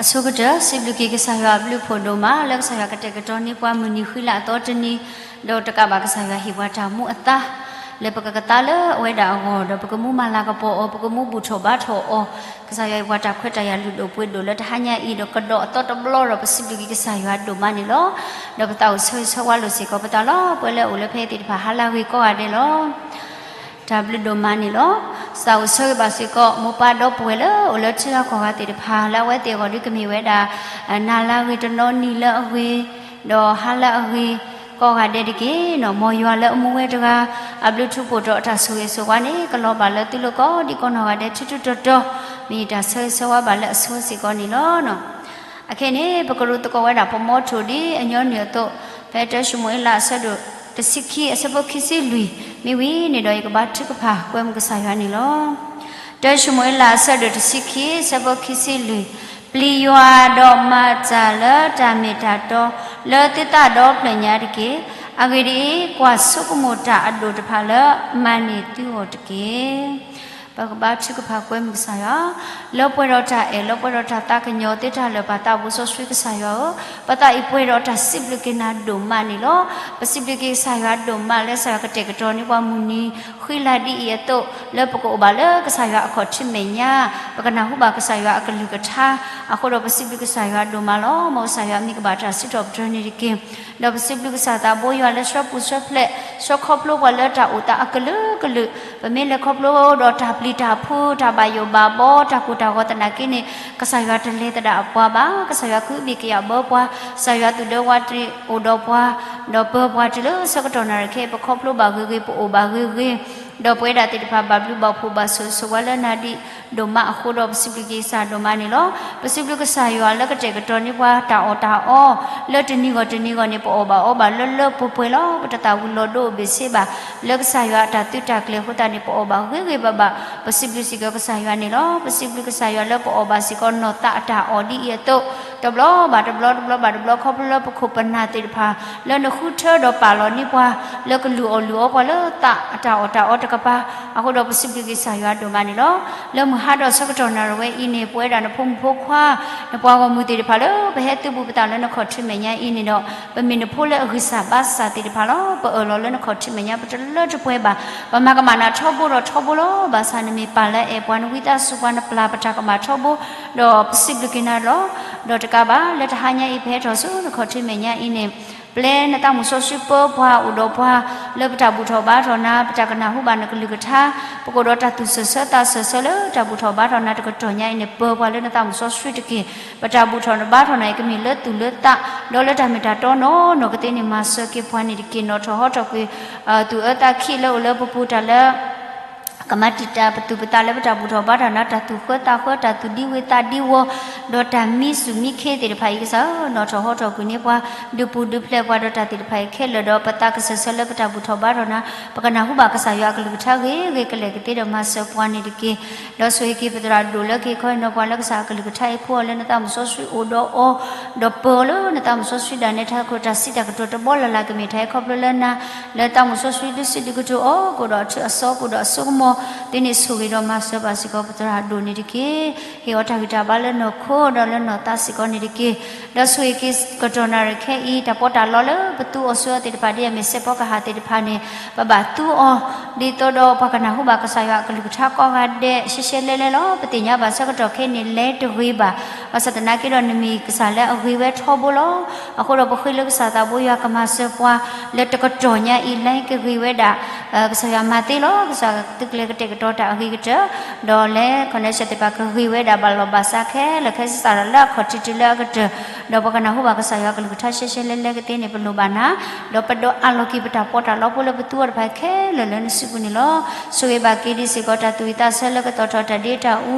အဆိကတၢၢ် စံးဘျုးက့ၤကစၢ်ယွၤအဘျုးအဖှိၣ်ဒိၣ်မး လၢကစၢ်ယွၤကတဲာ်ကတီၤန့ၢ်ပှၤမုၢ်နံၤဃံလၤအသီတနံၤ, ဒီးတကးဘၣ်ကစၢ်ယွၤဟ့ၣ်ပှၤတၢ်မူအသါ လၢပကကသါလၢအဝဲဒၣ်အဂီၢ် ဒီးပကမူမၤလၤကပီၤအီၤ ပကမူဘူၣ်ထီၣ်ဘါထီၣ်အီၤ, ကစၢ်ယွၤဟ့ၣ်ပှၤတၢ်ခွဲးတၢ်ယာ်လုၢ်ဒိၣ်ပှ့ၤဒိၣ်လၢတဟါညါအံၤ ဒီးကဒီးအသီတဘျီဒီး ပစံးဘျုးက့ၤကစၢ်ယွၤဒိၣ်မးန့ၣ်လီၤ. ဒီးပသးအိၣ်ဆၢဂ့ၤဆၢဝါလိာ်စ့ၢ်ကီး ပသးလီၤပှဲၤလၢအအိၣ်လၢဖဲအံၤသ့ၣ်တဖၣ် ဟါလၢအဂ့ၤကိးဂၤဒဲးလီၤ. တၢ်ဘျုးဒိၣ်မးန့ၣ်လီၤ. သးအိၣ်ဆၢဂ့ၤဘၣ်စ့ၢ်ကီး မိၢ်ပၢ်ဒီပုၢ်ဝဲၢ်လၢအိၣ်လၢထံဂၤကီၢ်ဂၤသ့ၣ်တဖၣ် လၢအဝဲသ့ၣ်အဂီၢ်ဒုးကမ့ၢ်ဝဲဒၣ် နၤလၢအဂ့ၤ တနီၤနံၤလၢအဂ့ၤ ဒီးဟါလၢအဂ့ၤ ကိးဂၤဒဲးတက့ၢ်. မ်ယွၤလၢအမူဝဲတဂၤ အဘျုးထူးဖှိၣ်ဒီးအတၢ်ဆိၣ်ဂ့ၤဆိၣ်ဝါန့ၣ် ကလီၤဘၣ်လၢသုလိၤကိးဒံကိးနီၢ်ဂၤဒဲး ထူးထူးတီၤတီၤ, မ့ၢ်တၢ်ဆၢဂ့ၤဆၢဝါဘၣ်လၢအဆိစ့ၢ်ကီးန့ၣ်လီၤ. အခဲအံၤန့ၣ် ပကရူၢ်သကိးဝဲဒၣ် ပမီထိၣ်ဒ်အညီနုၢ်အသိး ဖဲတၢၡမူၤအ့လးအဆၢဒိၣ်တဆံခံ အဆၢဖိခံဆံလွံၢ် မ့ၢ်ဝံၤန့ၣ်ဒီး ယကဘါထုကဖၣ်ကွဲမုာ်ကစၢ်ယွၤန့ၣ်လီၤ. တၢၡမူၤအ့လးအဆၢဒိၣ်တဆံခံ အဆၢဖိခံဆံလွံၢ်, ပျံၤယွၤဒီးမၤတၢ်လၢတၢ်မ့ၢ်တၢ်တီ လၢသုသးဒီဖျၢၣ်ညါတက့ၢ်. အဂ့ၢ်ဒ်အံၤ, ကွၢ်ဆိကမိၣ်တၢ်အဒိၣ်တဖၣ်လၢမၤန့ၢ်သုဂီၢ်တက့ၢ်. ပကဘါထုကဖၣ်ကွဲမုာ်ကစၢ်ယွၤ, လၢပှဲၤဒီးတၢ်အဲၣ် လၢပှဲၤဒီးတၢ်သးကညီၤသ့တၢ်လၢာ် ပၢ်သးဘိစီဆှံကစၢ်ယွၤဧၢ, ပသးအံၤပှဲၤဒီးတၢ်စံးဘျုးက့ၤနၤဒိၣ်မးန့ၣ်လီၤ. ပစံးဘျုးက့ၤကစၢ်ယွၤဒိၣ်မးလၢကစၢ်ယွၤကတဲာ်ကတီၤန့ၢ်ပှၤမုၢ်နံၤဃံလၤဒ်အံၤအသိး လၢပကအိၣ်ဘၣ်လၢကစၢ်ယွၤအခီၣ်ထံးမဲာ်ညါ, ပကနၢ်ဟူဘၣ်ကစၢ်ယွၤအကလုၢ်ကထါ, အဃိဒီးပစံးဘျုးကစၢ်ယွၤဒိၣ်မးလီၤ. မ်ကစၢ်ယွၤအမံၤကဘၣ်တၢ်စံးထီၣ်ပတြၢၤန့ၣ်တက့ၢ်. ဒီးပစံးဘျုးကစၢ်သးဘိယွၤလၢဆှၢပူၤဆှၢဖျဲး ဆှၢခီဖျိပှၤလၢတၢ်အိၣ်သးအကလုာ်ကလုာ်, ပမ့ၢ်လဲၤခီဖျိဒီးတၢ်ပျံၤတၢ်ဖုး တၢ်ဘၣ်ယိၣ်ဘၣ်ဘီ တၢ်ကိၢ်တၢ်ဂီၤသနာ်က့န့ၣ် ကစၢ်ယွၤတလဲၤသဒၣ်ပှၤဘၣ်. ကစၢ်ယွၤကဟုဘံၣ်ကယာ်ဘၢပှၤ, ကစၢ်ယွၤသူၣ်ဒၢဝးတံၢ်အိၣ်ဒီးပှၤ, ဒီးပၢၤပှၤတုၤလၢဆၢကတီၢ်နၣ်ရံၣ်ခဲအံၤ ပခီဖျိဘၣ်ဂ့ၤဂ့ၤ ပအိၣ်ဘၣ်ဂ့ၤဂ့ၤ, ဒီးပဝဲဒၣ်သ့ၣ်တဖၣ်ဘၣ်ဘျုးဘၣ်ဖှိၣ်ဘၣ်ဆိၣ်ဂ့ၤဆိၣ်ဝါလၢနၤဒ်ဒိၣ်မးအဃိဒီး ပစံးဘျုးက့ၤကစၢ်ဒိၣ်မးန့ၣ်လီၤ. ပစံးဘျုးကစၢ်ယွၤလၢကတဲာ်ကတီၤန့ၢ်ပှၤတၢ်အီၣ်တၢ်အီ လၢတနံၤဂီၢ်တနံၤဂီၢ်န့ၣ် ပအီၣ်ဘၣ်အီဘၣ်လၢလၢပှဲၤပှဲၤလီၤ. ပတသးဝံၤလီၤဒိဘ့ၣ်ဆ့ဘၣ် လၢကစၢ်ယွၤအတၢ်သုးတၢ်ကျဲၤအဃိသတးန့ၣ် ပအီၣ်ဘၣ်ဂ့ၤဂ့ၤဘၣ်ဘၣ် ပစံးဘျုးစ့ၢ်ကီးကစၢ်ယွၤန့ၣ်လီၤ. ပစံးဘျုးကစၢ်ယွၤလၢပအီၣ်ဘၣ်စ့ၢ်ကီးနီၢ်သးအတၢ်အီၣ်ဒ်အံၤအသိး တဘျီဘၣ်တဘျီ တဘျီဘၣ်တဘျီ ခီဖျိလၢပခိၣ်ပနၢ်သ့ၣ်တဖၣ် လၢနဃုထၢဒီးပာ်လီၤန့ၢ်ပှၤ လၢကလုၢ်အီၣ်လုၢ်အီပှၤလၢသးအတၢ်အီၣ်တၢ်အီတကပၤ အဃိဒီးပစံးဘျုးက့ၤကစၢ်ယွၤဒိၣ်မးန့ၣ်လီၤ. လၢမုၢ်ဟါဒီးဆၢကတီၢ်နၣ်ရံၣ်ဝဲအံၤန့ၣ် ပဝဲဒၣ်နဖိမုၣ်ဖိခွါ နပှၤဂီၢ်မုၢ်သ့ၣ်တဖၣ်လၢ ပဟဲသုးဘူးပသးလၢနခီၣ်ထံးမဲာ်ညါအံၤန့ၣ်ဒီး ပမ့ၢ်နဖိလၢအဂံၢ်စၢ်ဘါစၢ်သ့ၣ်တဖၣ်လီၤ. ပအၢၣ်လီၤလၢနခီၣ်ထံးမဲာ်ညါ ပတလၢတပှဲၤဘၣ်. ပမၤကမၣ်နၤထီဘိဒီးထီဘိလီၤ. ဘၣ်ဆၣ်နမ့ၢ်ပာ်လၢအဲၣ်ပှၤ နဝံသးစူၤပှၤ နပျၢ်ပတၢ်ကမၣ်ထီဘိ ဒီးပစံးဘျုးက့ၤနၤလီၤ. ဒီးတကးဘၣ် လၢတဟါညါအံၤ ပဟဲထီၣ်ဆူနခီၣ်ထံးမဲာ်ညါအံၤန့ၣ် ပျဲနသးမုၣ်စီဆှံပၢပှၤအိၣ်ဒီးပှၤ လၢပတၢ်ဘူၣ်ထီၣ်ဘါထီၣ်နၤ ပတၢ်ကနၢ်ဟူဘၣ်နကလုၢ်ကထါ ပကအိၣ်ဒီးတၢ်သူၣ်စၢၤဆၢသးစၢၤဆၢလၢတၢ်ဘူၣ်ထီၣ်ဘါထီၣ်နၤတကတီၢ်ညါအံၤန့ၣ် ပၢပှၤလၢနသးမုၣ်စီဆှံတက့ၢ်. ပတၢ်ဘူၣ်ထီၣ်ဘါထီၣ်နၤအံၤ ကမ့ၢ်လၢသူၣ်လၢသး ဒီးလၢတၢ်မ့ၢ်တၢ်တီနီၢ်နီၢ်ကသ့န့ၣ် မၤစၢၤက့ၤပှၤန့ၣ်တက့ၢ်. နီၣ်ထီၣ်ဟီထီၣ်ကွံာ် သူၣ်အၢသးခံလၢအိၣ်လၢပပူၤ တၢ်လၢ ကမၤတံာ်တာ်ပသူၣ်ပသးလၢပတၢ်ဘူၣ်ထီၣ်ဘါထီၣ်နၤ တၢ်သူၣ်ဃၢသးဃၢ တၢ်သူၣ်ဒံဝ့ၤသးဒံဝီၤ ဒီးတၢ်မံစူၣ်မံခ့သ့ၣ်တဖၣ်အံၤ ကစၢ်ဧၢ နီၣ်ထီၣ်ဟီထီၣ်ကွံာ်န့ၢ်ပှၤ ဒုးပူၤဒုးဖျဲးပှၤဒီးတၢ်သ့ၣ်တဖၣ်အံၤခဲလၢာ်ဒီး ပသးကစၢၢ်ဆၢလၢပတၢ်ဘူၣ်ထီၣ်ဘါထီၣ်နၤ ပကနၢ်ဟူဘၣ်ကစၢ်ယွၤအကလုၢ်ကထါဂ့ၤဂ့ၤကလဲာ်ကသ့ဒီးမၤစၢၤပှၤန့ၣ်တက့ၢ်. ဒီးဆိၣ်ဂ့ၤက့ၤပသရၣ်ဒိၣ်လၢကဟ့ၣ်ခီဟ့ၣ်နီၤပှၤလၢကစၢ်အကလုၢ်ကထါအံၤ ဖှူအီၤလၢနသးမုၣ်စီဆှံအိၣ်ဒီးအီၤ ဒီးပၢအီၤလၢနသးမုၣ်စီဆှံဒၣ်နဲ ထးခိၣ်တၢ်စံးတၢ်ကတိၤတဘီလၢ်လၢ် ကမ့ၢ်တၢ်ဟဲခီဖျိလၢနၤ လၢသးမုၣ်စီဆှံဒုးစုဒုးကတိၤအီၤ ကအိၣ်ဒီးအထူအစီ ကအိၣ်ဒီးအစိကမီၤ သ့န့ၣ်ဆိၣ်ဂ့ၤဒီးမၤစၢၤဘၣ်စ့ၢ်ကီးပသရၣ်ဒိၣ်န့ၣ်တက့ၢ်. ဟ့ၣ်အီၤတၢ်ဂံၢ်တၢ်ဘါလၢနီၢ်ခိဒီးလၢနီၢ်သးစ့ၢ်ကီးန့ၣ်တက့ၢ်. ဒီးဆိၣ်ဂ့ၤက့ၤကတီၢ်နၣ်ရံၣ်ခဲအံၤ တၢ်ပီးတၢ်လီလၢပသူအီၤဆူအီၤသ့ၣ်တဖၣ် ဒ်အမ့ၢ်စဲးဖီကဟၣ်သ့ၣ်တဖၣ်န့ၣ် ပဘၣ်သူအီၤ ဒ်သိးဒီးပှၤကနၢ်ဟူဘၣ်ကစၢ်ယွၤအကလုၢ်ကထါကိးဂၤဒဲး ရှဲရှဲလဲလဲလီၤ. ပသ့ၣ်ညါဘၣ်ဆၢကတီၢ်ခဲအံၤန့ၣ် လဲၤတဂ့ၤဘၣ်. ဘၣ်ဆၣ်သနာ်က့ဒီး နမ့ၢ်ကစၢ်လၢအဂ့ၤဝဲထီဘိလီၤ. အဃိဒီးပဃ့လၢကစၢ်သးဘိယွၤကမၤစၢၤပှၤ လၢတကတီၢ်ညါအံၤ လဲၤကဂ့ၤဝဲဒၣ် ကစၢ်ယွၤမၤသ့လီၤ. ကစၢ်ယွၤသုးကျဲၤကတဲာ်ကတီၤတၢ်အဂ့ၤကတၢၢ် ဒီးလဲၤ connection သ့ၣ်တဖၣ်ကဂ့ၤဝဲဒၣ် ဘၣ်လီၢ်ဘၣ်စးခဲလၢာ်ခဲဆ့ စးထီၣ်လၢအခီၣ်ထံးတုၤလၢအကတၢၢ် ဒီးပှၤကနၢ်ဟူဘၣ်ကစၢ်ယွၤကလုၢ်ကထါရှဲရှဲလဲလဲကသ့န့ၣ် ပလိၣ်ဘၣ်နၤ ဒီးပဒိးအးလီၤက့ၤပတၢ်ပီးတၢ်လီဖိလၢပသူအီၤတဖၣ်ခဲလၢာ်လၢနစုပူၤန့ၣ်လီၤ. ဆိၣ်ဂ့ၤဘၣ်က့ၤဒံးစ့ၢ်ကီး တၢ်သူၣ်ဝံၣ်သးဆၢလၢကသီၣ်ထီၣ်တၢ်ဒ့တၢ်အူ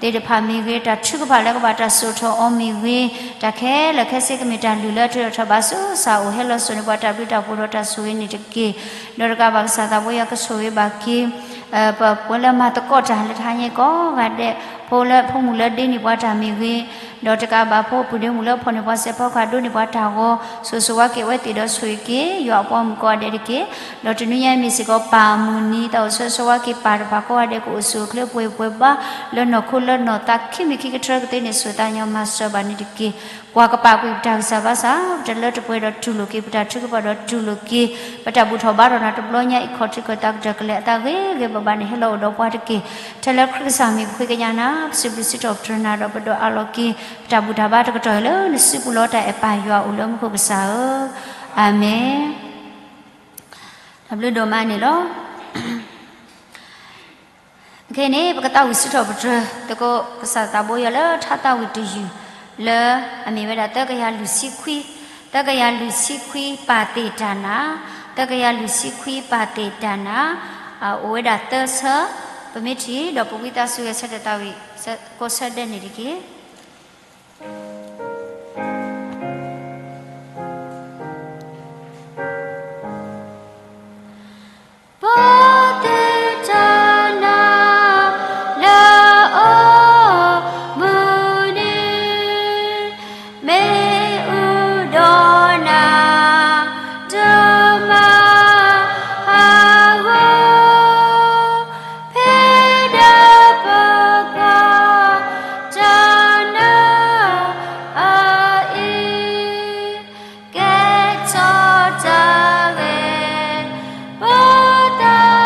သ့ၣ်တဖၣ်မ့ၢ်ဂ့ၤ တၢ်ထုကဖၣ်လၢကဘၣ်တၢ်စိာ်ထီၣ်အီၤမ့ၢ်ဂ့ၤ တၢ်ခဲလၢာ်ခဲဆ့ကမ့ၢ်တၢ်လုၢ်လၢအထုးထီၣ်ထီၣ်ဘၣ်ဆူ ကစၢ်အိၣ်ဟဲလီၤစိာ်န့ၢ်ပှၤတၢ်ဘျုးတၢ်ဖှိၣ်ဒီးတၢ်ဆိၣ်ဂ့ၤန့ၣ်တက့ၢ်. ဒီးတကးဘၣ်ကစၢ်သးဘိယွၤကဆိၣ်ဂ့ၤဘၣ်က့ၤ ပှၤလၢမၤသကိးတၢ်လၢတဟါညါကိးဂၤဒဲး ဖိလၢဖိမုၣ်လၢဒ့န့ၢ်ပှၤတၢ်မ့ၢ်ဂ့ၤ, ဒီးတကးဘၣ်ဖိပုၢ်ဒ့မုၣ်လၢဖီၣ်န့ၢ်ပှၤစဲးဖီကဟၣ်ဒိးန့ၢ်ပှၤတၢ်ဂီၤ, ဆိၣ်ဂ့ၤဆိၣ်ဝါက့ၤအဝဲသ့ၣ်ဒီးဆိၣ်ဂ့ၤက့ၤ ယွၤအပှၤမုၣ်ကိးဂၤဒဲးတက့ၢ်. ဒီးတနွံညါအံၤမ့ၢ်စ့ၢ်ကီးပၢ်မုၢ်နံၤ သးအိၣ်ဆိၣ်ဂ့ၤဆိၣ်ဝါက့ၤပၢ်တဖၣ်ကိးဂၤဒဲး ကအိၣ်ဆူၣ်အိၣ်ချ့ပှဲၤပှဲၤဘါ လၢနီၢ်ခိလၢနီၢ်သး ခံမံၤခံကတြၢကသ့န့ၣ် ဆိၣ်သးညီမၤစၢၤဘၣ်န့ၣ်တက့ၢ်. ကွၢ်ကပာ်ကွံာ်ပတၢ်ဂံၢ်စၢ်ဘါစၢ် ပတလၢတပှဲၤဒီးတူၢ်လိာ်က့ၤ ပတၢ်ထုကဖၣ်ဒီးတူၢ်လိာ်က့ၤ ပတၢ်ဘူၣ်ထီၣ်ဘါထီၣ်နၤတဘျီညါအံၤ ခီၣ်ထံးကၢၢ်သးကတၢၢ်ကလဲၤအသးဂ့ၤဂ့ၤဘၣ်ဘၣ်န့ၣ် ဟဲလီၤအိၣ်ဒီးပှၤတက့ၢ်. ထဲလၢခရံာ်ကစၢ်မံၤပဃ့ကညးနၤ ပစံးဘျုးစံးထီၣ်ပတြၢၤနၤဒီးပဒိးအးလီၤက့ၤ ပတၢ်ဘူၣ်တၢ်ဘါတကတီၢ်အံၤလၢနစုပူၤလီၤတၢ်အဲၣ်ပၢ်ယွၤအိၣ်လၢမူခိၣ်ကစၢ်ဧၢ, အၤမ့ၣ်. တၢ်ဘျုးဒိၣ်မးန့ၣ်လီၤ. ခဲအံၤန့ၣ် ပကသးဝံၣ်စံးထီၣ်ပတြၢၤ သကိးကစၢ်သးဘိယွၤလၢထါသးဝံၣ်တယုၢ် လၢအမ့ၢ်ဝဲဒၣ်သၢကယၤလွံၢ်ဆံခွံ, သၢကယၤလွံၢ်ဆံခွံပာ်သ့ၣ်တၢ်နၤ, သၢကယၤလွံၢ်ဆံခွံပာ်သ့ၣ်တၢ်နၤ, အိၣ်ဝဲဒၣ်သၢဆၢ, ပမ့ၢ်ထံၣ်ဒီးပဝံသးစူၤဂဲၤဆၢထၢၣ်သးဝံၣ် ကိးဆၢဒဲးန့ၣ်တက့ၢ်. ပာ်သ့ၣ်တၢ်နၤ လၢအီၤမုၢ်နံၤ မ့ၣ်အူဒီးနၤ တမၤဟးဂီၤ ဖဲဒၢပပှၤတၢ်နါအံၤ ကဲထီၣ်တၢ်ဂ့ၤ ပသး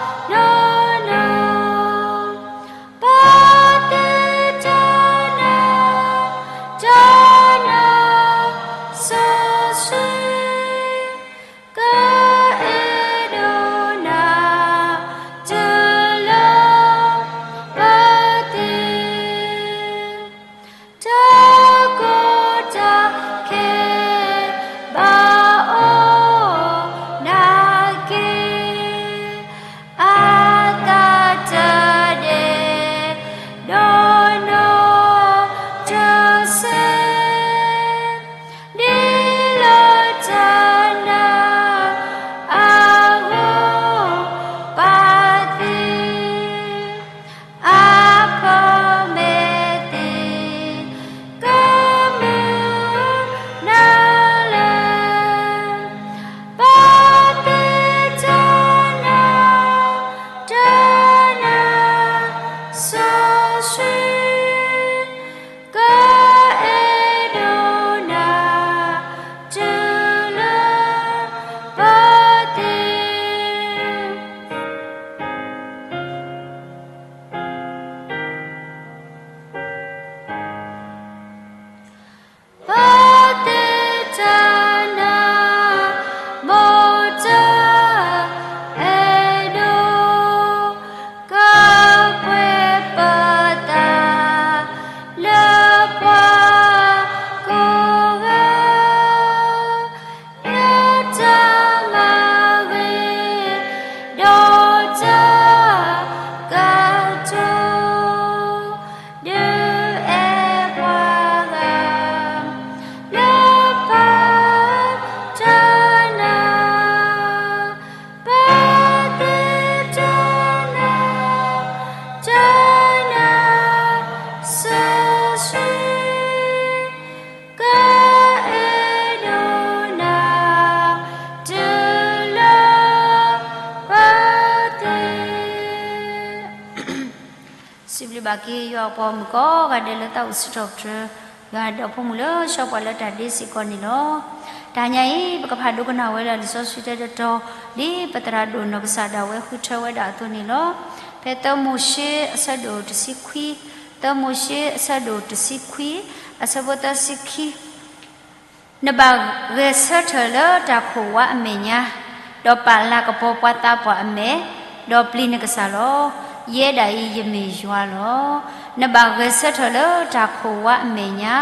နီၢ်နီၢ် ပာ်သ့ၣ်တၢ်နၤ တၢ်နါစီဆှံ ကအဲၣ်ဒိးနၤ တုၤလၢပသ့ တၢ်ကီတၢ်ခဲ ဘၣ်အိၣ်နၤက့ၤ အသးတဒဲ ဒီးနီၢ်တစဲး ဒ်လၢတၢ်နါအဂီၢ် ပာ်သ့ အဖီမဲာ်သ့ၣ် ကမုာ်နၤလၢ ပာ်သ့ၣ်တၢ်နၤ တၢ်နါစီဆှံ ကအဲၣ်ဒိးနၤ တုၤလၢပသ့ ပာ်သ့ၣ်တၢ်နၤ မိၢ်တၢ်အဲၣ်ဒိး ကပှဲၤပသး လၢပှၤကိးဂၤ လၢတၢ်မၤဂ့ၤ ဒီးတၢ်ကတိၤ ဒုးအဲၣ်ပှၤဂၤ လၢပတၢ်နါ ပာ်သ့ၣ်တၢ်နၤ တၢ်နါစီဆှံ ကအဲၣ်ဒိးနၤ တုၤလၢပသ့ စံးဘျုးဘၣ်က့ၤ ယွၤအပှၤဂီၢ်မုၢ်ကိးဂၤဒဲးလၢသးအိၣ်စံးထီၣ်ပတြၢၤ ယွၤဒီးဖိမုၣ်လၢဆှၢပှၤလၢတၢ်ဒ့စ့ၢ်ကီးန့ၣ်လီၤ. တဟါညါအံၤ ပကဖးဒိကနၣ်ဝဲဒၣ်လံာ်စီဆှံတတီၤ ဒ်ပသရၣ်ဒိၣ်နီၢ်ကစၢ်ဒၣ်ဝဲဃုထၢဝဲဒၣ်အသိးန့ၣ်လီၤ. ဖဲသၢမိၤၡ့အဆၢဒိၣ်တဆံခွံ, သၢမိၤၡ့အဆၢဒိၣ်တဆံခွံ, အဆၢဖိသၢဆံခံ နဘၣ်ဂဲၤဆၢထၢၣ်လၢတၢ်ခိၣ်ဝါအမဲာ်ညါ, ဒီးပာ်လၤကပီၤပှၤသးပှၢ်အမဲာ်, ဒီးပျံၤနကစၢ်လီၤ. ယဲဒၣ်အံၤယမ့ၢ်ယွၤလီၤ. နဘၣ်ဂဲၤဆၢထၢၣ်လၢတၢ်ခိၣ်ဝါအမဲာ်ညါ,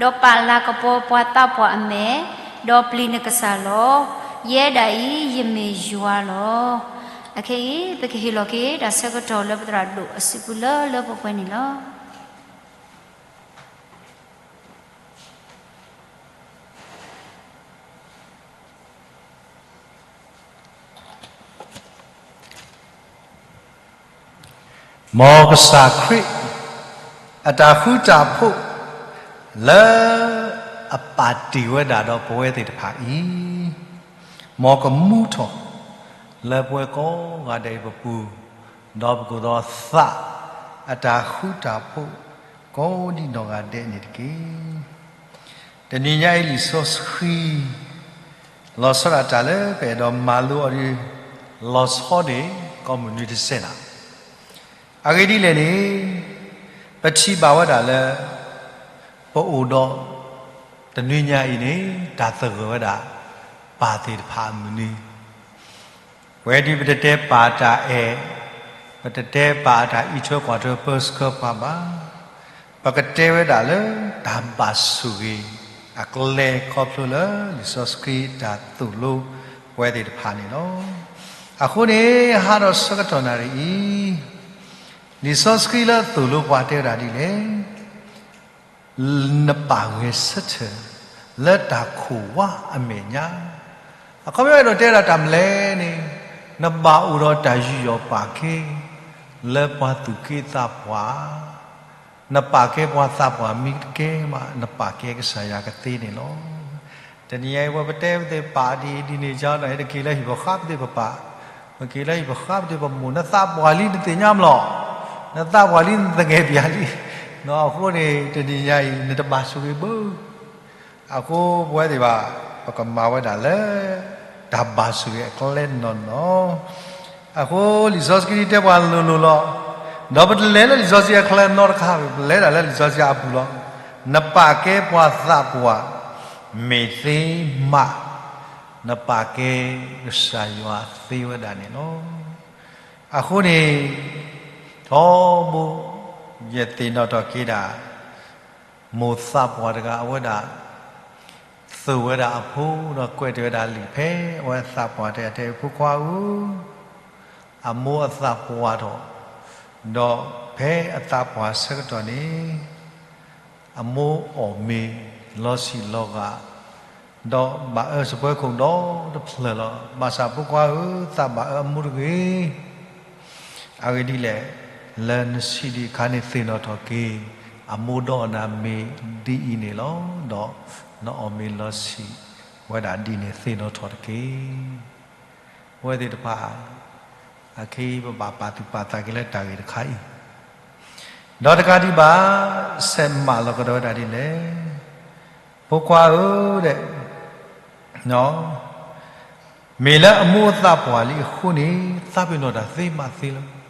ဒီးပာ်လၤကပီၤပှၤသးပှၢ်အမဲာ်, ဒီးပျံၤနကစၢ်လီၤ. ယဲဒၣ်အံၤယမ့ၢ်ယွၤလီၤ. အခဲအံၤ ပကဟ့ၣ်လီၤက့ၤတၢ်ဆၢကတီၢ်လၢပသရၣ်ဒိၣ်အစုပူၤလၢလၢပှဲၤပှဲၤန့ၣ်လီၤ. မ်ကစၢ်ခရံာ် အတၢ်ဃူတၢ်ဖိး လၢအပာ်တ့ၢ်ဝဲဒၣ်ဒီးပဝဲသ့ၣ်တဖၣ်အံၤ, မ်ကမူထီၣ် လၢပဝဲကိးဂၤဒဲးအံၤပပူၤ, ဒီးပကအိၣ်ဒီးသး အတၢ်ဃူတၢ်ဖိး ကိးဒံနီၢ်ဂၤဒဲးန့ၣ်တက့ၢ်. တနံၤညါအံၤ လံာ်စီဆှံ လီၤဆီဒၣ်တၢ်လၢပအဲၣ်ဒိးမၤလိအီၤဒီး လီၤဆီန့ၣ် ကိးမုၢ်နွံတစဲးလး. အဂ့ၢ်ဒ်လဲၣ်န့ၣ်, ပထံၣ်ဘၣ်ဝဲဒၣ်လၢ ပအိၣ်ဒီး တနွံညါအံၤန့ၣ် တၢ်သဂၢၢ်ဝဲဒၣ် ပၢ်သ့ၣ်တဖၣ်အမုၢ်နံၤ ပဝဲဒၣ်ပတတဲပာ်အတၢ်အဲၣ်, ပတတဲပာ်အတၢ်အံးထွဲကွၢ်ထွဲပၢဆှၢပှၤဘၣ်. ပကတဲဝဲဒၣ်လၢတၢ်ဘၣ်ဆိၣ်ဂ့ၤ အကျဲခီဖျိလၢလံာ်စီဆှံတၢ်သိၣ်လိပဝဲသ့ၣ်တဖၣ်န့ၣ်လီၤ. အဃိန့ၣ် ဟါဒီးဆၢကတီၢ်နၣ်ရံၣ်အံၤ, လံာ်စီဆှံလၢသိၣ်လိပှၤတဲဝဲဒၣ်ဒ်လဲၣ် နပာ်ဂဲၤဆၢထၢၣ် လၢတၢ်ခိၣ်ဝါအမဲာ်ညါ, အခီပညီအဲၣ်ဒိးတဲဝဲဒၣ်တၢ်မနုၤလဲၣ်န့ၣ်, နဘၣ်အိၣ်ဒီးတၢ်ယူးယီၣ်ပာ်ကဲ လၢပှၤသူၣ်က့သးပှၢ်, နပာ်ကဲပှၤသးပှၢ်မ့ၢ်တကဲမး နပာ်ကဲကစၢ်ယွၤကသ့န့ၣ်လီၤ. တနံၤညါအံၤ ပဝဲပတဲပသ့ၣ်ပာ်ဒ်အံၤဒ်န့ၣ် ကဒီး တက့ၤလၢဟံၣ်ပဃါပသ့ၣ်ပပာ်, ပက့ၤလၢဟံၣ်ပဃါပသ့ၣ်ပမိၢ်, နသးပှၢ်လံနသ့ၣ်ညါမးလီၤ, နသးပှၢ်လံနသဂဲၤပၠးလံ, အဃိန့ၣ် တနံၤညါအံၤ နတဘၣ်ဆိၣ်ဂ့ၤဘၣ်. အဃိပဝဲသ့ၣ်တဖၣ် ပကမၤဝဲဒၣ်လၢ တၢ်ဘၣ်ဆိၣ်ဂ့ၤအကျဲနီၢ်နီၢ်, အဃိလံာ်စီဆှံတဲပှၤလိၤလိၤလီၤ. ဒီးပတလဲၤလၢလံာ်စီဆှံအကျဲနီတခါဘၣ်, ပလဲၤဒၣ်လၢလံာ်စီဆှံအပူၤလီၤ. နပာ်ကဲပှၤသးပှၢ် မ့ၢ်သ့မး, နပာ်ကဲကစၢ်ယွၤသ့ဝဲဒၣ်န့ၣ်လီၤ. အဃိန့ၣ် ထီဘိ ယသ့ၣ်နီၣ်ထီၣ်က့ၤဒၣ် မိၢ်သးပှၢ်တဂၤ အဝဲဒၣ် သိၣ်ဝဲဒၣ်အဖိ ဒီးကွဲးတ့ၢ်ဝဲဒၣ်လံာ်ဖဲ အဝဲသးပှၢ်တဂၤတဲ ဖိခွါဧၢ, အမိၢ်အသးပှၢ်ထီၣ်, ဒီးဖဲအသးပှၢ်ဆၢကတီၢ်န့ၣ် အမိၢ်အီၣ်မ့ၤလီၤဆံးလီၤဂာ်, ဒီးဘၣ်အၢစပွဲခိၣ်ဒီတဖျၢၣ်လီၤ. ဘၣ်ဆၣ်ဖိခွါဧၢ, သးဘၣ်အၢအမိၢ်တဂ့ၤ. အဂ့ၢ်ဒ်လဲၣ်, လၢနဆံးဒံးအခါန့ၣ်သ့ၣ်နီၣ်ထီၣ်က့ၤ, အမိၢ်ဒီးနၤမ့ၢ်ဒ်အံၤန့ၣ်လီၤ. ဒီးနအီၣ်မ့ၤလီၤဆံးဝဲဒၣ်ဒ်န့ၣ်သ့ၣ်နီၣ်ထီၣ်တက့ၢ်. ပဝဲသ့ၣ်တဖၣ် အခဲအံၤပဘၣ်ပာ်သူၣ်ပာ်သးက့ၤလၢတၢ်ဂ့ၢ်တခါအံၤ, ဒီးတကးဒံးဘၣ် ဆဲးမးလီၤကဒီးဝဲဒၣ်ဒ်လဲၣ်, ဖိခွါဧၢဒဲး, မ့ၢ်လၢအမိၢ်အသးပှၢ်လံအဃိန့ၣ် သးပ့ၤနီၣ်တၢ်သ့မးသ့လီၤ.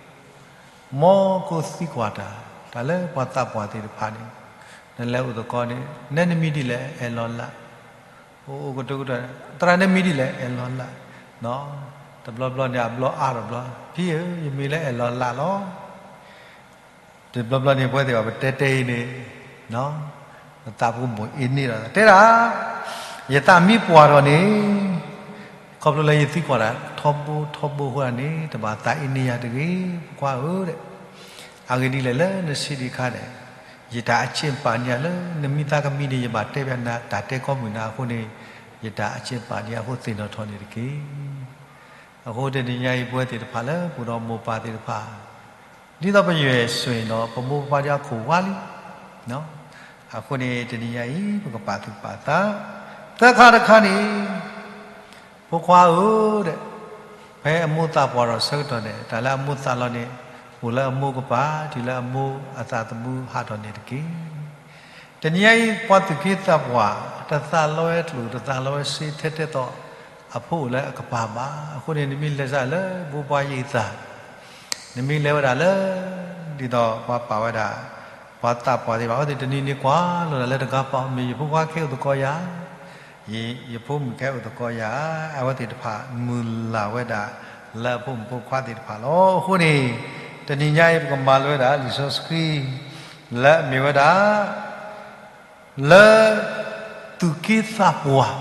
မ်ကသံကွၢ်တၢ်, တၢ်လၢပှၤသးပှၢ်သ့ၣ်တဖၣ်န့ၣ်, နလဲၤအိၣ်သကိးန့ၣ် နဲနမံၤဒ်လဲၣ် အဲၣ်လီၤလး, အိၣ်အိၣ်ကတိၤကတိၤ, သရၣ်နဲမံၤဒ်လဲၣ် အဲၣ်လီၤလး, တဘျီဘျီန့ၣ် အဘျီအါဒီးဘျီ, ဖံဧၢ ယမံၤလၢအဲၣ်လီၤလးလီၤ. တဘျီဘျီန့ၣ် ပဝဲသ့ၣ်ဘၣ်ပတဲတဲအံၤန့ၣ်, ပသးပူၤမိၣ်အ့န့ၢ်ဒီး တဲဒၣ်, ယသးမံပှၢ်ထီၣ်န့ၣ်, ခီဖျိလၢယသံကွၢ်တၢ်ထီဘိထီဘိအဃိန့ၣ် တဘၣ်သးအ့န့ၢ်ယၤတဂ့ၤ ဖိခွါဧၢဒဲး. အဂ့ၢ်ဒ်လဲၣ်လၢနဆံးဒံးအခါဒဲး, ယတၢ်အစ့ပာ်န့ၢ်ယၤလၢ နမံသးကမံန့ၣ် ယဘၣ်တဲဘၣ်နၤ တၢ်တဲကိးမုၢ်နၤအဃိန့ၣ်, ယတၢ်အစ့ပာ်န့ၢ်အဃိသ့ၣ်နီၣ်ထီၣ်န့ၣ်တက့ၢ်. အဃိတနံၤညါအံၤ ပဝဲသ့ၣ်တဖၣ်လၢပအိၣ်ဒီးမိၢ်ပၢ်သ့ၣ်တဖၣ်, ဒ်သိးပယွဲၢ်ဆိၣ်န့ၣ်ဒီး ပမိၢ်ပပၢ်ဒ်အခိၣ်ဝါလံ. အဃိန့ၣ် တနံၤညါအံၤ ပကပာ်သူၣ်ပာ်သး, သၢခါတခါန့ၣ်, ဖိခွါဧၢဒဲး, ဖဲအမိၢ်သးပှၢ်ထီၣ်ဆၢကတီၢ်န့ၣ် တၢ်လၢအမိၢ်သးလီၤန့ၣ်, အိၣ်လၢအမိၢ်ကပၤ တုၤလၢအမိၢ်အသးသမူဟးထီၣ်န့ၣ်တက့ၢ်. တနံၤညါအံၤ ပှၤသူၣ်က့သးပှၢ် တသးလီဝဲကျိၣ် တသးလီဝဲစ့ထဲထဲသိး အဖိအိၣ်လၢအကပၤဘၣ်. အဃိန့ၣ် နမ့ၢ်လဲၤစးလၢဘိပှၤယံာ်သၢ်, နမ့ၢ်လဲၤဝဲဒၣ်လၢ ဒ်သိးပှၤပာ်ဝဲဒၣ် ပှၤသးပှၢ်သ့ၣ်တဖၣ် အဝဲသ့ၣ်တနံၤန့ၣ်ကွၢ်လိာ်ဒၣ်လၢတဂၤပာ် မ့ၢ်ယဖိခွါခဲအိၣ်သကိးယၤ, ယဖိမုၣ်ခဲအိၣ်သကိးယၤ, အဝဲသ့ၣ်တဖၣ်မုၢ်လၢ်ဝဲဒၣ်လၢအဖိမုၣ်ဖိခွါသ့ၣ်တဖၣ်လီၤ. အဃိန့ၣ် တနံၤညါအံၤ ပကမၤလိဝဲဒၣ်လံာ်စီဆှံ လၢအမ့ၢ်ဝဲဒၣ် လၢ သူၣ်က့သးပှၢ်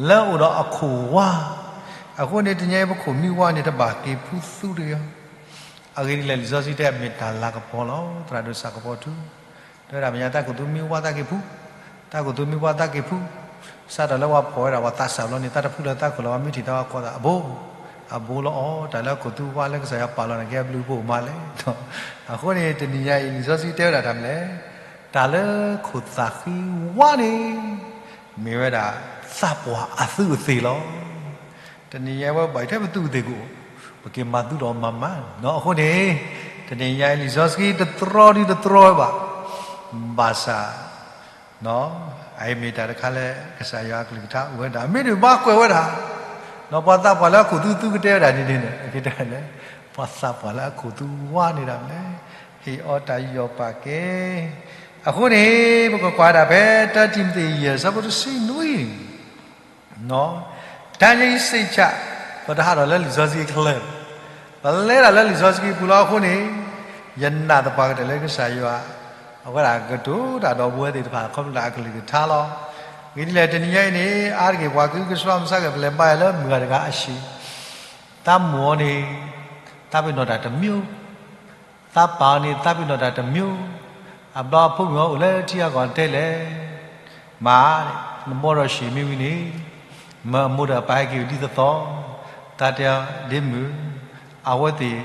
လၢအအိၣ်ဒီးအခိၣ်ဝါ, အဃိန့ၣ် တနံၤညါအံၤ ပခိၣ်မံဝါန့ၣ် တဘၣ်က့ၤဖုသူတဂ့ၤ. အဂ့ၢ်ဒ်လဲၣ် လံာ်စီဆှံတဲ မ့ၢ်တၢ်လၤကပီၤလီၤ. သရၣ်ဒိၣ်စၢ်ကပီၤထူ တဲဝဲဒၣ် မ့ၢ်ညါတၢ်ခိၣ်သူမံဝါတၢ်က့ၤဖု, တၢ်ခိၣ်သူမံဝါတၢ်က့ၤဖု, စးထီၣ်လၢပှၤဖီၣ်ဝဲဒၣ်ပှၤသးစၢ်ဘျီန့ၣ် တၢ်တဖုလၢတၢ်ခိၣ်လၢပှၤမ့ၢ်ထံၣ်တၢ်ဝဲကိးသးအဘိ, အဘိလီၤအီၤ, တၢ်လၢအခိၣ်သူဝါလၢကစၢ်ယွၤပာ်လီၤန့ၣ် ကဲဘျုးဖှိၣ်မးလဲၣ်. အဃိန့ၣ် တနံၤညါအံၤ လံာ်စီဆှံတဲဝဲဒၣ်တၢ်မနုၤလဲၣ်, တၢ်လၢခိၣ်သၣ်ဃံဝါန့ၣ် မ့ၢ်ဝဲဒၣ်သးပှၢ်အသူးအသ့ၣ်လီၤ. တနံၤညါအံၤ ဝဲဘၣ်ထဲပသူးအသ့ၣ်ကအိၣ်, ပက့ၤမၤသူဒီးမၤမးနီၤ. အဃိန့ၣ် တနံၤညါအံၤ လံာ်စီဆှံတတြီဒုတတြီဝဲဘၣ်, ဘၣ်ဆၣ် အအံၤမ့ၢ်တၢ်တခါလၢ ကစၢ်ယွၤအကလုၢ်ကထါအိၣ်ဝဲဒၣ် မ့ၢ်ဒုးဘၣ်ကွဲးဝဲဒၣ်, ဒီးပှၤသးပှၢ်လၢအခိၣ်သူသူကတဲဝဲဒၣ်ဒ်န့ၣ်န့ၣ် ကတဲလဲၣ်, ပှၤသးပှၢ်လၢအခိၣ်သူဝါန့ၣ်ဒၣ်လဲၣ်, ဟ့ၣ်အီၤတၢ်ယူးယီၣ်ပာ်ကဲ. အဃိန့ၣ် ပကကွၢ်ဒၣ်ဖဲ တၢတံၤမသ့း ယဲၢ် ဆၢဖိတဆံနွံ တၢ်ညါအံၤစ့ၢ်ကီး ပတဟးထီၣ်လၢလံာ်စီဆှံအချၢ, ပလဲၤဒၣ်လၢလံာ်စီဆှံအပူၤလီၤ. အဃိန့ၣ် ယနာ်သပှၢ်ကတၢၢ်လၢကစၢ်ယွၤ အဝဲဒၣ်ကတိၤတၢ်ဒီးပဝဲသ့ၣ်တဖၣ် ခီဖျိလၢအကလုၢ်ကထါလီၤ. ဂ့ၢ်ဒ်လဲၣ် တနံၤညါအံၤန့ၣ် အါတက့ၢ်ပှၤကဟုကစွါမုၢ်ဆါကဲ ပလဲၤဘါယွၤလၢမုၢ်ဂၤတဂၤအဟံၣ်, သးမိၢ်အီၤန့ၣ် သးပ့ၤနီၣ်တၢ်တမံၤ သးပၢ်အီၤန့ၣ် သးပ့ၤနီၣ်တၢ်တမံၤ, အဘျီအဖိမုၣ်အီၤအိၣ်လၢထံအဂီၢ်တဲလဲၣ်, မါ, နဘီဒီးဟံၣ်မ့ၢ်ဝံၤန့ၣ် မၢအမိၢ်ဒီးအပၢ်ဟဲက့ၤအိၣ်ဒ်သိးသိး, သးတဲအီၤဒ့မုၣ်, အဝဲသ့ၣ်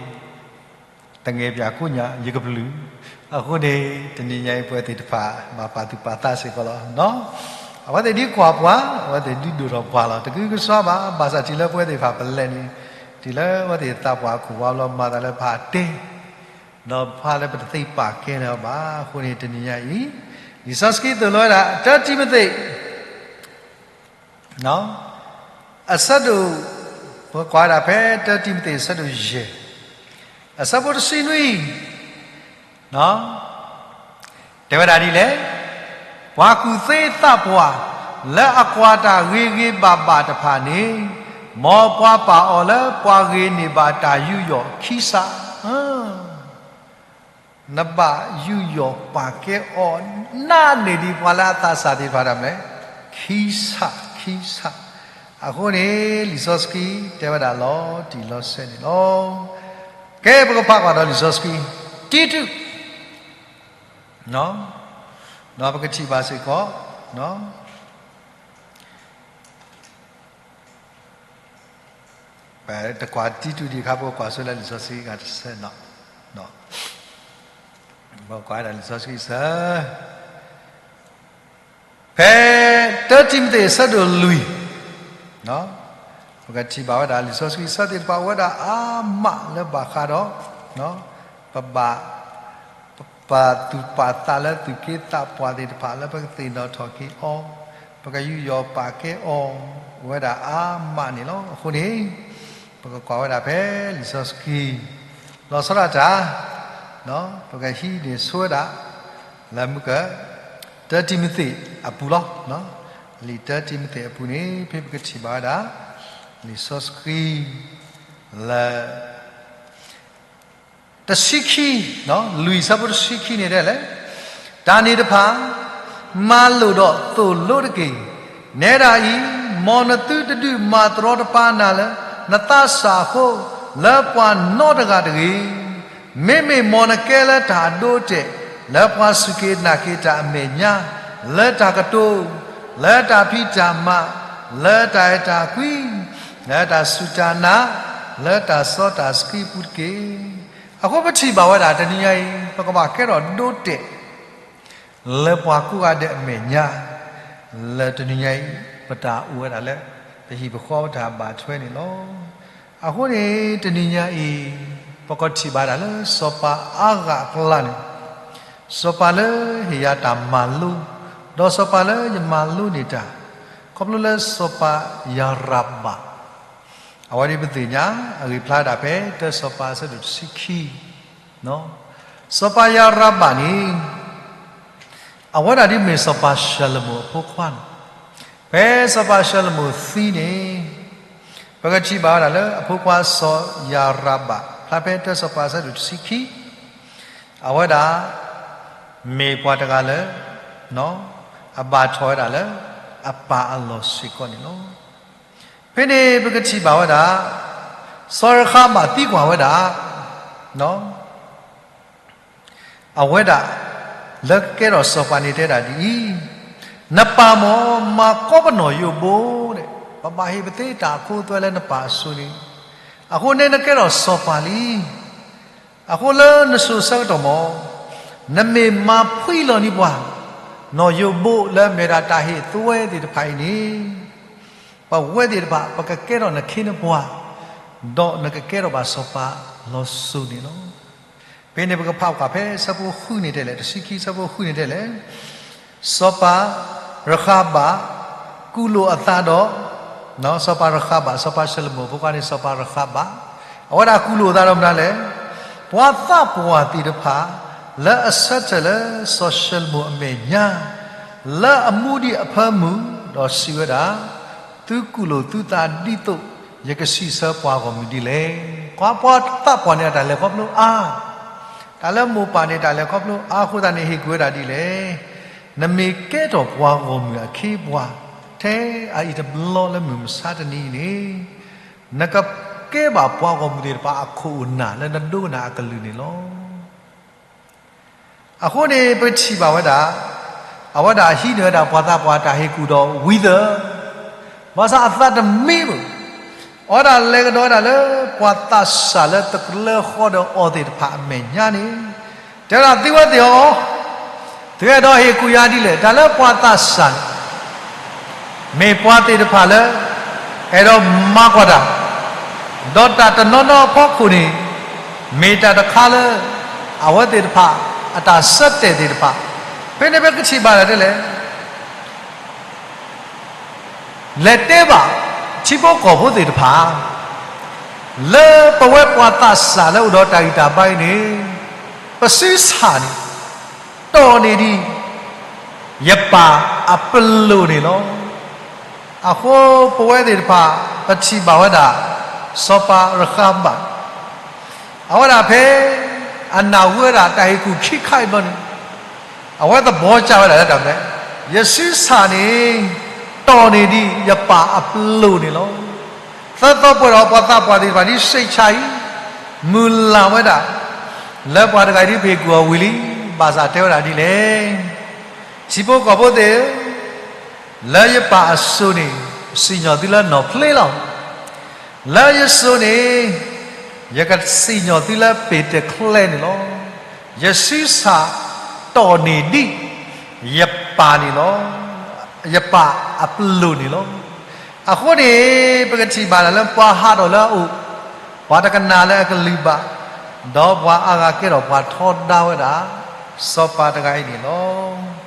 တငဲၤပၠးကိးညါ ယကပျုၢ်. အဃိန့ၣ် တနံၤညါအံၤပဝဲသ့ၣ်တဖၣ် ဘၣ်ပာ်သူၣ်ပာ်သးစ့ၢ်ကီးလီၤ. အဝဲသ့ၣ်ဒ်ကွၢ်ပှၤ, အဝဲသ့ၣ်ဒ်ဒိၣ်ထီၣ်ပှၤလီၤ. တကဟုကစွါဘၣ်, ဘၣ်ဆၣ်တုၤလၢပဝဲသ့ၣ်တဖၣ်ပလဲၤန့ၣ်, တုၤလၢအဝဲသ့ၣ်သးပှၢ်အခိၣ်ဝါဘျီ မၤသးလၢပဟးတဲ ဒီးပှၤလၢပတသ့ပာ်ကဲလၢၤဘၣ်. အဃိန့ၣ် တနံၤညါအံၤ လံာ်စီဆှံသိၣ်လိဝဲဒၣ် တၢတံၤမသ့း အဆၢဒိၣ်, ပကွၢ်ဝဲဒၣ်ဖဲ တၢတံၤမသ့း အဆၢဒိၣ်ယဲၢ် အဆၢဖိတဆံနွံ တဲဝဲဒၣ်ဒ်လဲၣ်, ပှၤကူၣ်သ့သးပှၢ် လၢအကွၢ်တၢ်ဂ့ၤဂ့ၤဘၣ်ဘၣ်တဖၣ်န့ၣ်, မ်ပှၤပာ်အီၤလၢပှၤဂ့ၤန့ၢ်ဘၣ်တၢ်ယူးယီၣ်ခံစး, နဘၣ်ယူးယီၣ်ပာ်ကဲအီၤ နးန့ၢ်ဒံးပှၤလၢအသးစၢ်သ့ၣ်တဖၣ်ဒၣ်မး ခံစး ခံစး. အဃိန့ၣ် လံာ်စီဆှံတဲဝဲဒၣ်လီၤတံၢ်လီၤဆဲးန့ၣ်လီၤ. ကဲ ပကဖးကွၢ်ဒီးလံာ်စီဆှံ တံတူး ဒီးပကထံၣ်ဘၣ်စ့ၢ်ကီး, ပတကွၢ်တံတူးဒံးအခါ ပကကွၢ်ဆိလၢလံာ်စီဆှံဂၤတဆၢနီၤ, ပကွၢ်ဝဲဒၣ်လံာ်စီဆှံစၢ ဖဲ တၢတံၤမသ့း အဆၢဒိၣ်လွံၢ်, ပကထံၣ်ဘၣ်ဝဲဒၣ်လံာ်စီဆှံစၢသ့ၣ်တဖၣ် အိၣ်ဝဲဒၣ်အါမးလၢဘၣ်ဃးဒီး ပဘၣ် ပာ်သူၣ်ပာ်သးလၢသူၣ်က့သးပှၢ်သ့ၣ်တဖၣ် လၢပကသ့ၣ်နီၣ်ထီၣ်က့ၤအီၤ, ပကယူးယီၣ်ပာ်ကဲအီၤ အိၣ်ဝဲဒၣ်အါမးန့ၣ်လီၤ. အဃိန့ၣ် ပကကွၢ်ဝဲဒၣ်ဖဲလံာ်စီဆှံ လီၤဆီဒၣ်တၢ်, ပကဟံးန့ၢ်ဆိဝဲဒၣ် လၢမုၢ်က တၢတံၤမသ့းအပူၤလီၤ. လံာ်တၢတံၤမသ့းအပူၤန့ၣ် ဖဲပကထံၣ်ဘၣ်ဝဲဒၣ် လံာ်စီဆှံ လၢ တဆံခံ, လွံၢ်ဆၢဖိတဆံခံန့ၣ်ဒ်လဲၣ်, တၢ်န့ၣ်တဖၣ် မၤလိာ်ဒီးသိၣ်လိတက့ၢ်. နဲဒၣ်အံၤ, မ်နသုတဒုးမၤတရီတပါနၤလၢ နသးစၢ်အဃိ လၢပှၤနီတဂၤတဂ့ၤ. မ့မ့ၢ်မ်နကဲလၢတၢ်အဒိအတဲာ် လၢပှၤစူၢ်က့ၤနာ်က့ၤတၢ်အမဲာ်ညါ, လၢတၢ်ကတိၤ, လၢတၢ်ဖံးတၢ်မၤ, လၢတၢ်အဲၣ်တၢ်ကွံ, လၢတၢ်စူၢ်တၢ်နာ်, လၢတၢ်စီတၢ်ဆှံပူၤတက့ၢ်. အဃိပထံၣ်ဘၣ်ဝဲဒၣ်တနံၤညါအံၤ ပကဘၣ်ကဲထီၣ်ဒိတဲာ် လၢပှၤကိးဂၤဒဲးအမဲာ်ညါ, လၢတနံၤညါအံၤ ပတၢ်အိၣ်ဝဲဒၣ်လၢ ပဟံၣ်ပဃီပတၢ်ဘၣ်ထွဲန့ၣ်လီၤ. အဃိန့ၣ် တနံၤညါအံၤ ပကထံၣ်ဘၣ်ဒၣ်လၢစီၤပၤအါဂၤအကျါန့ၣ်, စီၤပၤလၢဟ့ၣ်ယၤတၢ်မၤလိ, ဒီးစီၤပၤလၢယမၤလိန့ၢ်တၢ်, ခီဖျိလၢစီၤပၤယၤရဘၣ် အဝဲဒၣ်ပသ့ၣ်ညါ အဂ့ၢ်ဖျါဒၣ်ဖဲ တၢစီၤပၤအဆၢဒိၣ်တဆံခံ, စီၤပၤယၤရဘၣ်န့ၣ် အဝဲဒၣ်ဒ်မ့ၢ်စီၤပၤၡလိၤမိၤအဖိခွါန့ၣ်, ဖဲစီၤပၤၡလိၤမိၤသံန့ၣ် ပကထံၣ်ဘၣ်ဝဲဒၣ်လၢအဖိခွါစီၤယၤရဘၣ် ဖျါဖဲတၢစီၤပၤအဆၢဒိၣ်တဆံခံ, အဝဲဒၣ် မ့ၢ်ပှၤတဂၤလၢ အဘၣ်ထီၣ်ဝဲဒၣ်လၢ အပၢ်အလီၢ်စ့ၢ်ကီးန့ၣ်လီၤ. ဖဲန့ၣ်ပကထံၣ်ဘၣ်ဝဲဒၣ် စီၤယၤရဘၣ်သံကွၢ်ဝဲဒၣ် အဝဲဒၣ် လၢကကဲထီၣ်စီၤပၤန့ၣ်တဲဒၣ်ဒ်အံၤ, နပၢ်မ့ၢ်မၤကီပနီၣ်ယိာ်ဘိန့ၣ်, ပဘၣ်ဟ့ၣ်ပသ့တၢ်အခိအသွဲလၢနပၢ်အစိၤန့ၣ်, အဃိန့ၣ်နကဲထီၣ်စီၤပၤလံ. အဃိလၢနစိၤဆၢကတီၢ်မး, နမ့ၢ်မၤဖှံလီၤန့ၢ်ပှၤ, နီၣ်ယိးဘိလၢအမ့ၢ်ဝဲဒၣ်တၢ်ဟ့ၣ်သွဲသ့ၣ်တဖၣ်အံၤန့ၣ်, ပဝဲသ့ၣ်တဖၣ် ပကကဲထီၣ်နခ့နပှၤ, ဒီးနကကဲထီၣ်ဘၣ်စီၤပၤလီၤစိၤန့ၣ်လီၤ. ဖဲန့ၣ်ပကဖးကွၢ်ဖဲဆၢဖိဃုန့ၣ်တဲလဲၣ်, တဆံခံဆၢဖိဃုန့ၣ်တဲလဲၣ်, စီၤပၤရဃၤဘၣ် ကူၣ်လိာ်အသးဒီး, စီၤပၤရဃၤဘၣ်, စီၤပၤၡလမိၣ်အဖိခွါန့ၣ် စီၤပၤရဃၤဘၣ်, အဝဲဒၣ်ကူၣ်လိာ်အသးဒီးမနုၤလဲၣ်, ပှၤသးပှၢ်သ့ၣ်တဖၣ် လၢအဆၢထၢၣ်လၢစီၤၡလမိၣ်အမဲာ်ညါ, လၢအမူဒံးအဖၢမုၢ်, ဒီးစံးဝဲဒၣ်, သုကူၣ်လိာ်သုသးဒ်သိး ယကစံးဆၢပှၤဂီၢ်မုၢ်ဒ်လဲၣ်. ကွၢ်ပှၤသးပှၢ်န့ၣ် အတၢ်လဲၤခီဖျိအါ, တၢ်လၢမိၢ်ပၢ်န့ၣ် တၢ်လဲၤခီဖျိအါအဃိသတးန့ၣ် ဟ့ၣ်ကူၣ်ဝဲဒၣ်ဒ်လဲၣ်. နမ့ၢ်ကဲထီၣ်ပှၤဂီၢ်မုၢ်အခ့အပှၤ ထဲအအံၤတဘျီလၢမုၢ်မဆါတနံၤအံၤန့ၣ်, နကကဲဘၣ်ပှၤဂီၢ်မုၢ်သ့ၣ်တဖၣ်အခိၣ်အနၢ်လၢနဒိကနၣ်အကလုၢ်န့ၣ်လီၤ. အဃိန့ၣ် ပထံၣ်ဘၣ်ဝဲဒၣ်, အဝဲဒၣ်ဟံးန့ၢ်ဝဲဒၣ်ပှၤသးပှၢ်တၢ်ဟ့ၣ်ကူၣ်ဒီးဝံသး, ဘၣ်ဆၣ်အသးတမံဘၣ်. အဝဲဒၣ်လဲၤကဒီးဝဲဒၣ်လၢပှၤသးစၢ်လၢတကျၢၤဃီဒီးအီၤသ့ၣ်တဖၣ်အမဲာ်ညါန့ၣ်, တဲဝဲဒၣ်သုဝဲသ့ၣ်ဧၢ, သုအဲၣ်ဒိးဟ့ၣ်ကူၣ်ယၤဒ်လဲၣ်. တၢ်လၢပှၤသးစၢ်န့ၣ် မ့ၢ်ပှၤသ့ၣ်တဖၣ်လၢ အဲၣ်ဒိးမၤကွၢ်တၢ်, ဒီးတၢ်တနီၤနီၤအဖီခိၣ်န့ၣ် မ့ၢ်တၢ်တခါလၢ အဝဲသ့ၣ်တဖၣ် အတၢ်ဆၢတဲာ်သ့ၣ်တဖၣ်, ဖဲန့ၣ်ပကထံၣ်ဘၣ်ဒ်လဲၣ်. လဲၤတဲဘၣ် ထံဖိကီၢ်ဖိသ့ၣ်တဖၣ် လၢပဝဲပှၤသးစၢ်လၢအိၣ်ဒီးတၢ်ဂံၢ်တၢ်ဘါအံၤန့ၣ်, ပစုဆၣ်န့ၣ် တီၢ်န့ၢ်ဒံး ယပၢ်အပလီၢ်န့ၣ်လီၤ. အဃိပဝဲသ့ၣ်တဖၣ် ပထံၣ်ဘၣ်ဝဲဒၣ် စီၤပၤရဃၤဘၣ် အဝဲဒၣ်ဖဲ အနၢ်ဟူဝဲဒၣ်တၢ်ဟ့ၣ်ကူၣ်ခံခါအံၤဘျီန့ၣ်, အဝဲသဘီကၢ်ဝဲဒၣ်လၢတၢ်မနုၤလဲၣ်, ယစုဆၣ်န့ၣ် တီၢ်န့ၢ်ဒံးယပၢ်အပလီၢ်န့ၣ်လီၤ. သၢသီပှဲၤဒီးပှၤသးပှၢ်သ့ၣ်တဖၣ်ဒ်စံးဆါအံၤ, မုၢ်လၢ်ဝဲဒၣ် လၢပှၤတဂၤအံၤဒ်ပဟ့ၣ်ကူၣ်အီၤဝံၤလံ, ဘၣ်ဆၣ်တဲဝဲဒၣ်ဒ်လဲၣ်, ထံဖိကီၢ်ဖိသ့ၣ်ဧၢ, လၢယပၢ်အစိၤန့ၣ် စံၣ်ညီၣ်သုလၢနီၣ်ဖျ့လီၤ. လၢယစိၤန့ၣ် ယကစံၣ်ညီၣ်သုလၢပ့ၤတကျဲန့ၣ်လီၤ. ယစုဆၣ်တီၢ်န့ၢ်ဒံး ယပၢ်န့ၣ်လီၤ. ယပၢ်အပလီၢ်န့ၣ်လီၤ. အဃိန့ၣ် ပကထံၣ်ဘၣ်လၢပှၤဟးထီၣ်လၢအအိၣ်, ပှၤတကနၣ်လၢအကလုၢ်ဘၣ်, ဒီးပှၤအါဂၤကဲထီၣ်ပှၤထီဒါဝဲဒၣ် စီၤပၤတဂၤအံၤန့ၣ်လီၤ.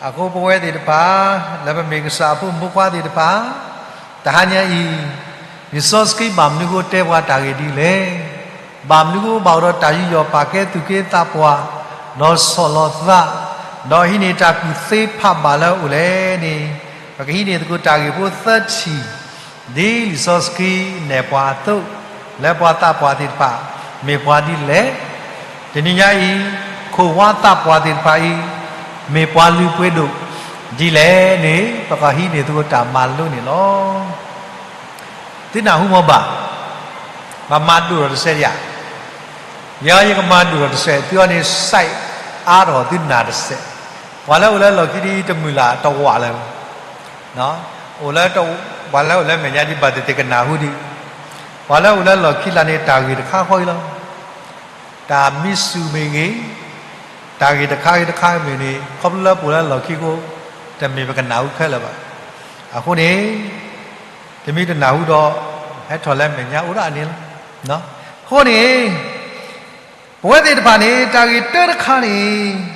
အဃိပဝဲသ့ၣ်တဖၣ် လၢပမ့ၢ်ကစၢ်အဖိမုၣ်ဖိခွါသ့ၣ်တဖၣ်, တဟါညါအံၤ လံာ်စီဆှံဘၣ်မနုၤဃိတဲပှၤတၢ်ဂ့ၢ်ဒ်လဲၣ်. ဘၣ်မနုၤဃိဘၣ်အိၣ်ဒီးတၢ်ယူးယီၣ်ပာ်ကဲသူၣ်က့သးပှၢ်, ဒီးဆီၣ်လီၤသး, ဒီးဟံးန့ၢ်တၢ်ကူၣ်သ့ဖးဘၣ်လၢအအိၣ်လဲၣ်န့ၣ်, ပကဟံးန့ၢ်သကိးတၢ်ဂ့ၢ်ဖိသၢထံၣ်, ဒ်လံာ်စီဆှံနဲၣ်ပှၤအသိး, လၢပှၤသးပှၢ်သ့ၣ်တဖၣ် မ့ၢ်ပှၤဒ်လဲၣ်. တနံၤညါအံၤ ခိၣ်ဝါသးပှၢ်သ့ၣ်တဖၣ်အံၤ မ့ၢ်ပှၤလုၢ်ပှ့ၤဒိၣ်ဒ်လဲၣ်န့ၣ် ပကဟံးန့ၢ်သကိးတၢ်မၤလိန့ၣ်လီၤ. သုနၢ်ဟူမ့ၢ်ဘၣ်, ပမၤဒိၣ်ထီၣ်တစဲးဒံးဧါ. ယဲယကမၤဒိၣ်ထီၣ်တစဲး, သုအီၤန့ၣ် စဲးအါထီၣ်သုနၢ်တစဲး. ပှၤလၢအိၣ်လၢလီၢ်ခံဒ်တမုာ်လၢ်တဝာ်လၢၤဘၣ်. အိၣ်လၢ, ပှၤလၢအိၣ်လၢမဲာ်ညါဒ်ဘၣ်သ့ၣ်သ့ၣ်ကနၢ်ဟူဒံး, ပှၤလၢအိၣ်လၢလီၢ်ခံလၢ်န့ၣ် တၢ်ဂ့ၢ်တခါဃီအံၤလီၤ. တၢ်မံဆူၣ်မ့ၢ်ဂ့ၤ, တၢ်ဂ့ၢ်တခါဂ့ၤတခါမ့ၢ်ဂ့ၤန့ၣ် ခီဖျိလၢပအိၣ်လၢလီၢ်ခံအဃိ, တမ့ၢ်ပကနၢ်ဟူခဲလၢာ်ဘၣ်. အဃိန့ၣ် တမ့ၢ်တနၢ်ဟူဒီး ဟဲထီၣ်လၢမဲာ်ညါအိၣ်ဒၣ်န့ၣ်လီၤ. အဃိန့ၣ် ပဝဲသ့ၣ်တဖၣ်န့ၣ် တၢ်ဂ့ၢ်တၢတခါန့ၣ်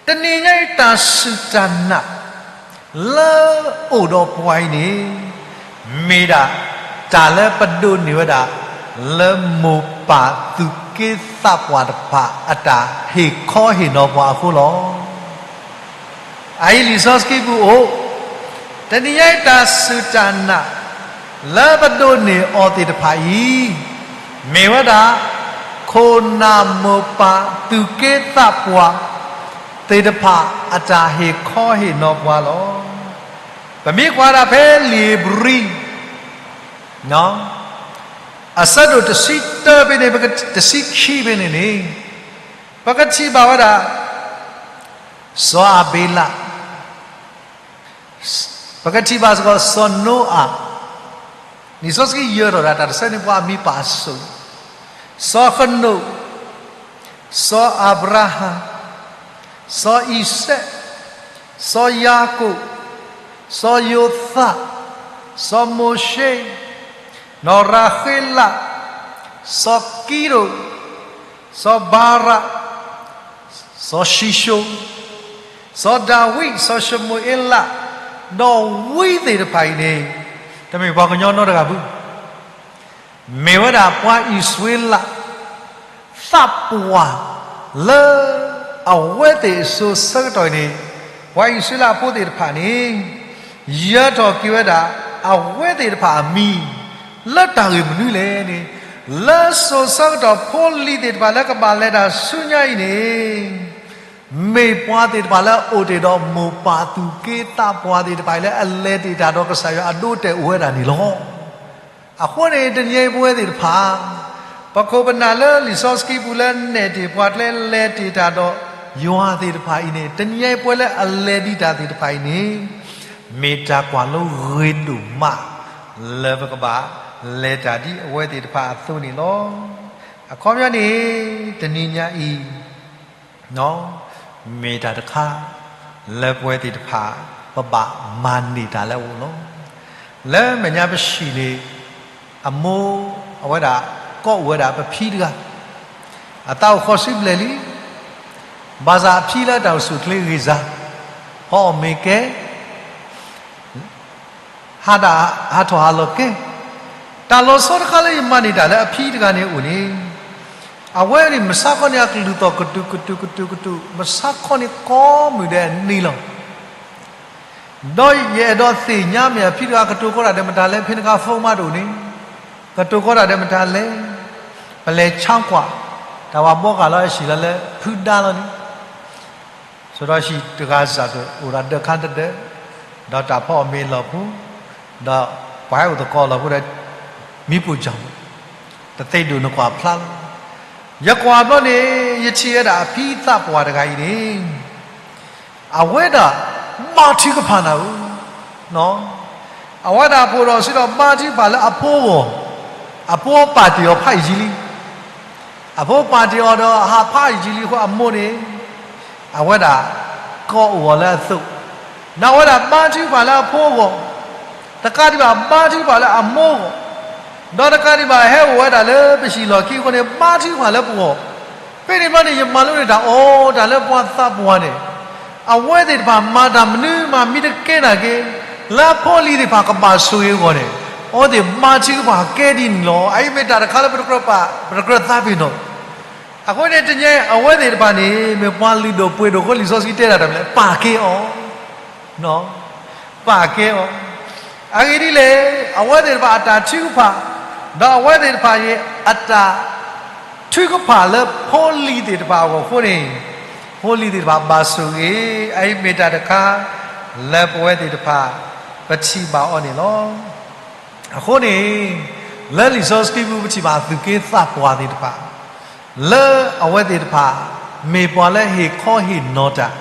တနံၤညါအံၤတၢ်စူၢ်တၢ်နာ် လၢအိၣ်ဒီးပှၤအံၤန့ၣ် မ့ၢ်ဒၣ်တၢ်လၢပဒိးန့ၢ်ဝဲဒၣ် လၢမိၢ်ပၢ်သူၣ်က့သးပှၢ်တဖၣ်အတၢ်ဟ့ၣ်ခီဟ့ၣ်နီၤပှၤအဃိလီၤ. အအံၤလံာ်စီဆှံပူၤအိၣ်, တနံၤညါအံၤတၢ်စူၢ်တၢ်နာ် လၢပဒိးန့ၢ်အီၤသ့ၣ်တဖၣ်အံၤ မ့ၢ်ဝဲဒၣ် ခိၣ်နၢ်မိၢ်ပၢ်သူၣ်က့သးပှၢ်သ့ၣ်တဖၣ်အတၢ်ဟ့ၣ်ခီဟ့ၣ်နီၤပှၤလီၤ. ပမ့ၢ်ကွၢ်ဒၣ်ဖဲလံာ်ဧ့ၤဘြံၤ အဆၢဒိၣ်တဆံတၢဖဲန့ၣ် တဆံခံဖဲန့ၣ်န့ၣ် ပကထံၣ်ဘၣ်ဝဲဒၣ် စီၤအၤဘ့လး, ပကထံၣ်ဘၣ်စ့ၢ်ကီးစီၤနိအၤ, လံာ်စီဆှံယၢၤထီၣ်ဒၣ်တၢ်တဆၢန့ၣ် ပှၤအမံၤပာ်အစိၤ, စီၤဃနိၣ်, စီၤအၤဘြၤဟၣ်, စီၤအံၤစဲး, စီၤယၤကိာ်, စီၤယိၤသး, စီၤမိၤၡ့, နီၢ်ရၤဃ့လး, စီၤကံရိၣ်, စီၤဘၤရး, စီၤၡံၣ်ၡိၣ်, စီၤဒၤဝံး, စီၤၡမူၤအ့လး, ဒီးဝံသ့ၣ်တဖၣ်အံၤန့ၣ် တမ့ၢ်ပှၤကညီနီတဂၤဘၣ်. မ့ၢ်ဝဲဒၣ်ပှၤအံၣ်စရ့လး သးပှၢ်လၢအဝဲသ့ၣ်အစိၤဆၢကတီၢ်အံၤန့ၣ်, ပှၤအံၣ်စရ့လးဖိသ့ၣ်တဖၣ်န့ၣ် ယၢၤထီၣ်က့ၤဝဲဒၣ် အဝဲသ့ၣ်တဖၣ်အမံၤ လၢတၢ်ဂ့ၢ်မနုၤလဲၣ်န့ၣ်, လၢစိၤဆၢကတီၢ်ဖိလံၤသ့ၣ်တဖၣ်လၢကဘၣ်လဲၤတၢ်ဆူညါအံၤန့ၣ် မ့ၢ်ပှၤသ့ၣ်တဖၣ်လၢအအိၣ်တ့ၢ်ဒီးမိၢ်ပၢ်သူၣ်က့သးပှၢ်သ့ၣ်တဖၣ်အံၤလၢအလဲၤတ့ၢ်တၢ်ဒီးကစၢ်ယွၤအဒိအတဲာ်အိၣ်ဝဲဒၣ်န့ၣ်လီၤ. အဃိန့ၣ် တနံၤအံၤပဝဲသ့ၣ်တဖၣ် ပခိၣ်ပနၢ်လၢလံာ်စီဆှံပူၤလၢနဲၣ်တ့ၢ်ပှၤကျဲလဲၤတ့ၢ်တၢ်ဒီးယွၤသ့ၣ်တဖၣ်အံၤန့ၣ် တနံၤအံၤပဝဲလၢအလဲၤဒံးတၢ်သ့ၣ်တဖၣ်အံၤန့ၣ် မ့ၢ်တၢ်ကွၢ်လိဂ့ၤဒိၣ်မး လၢပကဘၣ်လဲၤတၢ်ဒ်အဝဲသ့ၣ်တဖၣ်အသိးန့ၣ်လီၤ. အခီပညီန့ၣ် တနံၤညါအံၤ မ့ၢ်တၢ်တခါ လၢပဝဲသ့ၣ်တဖၣ် ပဘၣ်မၤန့ၢ်တၢ်လၢအအိၣ်လီၤ. လၢမဲာ်ညါပဟံၣ်န့ၣ် အမိၢ်အဝဲဒၣ် ကိးအိၣ်ဝဲဒၣ်ပဖံတဂၤ, အသးအိၣ်ဃီၤဆံဘျဲၣ်လံ, ဘၣ်ဆၣ်အဖံလၢတၢ်အိၣ်ဆူၣ်အိၣ်ချ့ဂ့ၤစၢ်, ဖီအီၣ်မ့ၤကဲ ဟးဒၣ်ဟးထီၣ်ဟးလီၤကဲ, တၢ်လီၤဆီတခါလၢယမၤန့ၢ်တၢ်လၢအဖံတဂၤန့ၣ်အအိၣ်န့ၣ်, အဝဲန့ၣ်မုၢ်ဆါခီန့ၣ် အကလုၢ်သီၣ်ကတုာ်ကတုာ်ကတုာ်ကတုာ်, မုၢ်ဆါခီန့ၣ်ကိးမုၢ်ဒဲးန့ၣ်လီၤ. ဒီးယအဲၣ်ဒိးသ့ၣ်ညါမ့ၢ်အဖံတဂၤကတိၤကီးတၢ်ဒီးမတၤလဲၣ်, ဖဲန့ၣ်အခါဖိမါတအိၣ်န့ၣ်, ကတိၤကီးတၢ်ဒီးမတၤလဲၣ်, ပလဲၤဆါကွၢ်, တၢ်ဝဲဘှီဃာ်လီၤအဟံၣ်လီၤလၢဖုဒါလီၤန့ၣ် ဆိးဒီးဟံၣ်တဂၤစၢ်ကအိၣ်ဒီးဒၢးခါတဒၢး, ဒီးတၢ်ဖီအီၣ်မ့ၤလီၢ်ဖိ, ဒီးပှၤဟဲအိၣ်သကိးလီၢ်ဖိဒီး မံပူၤကၠီၣ်, တသ့ဒိၣ်နကွၢ်ဖျါလီၤ. ယကွၢ်ဘျီန့ၣ် ယထံၣ်ဝဲဒၣ်အဖံသးပှၢ်တဂၤအံၤန့ၣ် အဝဲဒၣ်ဘါထုကဖၣ်နၤဧၢ, အဝဲဒၣ်အဖိဒီးစံးဒီးဘါထုကဖၣ်လၢအဖိအဂီၢ်, အဖိပာ်တ့ၢ်အီၤဖးယံာ်လံ, အဖိပာ်တ့ၢ်အီၤဒီးအဟးဖးယံာ်လံအဃိအမိၢ်န့ၣ် အဝဲဒၣ် ကိးအိၣ်အီၤလၢအသိး, ဒီးအဝဲဒၣ်ဘါထုကဖၣ်လၢအဖိအဂီၢ်, တကးဒံးဘၣ်ဘါထုကဖၣ်လၢအမိၢ်အဂီၢ်, ဒီးတကးဒံးဘၣ်ဟဲအိၣ်ဝဲဒၣ်လၢပဟံၣ်လီၢ်ခံအဃိန့ၣ် ဘါထုကဖၣ်လၢပဂီၢ်, ဖဲန့ၣ်ဘျီန့ၣ် ယမၤလိန့ၢ်တၢ်အီၤတၢ်လၢပှၤသးပှၢ်န့ၣ်, အဝဲသ့ၣ်တဖၣ်မၤတၢ်မနုၤမးမံတကဲနာ်က့, လၢအဖိအလံၤသ့ၣ်တဖၣ်ကဘၣ်ဆိၣ်ဂ့ၤအဂီၢ်န့ၣ်, အဝဲသ့ၣ်ဘါထုကဖၣ်ကဲဒ်န့ၣ်လီၤ. အအံၤမ့ၢ်တၢ်တခါလၢပတကြၢးပာ်, ပတကြၢးသးပ့ၤနီၣ် အဃိန့ၣ် တနံၤအံၤ အဝဲသ့ၣ်တဖၣ်န့ၣ် မ့ၢ်ပှၤလုၢ်ဒိၣ်ပှ့ၤဒိၣ်အဃိ လံာ်စီဆှံတဲဒၣ်တၢ်မနုၤလဲၣ်, ပာ်ကဲအီၤ, ပာ်ကဲအီၤ. အဂ့ၢ်ဒ်လဲၣ်, အဝဲသ့ၣ်တဖၣ်အတၢ်ထုကဖၣ်, ဒီးအဝဲသ့ၣ်တဖၣ်အံၤ အတၢ်ထုကဖၣ်လၢဖိလံၤသ့ၣ်တဖၣ်အဂီၢ်အဃိန့ၣ်, ဖိလံၤသ့ၣ်တဖၣ်ဘၣ်ဆိၣ်ဂ့ၤ, အအံၤမ့ၢ်တၢ်တခါ လၢပဝဲသ့ၣ်တဖၣ် ပထံၣ်ဘၣ်အီၤန့ၣ်လီၤ. အဃိန့ၣ်, လၢလံာ်စီဆှံပူၤ ပထံၣ်ဘၣ်သူၣ်က့သးပှၢ်သ့ၣ်တဖၣ်, လၢအဝဲသ့ၣ်တဖၣ် မ့ၢ်ပှၤလၢဟ့ၣ်ခီဟ့ၣ်နီၤတၢ်,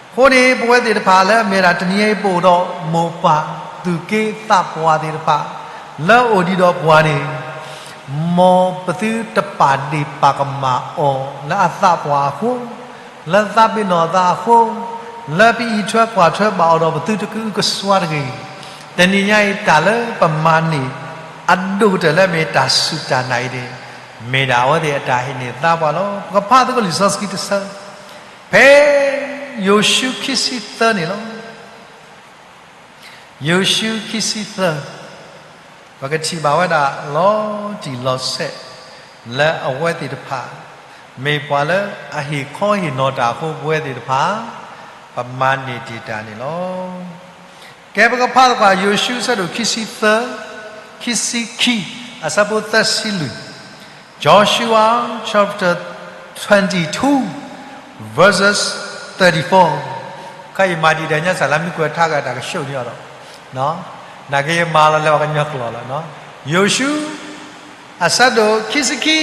အဃိန့ၣ် ပဝဲသ့ၣ်တဖၣ်လၢအမ့ၢ်ဒၣ်တနံၤအံၤပအိၣ်ဒီးမိၢ်ပၢ်သူၣ်က့သးပှၢ်သ့ၣ်တဖၣ်, လၢအအိၣ်ဒံးဒီးပှၤန့ၣ်, မ်ပသုတပာ်ဒ့ၣ်ပာ်ကမၣ်အီၤလၢအသးပှၢ်အဃိ, လၢသးပ့ၤနီၣ်အသးအဃိ, လၢပအံးထွဲကွၢ်ထွဲဘၣ်အီၤဒီးပသုတကအုကစွါတဂ့ၤ. တနံၤညါအံၤ တၢ်လၢပမၤန့ၢ်အဒိၣ်ကတၢၢ်လၢအမ့ၢ်တၢ်စူၢ်တၢ်နာ်အံၤန့ၣ်, မ့ၢ်ဒၣ်အဝဲသ့ၣ်အတၢ်ဟ့ၣ်န့ၢ်သးပှၢ်လီၤ. ပကဖးသကိးလံာ်စီဆှံတဆၢ, ဖဲယိၤၡူခံဆံသၢန့ၣ်လီၤ. ယိၤၡူခံဆံသၢ, ပကထံၣ်ဘၣ်ဝဲဒၣ်လီၤတံၢ်လီၤဆဲး လၢအဝဲသ့ၣ်တဖၣ်, မ့ၢ်ပှၤလၢအဟ့ၣ်ခီဟ့ၣ်နီၤတၢ်အဃိ ပဝဲသ့ၣ်တဖၣ် ပမၤန့ၢ်တ့ၢ်တၢ်န့ၣ်လီၤ. ကဲ ပကဖးသကိး ယိၤၡူအဆၢဒိၣ်ခံဆံသၢ, ခံဆံခံ, အဆၢဖိသၢဆံလွံၢ်, Joshua chapter twenty-two, verses thirty-four. ခဲအံၤမၤဒံးဒဲးညါစၢ်လၢမ့ၢ်ကွဲးထါဂ့ၤတၢ်ကဆှိၣ်န့ၢ်အီၤဒီး, နာ်က့ယမၤလီၤလၢပှၤကညီကျိာ်လီၤ. ယိၤၡူ အဆၢဒိၣ်ခံဆံခံ,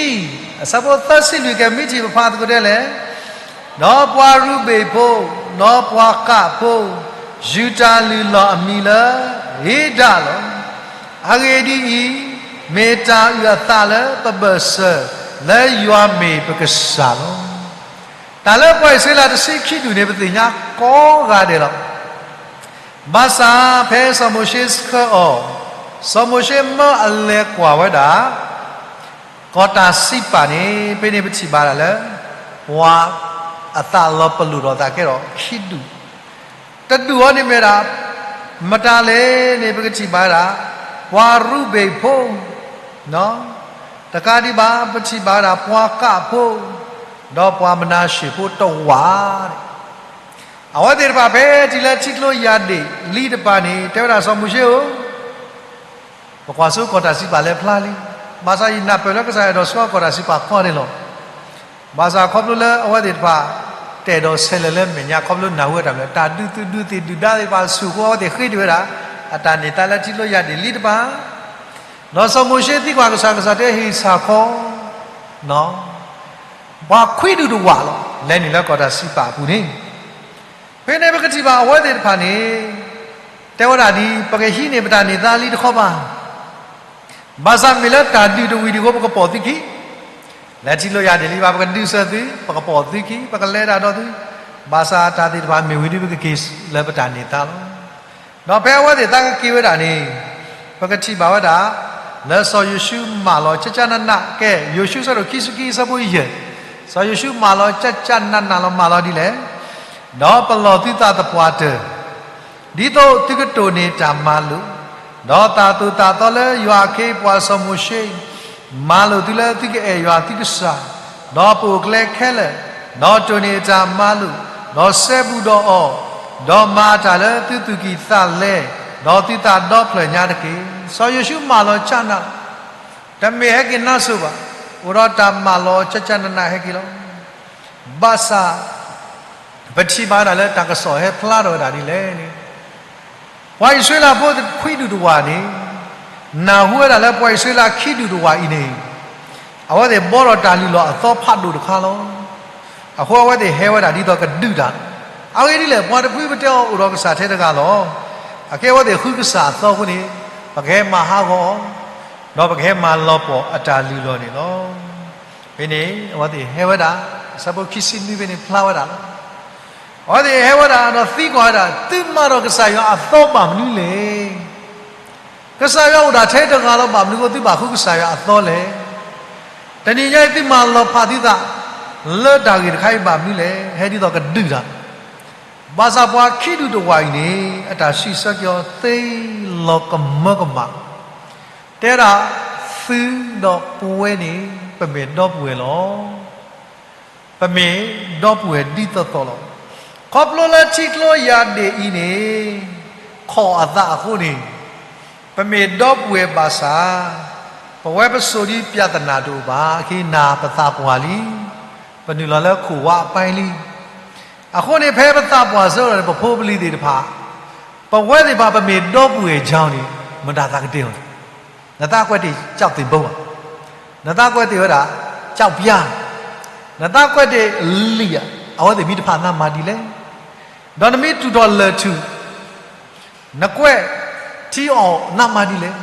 အဆၢဖိသၢဆံလွံၢ် ကဲ မ့ၢ်ထံၣ်ပဖးသကိးဒဲးလဲၣ်, ဒီးပှၤရူၤဘ့ၣ်ဖိ, ဒီးပှၤဃးဖိ, ယူဒၤလုၢ်လီၢ်အမံၤလၢ ဧဒၣ်လီၤ. အဂ့ၢ်ဒ်အံၤ, မ့ၢ်တၢ်အုၣ်အသးလၢပဘၢၣ်စၢၤ လၢယွၤမ့ၢ်ပကစၢ်လီၤ. တၢ်လၢပှၤအံၣ်စရ့လးတဆံခံဒူၣ်န့ၣ် ပသ့ၣ်ညါကိးဂၤဒဲးလီၤ. ဘၣ်ဆၣ်ဖဲစီၤမိၤၡ့ဆှၢအီၤ, စီၤမိၤၡ့မၢအလဲၤကွၢ်ဝဲဒၣ် ကီၢ်တၢ်စံးပာ်န့ၣ် ဖဲန့ၣ်ပထံၣ်ဘၣ်ဒၣ်လၢ ပှၤအသးလီၤပလိာ်ဒီးသးကဲထီၣ်ခံဒူၣ်, တဒူၣ်အံၤန့ၣ်မ့ၢ်ဒၣ် မတၤလဲၣ်န့ၣ် ပကထံၣ်ဘၣ်ဝဲဒၣ် ပှၤရူၤဘ့ၣ်ဖိ, တကးဒံးဘၣ် ပထံၣ်ဘၣ်ဝဲဒၣ် ပှၤကးဖိ, ဒီးပှၤမနၤၡ့ၣ်ဖိတဝာ်န့ၣ် အဝဲသ့ၣ်တဖၣ်ဖဲတုၤလၢထံကျိယၢ်ဒ့ၣ်လံတပၤန့ၣ် တဲဝဲဒၣ်စီၤမိၤၡ့ဧၢ, ပကွၢ်စိကီၢ်တၢ်စံးပာ်လၢဖျါလံ, ဘၣ်ဆၣ်ယနၢ်ပၢၢ်လၢကစၢ်ယွၤအဲၣ်ဒိးဆှၢကီၢ်တၢ်စံးပာ်ကီန့ၣ်လီၤ. ဘၣ်ဆၣ်ခီဖျိလၢအဝဲသ့ၣ်တဖၣ် တအဲၣ်ဒိးဆဲးလဲၤလၢမဲာ်ညါ ခီဖျိနၢ်ဟူဝဲတၢ်မနုၤ တၢ်ဒုးသုးဒုးသ့ၣ်ဒုၣ်ဒါသ့ၣ်တဖၣ်ဆူၣ်အဃိ အဝဲသ့ၣ်ဃ့တ့ၢ်ဝဲဒၣ် အတၢ်န့ၢ်သါလၢထံကျိယၢ်ဒ့ၣ်လံတပၤ, ဒီးစီၤမိၤၡ့သံကွၢ်ကစၢ် ကစၢ်တဲဟ့ၣ်ဆၣ်ခီ ပှၤခွံဒူၣ်တဝာ်လီၤ လဲၤနုာ်လၢကီၢ်တၢ်စံးပာ်အပူၤန့ၣ်, ဖဲန့ၣ်ပကထံၣ်ဘၣ်အဝဲသ့ၣ်တဖၣ်န့ၣ် တဲဝဲဒၣ်ဒ် ပကဟံးန့ၢ်ပတၢ်န့ၢ်သါလံတခီဘၣ်, ဘၣ်ဆၣ်မ့ၢ်လၢတၢ်ဒုးတဝံၤဒံးအဃိ ပကပိာ်သုခံ, လဲၤထံကျိယၢ်ဒ့ၣ်လံဘၣ် ပကဒုးဆၢသု, ပကပိာ်သုခံ, ပကလဲၤတၢ်ဒီးသု, ဘၣ်ဆၣ်တၢ်သ့ၣ်တဖၣ်မ့ၢ်ဝံၤဒံး ပကက့ၤလၢပတၢ်န့ၢ်သါလီၤ. ဒီးဖဲအဝဲသ့ၣ်သးကက့ၤဝဲဒၣ်န့ၣ် ပကထံၣ်ဘၣ်ဝဲဒၣ် လၢစီၤယိၤၡူမၢလီၤကၠၢ်ကၠၢ်နးနး ကဲ ယိၤၡူဆၢဒိၣ်ခံဆံခံဆၢဖိယဲၢ်, စီၤယိၤၡူမၢလီၤကၠၢ်ကၠၢ်နးနးလီၤ မၢလီၤဒ်လဲၣ်, ဒီးပလီၢ်သုသးသပှၢ်တၢၢ် ဒ်သိးသုကတိၢ်န့ၢ်တၢ်မၤလိာ်, ဒီးသးသိၣ်သးသီလၢယွၤအခ့အပှၤစီၤမိၤၡ့ မၤလိာ်သုလၢသုကအဲၣ်ယွၤသုကစၢ်, ဒီးပအိၣ်ကျဲခဲလၢာ်, ဒီးတိၢ်န့ၢ်အတၢ်မၤလိာ်, ဒီးစဲဘူးဒီးအီၤ, ဒီးမၤအတၢ်လၢသုသူၣ်ကံၢ်သးလဲ, ဒီးသုသးဒီဖျၢၣ်ညါတက့ၢ်. စီၤယိၤၡူမၢလီၤကၠၢ်နး, တမ့ၢ်ဟဲက့ၤနါစိၤဘၣ်, အိၣ်ဒီးတၢ်မၢလီၤကၠၢ်ကၠၢ်နးနးဟဲက့ၤလီၤ. ဘၣ်ဆၣ် ပထံၣ်ဘၣ်ဒၣ်လၢတၢ်ကစီၣ်ဟဲဖျါထီၣ်ဝဲဒၣ်ဒ်လဲၣ်န့ၣ်, ပှၤအံၣ်စရ့လးဖိခွံဒူၣ်တဝာ်န့ၣ် နၢ်ဟူဝဲဒၣ်လၢပှၤအံၣ်စရ့လးခံဒူၣ်တဝာ်အံၤန့ၣ် အဝဲသ့ၣ်ဘှီထီၣ်တၢ်လုၢ်လီၢ်အသီဖးဒိၣ်တခါလီၤ. အဃိအဝဲသ့ၣ်ဟဲဝဲဒၣ်ဒ်သိးကဒုးတၢ်, အဂ့ၢ်ဒ်လဲၣ် ပှၤတဖုပတဲအီၤအိၣ်ဒီးကစၢ်ထဲတဂၤလီၤ. အကဲအဝဲသ့ၣ်ဃုကစၢ်အသီအဃိန့ၣ် ပကဟဲမၤဟးဂီၤအီၤ, ဒီးပကဟဲမၤလီၤပှီၢ်အတၢ်လုၢ်လီၢ်န့ၣ်လီၤ. ဖဲန့ၣ် အဝဲသ့ၣ်ဟဲဝဲဒၣ်, အဆၢဖိခံဆံနွံဖဲန့ၣ်ဖျါဝဲဒၣ်လီၤ. အဝဲသ့ၣ်ဟဲဝဲဒၣ်ဒီးသံကွၢ်ဝဲဒၣ်, သုမၤဒီးကစၢ်ယွၤအသီဘၣ်မနုၤလဲၣ်. ကစၢ်ယွၤအိၣ်ဒၣ်ထဲတဂၤလီၤ ဘၣ်မနုၤအဃိသုဘၣ်ဃုကစၢ်ယွၤအသီလဲၣ်. တနံၤညါအံၤ သုမၤလီၤဖးသုသး လၢတၢ်ဂ့ၢ်တခါအံၤဘၣ်မနုၤလဲၣ်, ဟဲဒ်သိးကဒုးတၢ်. ဘၣ်ဆၣ်ပှၤခံဒူၣ်တဝာ်အံၤန့ၣ် အတၢ်စံးဆၢက့ၤအီၤသ့လီၤကမၢကမၣ်, တဲဒၣ်, သုဒီးပဝဲန့ၣ် ပမ့ၢ်ဒီပုၢ်ဝဲၢ်လီၤ. ပမ့ၢ်ဒီပုၢ်ဝဲၢ်ဒ်သိးသိးလီၤ. ခီဖျိလၢထံကျိယၢ်ဒ့ၣ်အံၤန့ၣ် ခိးအသးအဃိန့ၣ် ပမ့ၢ်ဒီပုၢ်ဝဲၢ်ဘၣ်ဆၣ် ပဝဲပစိာ်ဒ်ပြဿနာတအိၣ်ဘၣ်, အခဲအံၤနၤပသးပှၢ်လံ, ပနုာ်လီၤလၢခိၣ်ဝါအပၢ်လံ. အဃိန့ၣ် ဖဲပသးပှၢ်ဆၢကတီၢ်န့ၣ် ပဖိပလံၤသ့ၣ်တဖၣ်, ပဝဲသ့ၣ်တဖၣ် ပမ့ၢ်ဒီပုၢ်ဝဲၢ်ကၠီန့ၣ် မတၤသးကတဲအီၤလဲၣ်. နသးကွဲးတ့ၢ် ကၠီၣ်သ့ၣ်ဘိဧါ, နသးကွဲးတ့ၢ်ဝဲဒၣ် ကၠီၣ်ပျါ, နသးကွဲးတ့ၢ်လံာ်ဧါ, အဝဲသ့ၣ်မ့ၢ်တဖၣ်နမၤဒ်လဲၣ်. ဒီးနမ့ၢ်တူၢ်ထီၣ်လၢၢ်ထူၣ် နကွဲးထံအီၤနမၤဒ်လဲၣ်.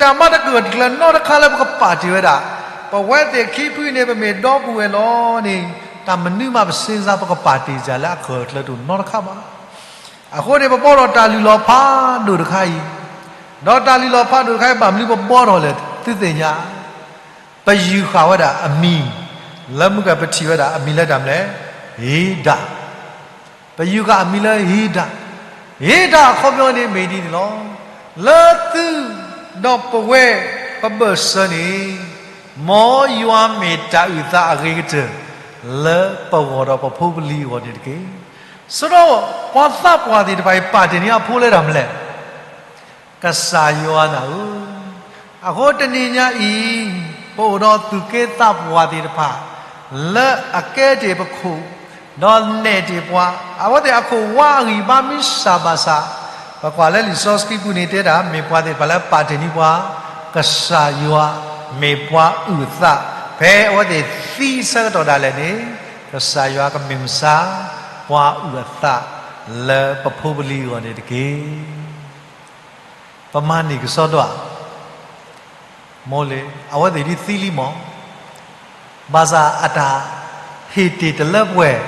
တၢ်မၤတကြၢးတကျၢၤနီတခါလၢပကပာ်တ့ၢ်ဝဲဒၣ် ပဝဲသ့ၣ်ခံဖုန့ၣ် ပမ့ၢ်ဒီပုၢ်ဝဲၢ်လီၤန့ၣ် တၢ်မနုၤမးပစ့စါ ပကပာ်တ့ၢ်စၢ်လၢအကြၢးတကျၢၤတအိၣ်နီတခါဘၣ်. အဃိန့ၣ် ပဘှီထီၣ်တၢ်လုၢ်လီၢ်ဖးဒိၣ်တခါအံၤ, ဒီးတၢ်လုၢ်လီၢ်ဖးဒိၣ်တခါအံၤ ဘၣ်မနုၤပဘှီထီၣ်လဲၣ် သုသ့ၣ်ညါ, ပယူၤဃာ်ဝဲဒၣ်အမံၤ, လၢမုၢ်ကပထံၣ်ဝဲဒၣ်အမံၤလၢတၢ်မနုၤလဲၣ်, ဧဒၢၣ်. ပယူၤဃာ်အမံၤလၢဧဒၢၣ်, ဧဒၢၣ်အခီပညီန့ၣ်မ့ၢ်ဒ်န့ၣ်လီၤ. လၢသုဒီးပဝဲပဘၢၣ်စၢၤန့ၣ်, မ်ယွၤမ့ၢ်တၢ်အုၣ်သးအဂ့ၤကတၢၢ် လၢပဂီၢ်ဒီးပဖိပလံၤအဂီၢ်န့ၣ်တက့ၢ်. ဆိဒီးပှၤသးပှၢ်သ့ၣ်တဖၣ်အံၤ ပာ်တ့ၢ်န့ၢ်အဖိလၢတၢ်မနုၤလဲၣ် ကစၢ်ယွၤနၢ်ဧၢ, အဃိတနံၤညါအံၤ, ပအိၣ်ဒီးသူၣ်က့သးပှၢ်သ့ၣ်တဖၣ် လၢအကဲတ့ၢ်ပခိၣ်, ဒီးနဲၣ်တ့ၢ်ပှၤ, အဝဲသ့ၣ်အခိၣ်ဝါအဂံၢ်ဘါမ့ၢ်စၢ်ဘၣ်ဆၣ်, ပကွၢ်လၢလံာ်စီဆှံပူၤန့ၣ်တဲဒၣ် မ့ၢ်ပှၤသ့ၣ်တဖၣ်လၢပာ်တ့ၢ်န့ၢ်ပှၤ, ကစၢ်ယွၤမ့ၢ်ပှၤအုၣ်အသး, ဖဲအဝဲသ့ၣ်သံဆၢကတီၢ်ဒၣ်လဲာ်န့ၣ်, ကစၢ်ယွၤကမ့ၢ်မဆါ ပှၤအုၣ်အသးလၢပဖိပလံၤအဂီၢ်န့ၣ်တက့ၢ်. ပမၤန့ၢ်ကစီဒီဧါ. မိၢ်လ့ၤ အဝဲသ့ၣ်ဒ်သံလံမး, ဘၣ်ဆၣ်အတၢ်ဟ့ၣ်တ့ၢ်တလၢပှဲၤ,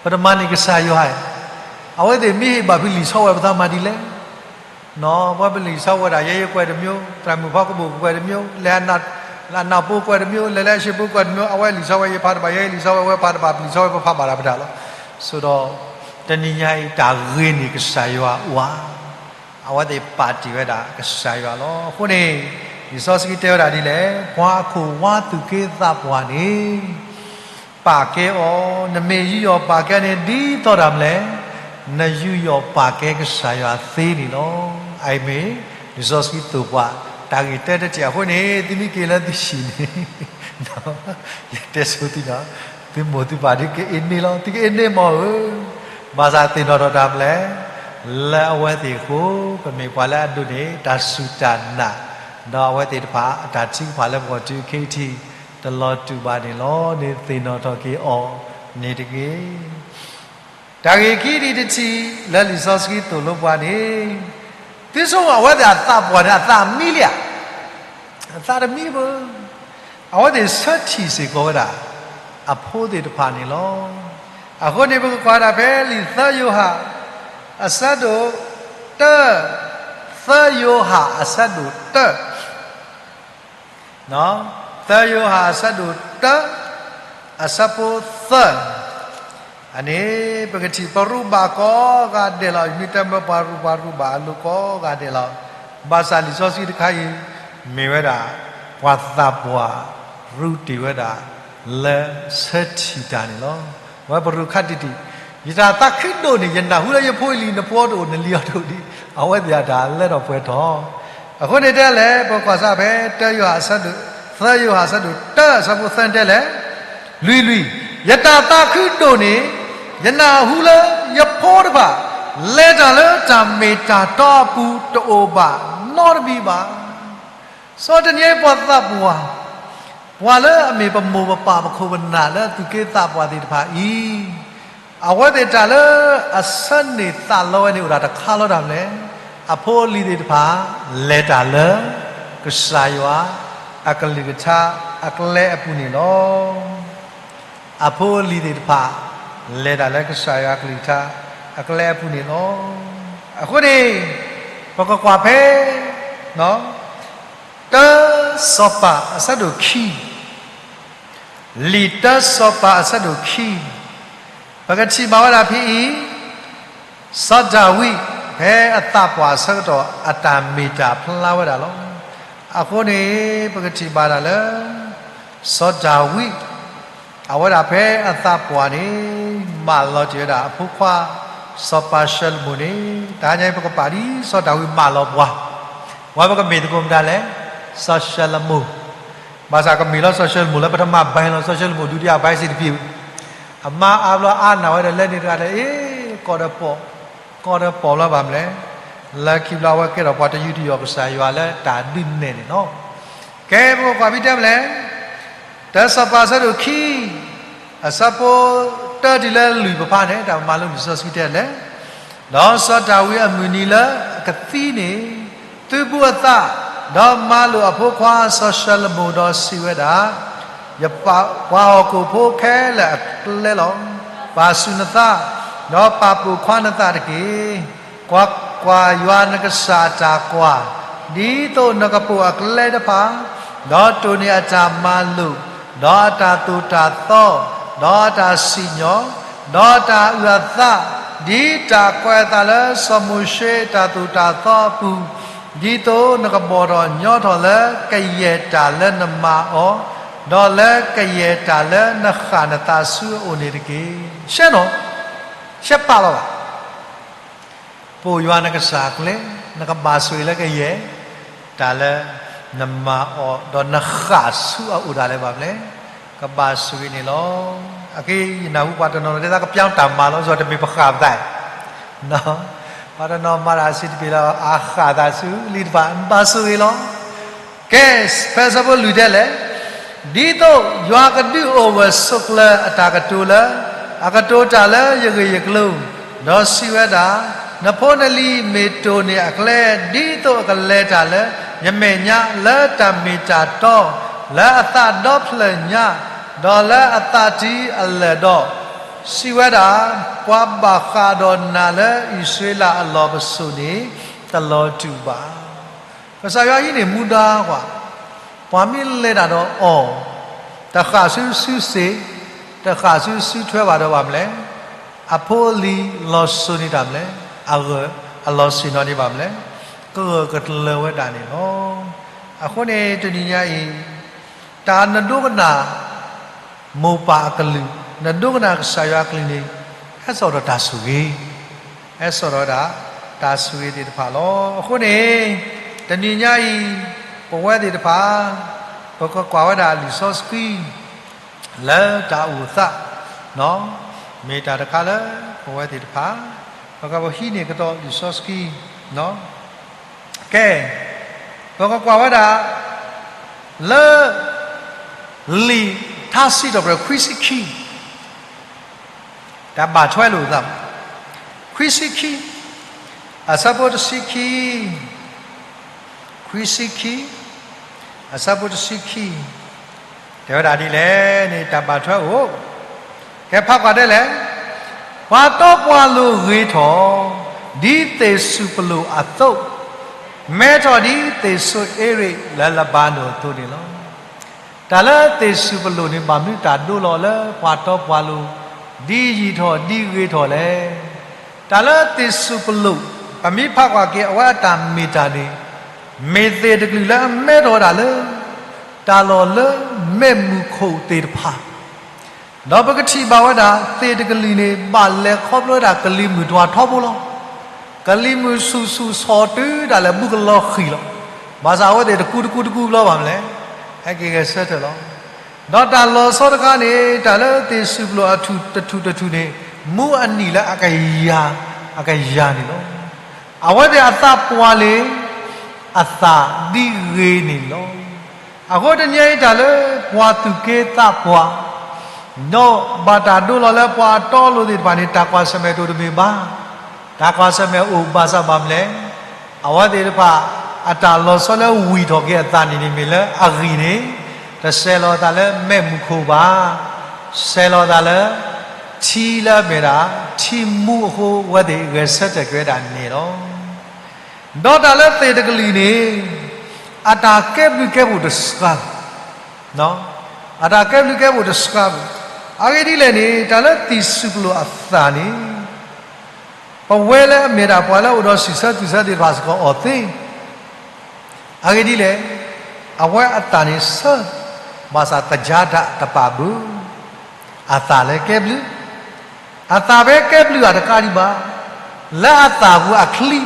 ပတမၤန့ၢ်ကစၢ်ယွၤ, အဝဲသ့ၣ်မ့ၢ်ဟ့ၣ်ဘၣ်ဖုးလံာ်ဆီဝဲ ပသးမၤဒ်လဲၣ်. နီၢ် ပှၤပလံာ်ဆီဝဲဒၣ် ယဲယကွဲးတမျိုး, သရၣ်မုၣ်ဖီကဘိၣ်ကွဲးတမျိုး, လဲၤအနၢ်ပိာ်ကွဲးတမျိုး, လဲၤလၢအဟံၣ်ပူၤကွဲးတမျိုး, အဝဲလံာ်ဆီဝဲယဖးတဘၣ်, ယဲလံာ်ဆီဝဲဝဲဖးတဘၣ်, ပလံာ်ဆီဝဲပဖးဘၣ်တၢ်ပတၢ်လီၤ. ဆိဒီး တနံၤညါအံၤ တၢ်ဂ့ၤန့ၢ်ကစၢ်ယွၤအိၣ်ဧါ. အဝဲသ့ၣ်ပာ်တ့ၢ်ဝဲဒၣ်ကစၢ်ယွၤလီၤ. အဃိန့ၣ် လံာ်စီဆှံတဲဝဲဒၣ်ဒ်လဲၣ်, ပှၤအခိၣ်ဝါသူၣ်က့သးပှၢ်န့ၣ် ပာ်ကဲအီၤ, နမ့ၢ်ယူးယီၣ်ပာ်ကဲန့ၣ် ဒ်သိးတၢ်မနုၤလဲၣ်, နယူးယီၣ်ပာ်ကဲကစၢ်ယွၤသ့န့ၣ်လီၤ. အအံၤမ့ၢ် လံာ်စီဆှံသိၣ်ပှၤ တၢ်ဂ့ၢ်တဲတထံၣ်အဃိန့ၣ် သုမ့ၢ်က့ၤလၢသုဟံၣ်န့ၣ် ယတဲဆိသံနီၤ, သုမိၢ်သုပၢ်ဒ်ကအ့န့ၣ်လီၤ, သုကအ့န့ၣ်မ့ၢ်ဧၢ, ဘၣ်ဆၣ်သ့ၣ်နီၣ်ထီၣ်တၢ်မနုၤလဲၣ်, လၢအဝဲသ့ၣ်အဃိ ပမ့ၢ်ပှၤလၢအဒိးန့ၢ် တၢ်စူၢ်တၢ်နာ်, ဒီးအဝဲသ့ၣ်တဖၣ် အတၢ်ထုကဖၣ်လၢပဂီၢ်တုၤခဲအံၤထံၣ် တလီၤတူာ်ဘၣ်န့ၣ်လီၤ. န့ၣ်သ့ၣ်နီၣ်ထီၣ်က့ၤအီၤန့ၣ်တက့ၢ်. တၢ်ဂ့ၢ်ခံဒံးတထံၣ် လၢလံာ်စီဆှံသိၣ်လိပှၤန့ၣ်, သုဆိကမိၣ်အဝဲသ့ၣ်အသးပှၢ်န့ၣ် အသးမံလံဧါ. အသးတမံဘၣ်. အဝဲသ့ၣ်ဆၢထံၣ်စ့ၢ်ကီးဝဲဒၣ် အဖိသ့ၣ်တဖၣ်န့ၣ်လီၤ. အဃိန့ၣ် ပကကွၢ်ဒၣ်ဖဲလံာ်သၢယိၤဟၣ် အဆၢဒိၣ်တၢ, သၢယိၤဟၣ်အဆၢဒိၣ်တၢ သၢယိၤဟၣ်အဆၢဒိၣ်တၢ အဆၢဖိသၢ, အန့ၣ် ပကထံၣ်ပရူးဘၣ်ကိးဂၤဒဲးလီၤ. မ့ၢ်တမၢပှၤရူး ပှၤရူးဘၣ်အလိၤကိးဂၤဒဲးလီၤ. ဘၣ်ဆၣ်လံာ်စီဆှံတခါအံၤ မ့ၢ်ဝဲဒၣ် ပှၤသးပှၢ်ရူးတ့ၢ်ဝဲဒၣ် လၢဆၢထံၣ်တၢ်န့ၣ်လီၤ. အဝဲပရူးခါတံၢ်တံၢ်, ယတၢ်သးခုဒိၣ်န့ၢ် ယနၢ်ဟူလၢယဖိအလံၤ နဖိတအိၣ် နလံၤအီၤတအိၣ်ဒံး အဝဲသ့ၣ်အတၢ်လၢထီၣ်ပှဲၤထီၣ်. အဃိန့ၣ်တဲလဲၣ် ပကွၢ်စးဖဲ တၢယိၤဟၣ်အဆၢဒိၣ်, သၢယိၤဟၣ်အဆၢဒိၣ်တၢ အဆၢဖိသၢန့ၣ်တဲလဲၣ်, လွံၢ်လွံၢ်, ယတၢ်သးခုဒိၣ်န့ၢ် ယနၢ်ဟူလၢယဖိတဖၣ် လဲၤတၢ်လၢတၢ်မ့ၢ်တၢ်တီအပူၤတအိၣ်ဘၣ်နီတမံၤဘၣ်. စီၤတနံၤအံၤပှၤသးပှၢ်, ပှၤလၢအမ့ၢ်ပမိၢ်ပပၢ်ပခိၣ်ပနၢ်လၢသူၣ်က့သးပှၢ်သ့ၣ်တဖၣ်အံၤ, အဝဲသ့ၣ်တၢ်လၢအဆၢန့ၢ်သးလီဝဲန့ၣ်အိၣ်ဒၣ်တခါလီၤ. တၢ်မနုၤလဲၣ်, အဖိအလံၤသ့ၣ်တဖၣ် လဲၤတၢ်လၢ ကစၢ်ယွၤအကလုၢ်ကထါအကျဲအပူၤန့ၣ်လီၤ. အဖိအလံၤသ့ၣ်တဖၣ် လဲၤတၢ်လၢကစၢ်ယွၤအကလုၢ်ကထါအကျဲအပူၤန့ၣ်လီၤ. အဃိန့ၣ် ပကကွၢ်ဖဲ တၢစီၤပၤအဆၢဒိၣ်ခံ, လံာ်တၢစီၤပၤအဆၢဒိၣ်ခံ, ပကထံၣ်ဘၣ်ဝဲဒၣ်ဖဲအံၤ, စီၤဒၤဝံး ဖဲအသးပှၢ်အဆၢကတီၢ် အတၢ်မ့ၢ်တၢ်ဖျါဝဲဒၣ်လီၤ. အဃိန့ၣ် ပကထံၣ်ဘၣ်ဒၣ်လၢ စီၤဒၤဝံး အဝဲဒၣ်ဖဲအသးပှၢ်န့ၣ် မၢလီၤတ့ၢ်ဝဲဒၣ်အဖိခွါ စီၤပၤၡလိၤမိၣ်န့ၣ် တဟါညါအံၤ ပကပာ်ဒ်စီၤဒၤဝံးမၢလီၤပှၤ, ပှၤပကမ့ၢ်သကိးမတၤလဲၣ်, စီၤၡလိၤမိၣ်. ဘၣ်ဆၣ်ကမ့ၢ်လီၤစီၤၡလိၤမိၣ်လၢပထမဘါလီၤ, စီၤၡလိၤမိၣ် ဒုတိယဘါ စ့တပံၤ, အမါအါဘျီအါနာ်ဝဲဒီးလၢန့ၣ်တဂၤဒီး အ့ ကီၢ်ဒီးပိာ်, ကီၢ်ဒီးပိာ်လီၤဘၣ်မနုၤလဲၣ်, လၢခံဘျီအဝဲကဲထီၣ်ပှၤတယူးတယီၣ်ကစၢ်ယွၤလၢတၢ်ဒုးနဲၣ်န့ၣ်လီၤ. ကဲ ပကကွၢ်ဖဲတဲမနုၤလဲၣ်, တၢစီၤပၤအဆၢဒိၣ်ခံ အဆၢဖိတၢတုၤလၢလွံၢ်ပဖးန့ၣ် တၢ်မၤလိလံာ်စီဆှံတဲလဲၣ်, ဒီးစီၤဒၤဝံးအမုၢ်နံၤလၢအကသံန့ၣ် သုးဘူးအသး, ဒီးမၢလိာ်အဖိခွါစီၤၡလိၤမိၣ်ဒီးစံးဝဲဒၣ်, ယပာ်ပှၤဟီၣ်ခိၣ်ဖိခဲလၢာ်အကျဲလီၤ. ပာ်ဆူၣ်နသး, ဒီးပာ်ပိာ်ခွါနသးတက့ၢ်. ကွၢ်ကွၢ်, ယွၤနကစၢ်အတၢ်ကွၢ်, ဒ်သိးနကပိာ်အကျဲတဖၣ်, ဒီးတိၢ်န့ၢ်အတၢ်မၤလိာ်, ဒီးအတၢ်သိၣ်တၢ်သီ, ဒီးအတၢ်စံၣ်ညီၣ်, ဒီးအတၢ်အုၣ်အသး, ဒ်တၢ်ကွဲးအသးလၢစီၤမိၤၡ့အတၢ်သိၣ်တၢ်သီအပူၤ, ဒ်သိးနကဘီၣ်ထီၣ်ညီထီၣ်လၢကယဲၢ်တၢ်လၢနမၤအီၤ, ဒီးလၢကယဲၢ်တၢ်လၢနဃၣ်နသးဆူအအိၣ်န့ၣ်တက့ၢ်. ရှဲနီၤ, ရှဲပာ်လီၤဘၣ်. ပိာ်ယွၤနကစၢ်အကျဲ, နကဘၣ်ဆိၣ်ဂ့ၤလၢကယဲၢ်, တၢ်လၢနမၤအီၤ, ဒီးနဃၣ်ဆူအအိၣ်ဒၣ်လဲာ်ဘၣ်မနုၤလဲၣ်, ကဘၣ်ဆိၣ်ဂ့ၤန့ၣ်လီၤ. အက့ ယနၢ်ဟူပှၤတနီၤနီၤတဲသးကပျီတၢ်မၤလီၤ, စီၤတမ့ၢ်ပဃၣ်ပသး, ပှၤတနီၤမၤတၢ်စံးတပ့ၤလီၤ, အဃၣ်သးဆူလံတဖၣ်, ဘၣ်ဆိၣ်ဂ့ၤလီၤ. ကဲ, ဖဲဆၢဖိလွံၢ်တဲလဲၣ်, ဒ်သိးယွၤကဒုးအိၣ်ဝဲဆိးကျၢၤအတၢ်ကတိၤလၢ အကတိၤတၢ်လၢယဂ့ၢ်ယကျိၤ, ဒီးစံးဝဲဒၣ်, နဖိနလံၤမ့ၢ်တိၢ်န့ၢ်အကျဲ ဒ်သိးအကလဲၤတၢ်လၢ ယမဲာ်ညါလၢတၢ်မ့ၢ်တၢ်တီ, လၢအသးဒီဖျၢၣ်ညါ, ဒီးလၢအသးတံၢ်အလၢာ်ဒီး, စံးဝဲဒၣ်, ပှၤဘၣ်ဃးဒီးနၤလၢအံၣ်စရ့လးအလီၢ်ပစိာ်န့ၣ် တလီၤတူာ်ဘၣ်. ကစၢ်ယွၤဟံးန့ၢ်မူဒါကွၢ်, ပှၤမ့ၢ်လဲၤတၢ်ဒီးအီၤ, တဃၣ်ဆူစုစ့ၤ, တဃၣ်ဆူစုထွဲဘၣ်ဒီးဘၣ်မနုၤလဲၣ်, အဖိအလံၤလီၤစိာ်န့ၢ်တၢ်မနုၤလဲၣ်, အဂၢၢ်အလီၤဆ့ၣ်နီၤန့ၢ်ဘၣ်မနုၤလဲၣ်, ကဂၢၢ်ကကျၢၤဝဲဒၣ်န့ၣ်လီၤ. အဃိန့ၣ်တနံၤညါအံၤ, တၢ်နဒိကနၣ် မိၢ်ပၢ်အကလုၢ်, နဒိကနၣ်ကစၢ်ယွၤအကလုၢ်န့ၣ်, ဟဲစိာ်ဒီးတၢ်ဆိၣ်ဂ့ၤ, ဟဲစိာ်ဒီးဒၣ်တၢ်ဆိၣ်ဂ့ၤသ့ၣ်တဖၣ်လီၤ. အဃိန့ၣ်, တနံၤညါအံၤ, ပဝဲသ့ၣ်တဖၣ်, ပကကွၢ်ဝဲဒၣ်လံာ်စီဆှံ လၢတၢ်အိၣ်သး, မ့ၢ်တၢ်တခါလၢပဝဲသ့ၣ်တဖၣ်, ပကပဟံးန့ၢ်ကဒီးလံာ်စီဆှံ ကဲ, ပကကွၢ်ဝဲဒၣ် လၢ လံာ်ထါစံးထီၣ်ပတြၢၤခွံဆံခံ, တၢ်ဘၣ်ထွဲလိာ်သး, ခွံဆံခံ, အဆၢဖိတဆံခံ, ခွံဆံခံ, အဆၢဖိတဆံခံ, တဲဝဲဒၣ်ဒ်လဲၣ်န့ၣ် တၢ်ဘၣ်ထွဲအိၣ်, ကဲဖးကွၢ်ဒ်လဲၣ်, ပှၤတီပှၤလိၤဂ့ၤထီၣ်, ဒ်သ့ၣ်စူၣ်ပလိာ်အသိး, မဲထီၣ်ဒ်သ့ၣ်စိအ့ရ့းလၢလဘါနိၣ်အသိးန့ၣ်လီၤ. တၢ်လၢသ့ၣ်စူၣ်ပလိာ်န့ၣ် ဘၣ်မနုၤတၢ်ဒိလီၤလၢပှၤတီပှၤလိၤ, ဒ်ယံာ်ထီၣ်ဒ်ဂ့ၤထီၣ်လဲၣ်. တၢ်လၢသ့ၣ်စူၣ်ပလိာ်, ပမ့ၢ်ဖးကွၢ်က့ၤအဝဲအတၢ်မ့ၢ်တၢ်န့ၣ်, မ့ၢ်သ့ၣ်တကလုာ်လၢအမဲထီၣ်ဝဲဒၣ်လၢ တၢ်လီၢ်လၢမဲးမုၢ်ခိၣ်သ့ၣ်တဖၣ် ဒီးပကထံၣ်ဘၣ်ဝဲဒၣ် သ့ၣ်တကလုာ်န့ၣ် ဘၣ်လဲၤခီဖျိဝဲဒၣ်ကလံၤမုၢ်တွၤထီဘိလီၤ. ကလံၤမုၢ်ဆူၣ်ဆူၣ်ဆီၣ်တုၤဒၣ်လဲာ်ဘူးကလီၤဃံၤလီၤ. ဘၣ်ဆၣ်အဝဲသ့ၣ်တကူတကူတကူဘျီဘၣ်မနုၤလဲၣ်, ဟဲက့ၤဂဲၤဆၢထၢၣ်လီၤ. ဒီးတၢ်လီၤဆီတခါန့ၣ် တၢ်လၢသ့ၣ်စူၣ်ပလိာ်အထူၣ်တထူၣ်တထူၣ်န့ၣ် မူအနံၣ်လၢအကယၤ, အကယၤန့ၣ်လီၤ. အဝဲသ့ၣ်အသးပှၢ်လံ, အသးဒ်ဂ့ၤန့ၣ်လီၤ. အဃိတနံၤအံၤတၢ်လၢပှၤသူၣ်က့သးပှၢ်, ဒီးဘၣ်တၢ်ဒိလီၤလၢပှၤအတီအလိၤသ့ၣ်တဖၣ်န့ၣ် တၢ်ကွၢ်ဆၢၣ်မဲာ်တအိၣ်တမ့ၢ်ဘၣ်. တၢ်ကွၢ်ဆၢၣ်မဲာ်အိၣ်ဘၣ်ဆၣ်ဘၣ်မနုၤလဲၣ်, အဝဲသ့ၣ်တဖၣ် အတၢ်လီၤဆီလၢဝံၢ်ထီၣ်က့ၤအသးန့ၣ်န့ၣ်မ့ၢ်လၢအဂံၢ်န့ၣ်, တဆဲးလီၤအသးလၢမဲးမုၢ်ခိၣ်ဘၣ်. ဆဲးလီၤအသးလၢ ထံလၢအမ့ၢ်ဒၣ် ထံမူအဃိ အဝဲသ့ၣ်ဂဲၤဆၢထၢၣ်က့ၤဝဲဒၣ်န့ၣ်လီၤ. ဒီးတၢ်လၢသ့ၣ်တကလုာ်န့ၣ် အတၢ်ကဲဘျုးကဲဖှိၣ်တစှၤ, အတၢ်ကဲဘျုးကဲဖှိၣ်တစှၤ, အဂ့ၢ်ဒ်လဲၣ်န့ၣ် တၢ်လၢသ့ၣ်စူၣ်ပလိာ်အသးန့ၣ် ပဝဲလၢအမ့ၢ်ဒၣ်ပှၤလၢအိၣ်ဒီးဆံးဆၢကံးဆၢသ့ၣ်တဖၣ်စ့ၢ်ကီးအီၣ်သ့ အဂ့ၢ်ဒ်လဲၣ်, အဝဲအသးန့ၣ်ဆၢ, ဘၣ်ဆၣ်သကြားတၢ်တပာ်ဘၣ်, အသးလၢကဲဘျုး, အသးဖဲကဲဘျုးအတကးဒံးဘၣ်, လၢအသးပူၤအချံ,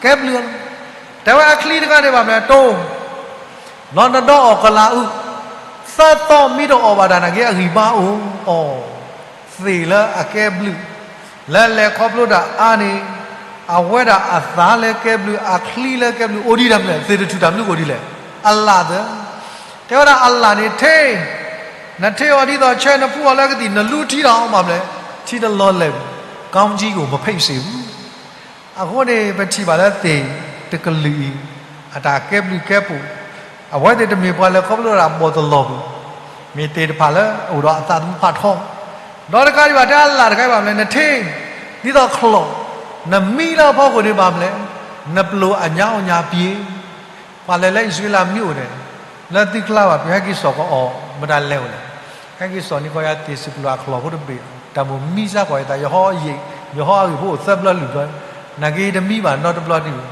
ကဲဘျုး, တဲဝဲအချံတခါန့ၣ်ဘၣ်မနုၤလဲၣ်, တိၢ်, လီၤနဒီအီၣ်ကလးအုး, သၢသီမ့ၢ်တအီၣ်ဘၣ်တၢ်နာ်က့အဂံၢ်ဘါအိၣ်အီၤ, သ့ၣ်လၢအကဲဘျုး, လၢလဲၤခီဖျိတၢ်အါန့ၣ်, အဝဲဒၣ်အသးလၢကဲဘျုး အချံလၢကဲဘျုး အိၣ်ဒံးတၢ်မနုၤလဲၣ်, သ့ၣ်တထူၣ်တၢ်မနုၤအိၣ်ဒံးလဲၣ်, အလၣ်သၢ, တဲဝဲဒၣ်အလၣ်န့ၣ်ထံ, နထံၣ်အီၤဒ်သိးဆၢနဖှူအီၤလၢကသံၣ် နလူထံဒီးအီၤဘၣ်မနုၤလဲၣ်, ထံတလီၤလဲၣ်, ကောင်းကြီးကို မဖိတ်စေဘူး. အဃိန့ၣ် ပထံၣ်ဘၣ်လၢသ့ၣ်တကလုာ်အံၤ အတၢ်ကဲဘျုးကဲဖှိၣ်, အဝဲသ့ၣ်တမ့ၢ်ပှၤလဲၤခီဖျိတၢ်ဘီၣ်သလီၢ်ပူၤ, မ့ၢ်သ့ၣ်တဖၣ်လၢအအိၣ်ဒီးအသးသမူဖးထီ, ဒီးတကးဒံးဘၣ်တဲအလၣ်တခါအံၤဘၣ်မနုၤလဲၣ်, နထံ, ဒ်သိးချီၣ်, နမံလၢအဖီခိၣ်န့ၣ်ဘၣ်မနုၤလဲၣ်, နပျိာ်အညါအိၣ်ညါပှဲၤ ပှၤလဲၤလၢအံၣ်စရ့လးမ့ၢ်အိၣ်န့ၣ်, လၢသုကျါဘၣ် ပဟဲက့ၤစိာ်ကအီၤ မတၤလဲၤအိၣ်လဲၣ်, ဟဲက့ၤစိာ်န့ၢ်ကီးယၤသ့ၣ်စူၣ်ပလိာ်အချီၣ်ဖိတဘ့ၣ်, တၢ်မိၣ်မံစါကွၢ်ယသး ယဟီအံၣ်, ယဟီအဂ့ၢ်ဖိအိၣ်သၢဘျီလွံၢ်ဘျီ, နာ်က့တမံဘၣ်နီတဘျီဒံး,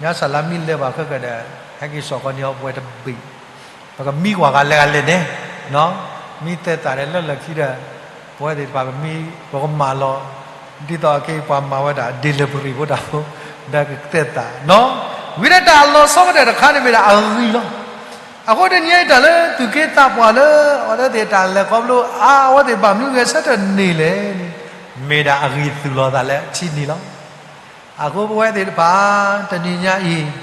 ညါစၢ်လၢမံလဲၤဘၣ်ခဲကဒါ, ဟဲက့ၤစိာ်ကီးန့ၢ်အီၤပှဲၤတဘ့ၣ်, ပကမံကွၢ်ကလဲၤဂၤလဲၤန့ၣ်, မံသဲးသးဒီးလၢလၢခံဒီး, ပဝဲသ့ၣ်တဖၣ်ပမံ, ပကမၤလီၤ, ဒ်သိးအက့ၤပှၤမၤဝဲဒၣ် delivery ဖိတၢ်ဖိ, ဒီးကသဲးသး, ဝံၤဒီးတၢ်လီၤဆီဝဲဒၣ်တခါန့ၣ်မ့ၢ်ဒၣ်အဂံၢ်လီၤ. အဃိတနံၤအံၤတၢ်လၢသူၣ်က့သးပှၢ်လၢ အဝဲသ့ၣ်တၢ်လဲၤခီဖျိအါ အဝဲသ့ၣ်ဘၣ်မနုၤဂဲၤဆၢထၢၣ်န့ၣ်လဲၣ်န့ၣ်, မ့ၢ်ဒၣ်အဂံၢ်သုးလီၤသးလၢထံန့ၣ်လီၤ. အဃိပဝဲသ့ၣ်တဖၣ် တနံၤညါအံၤ,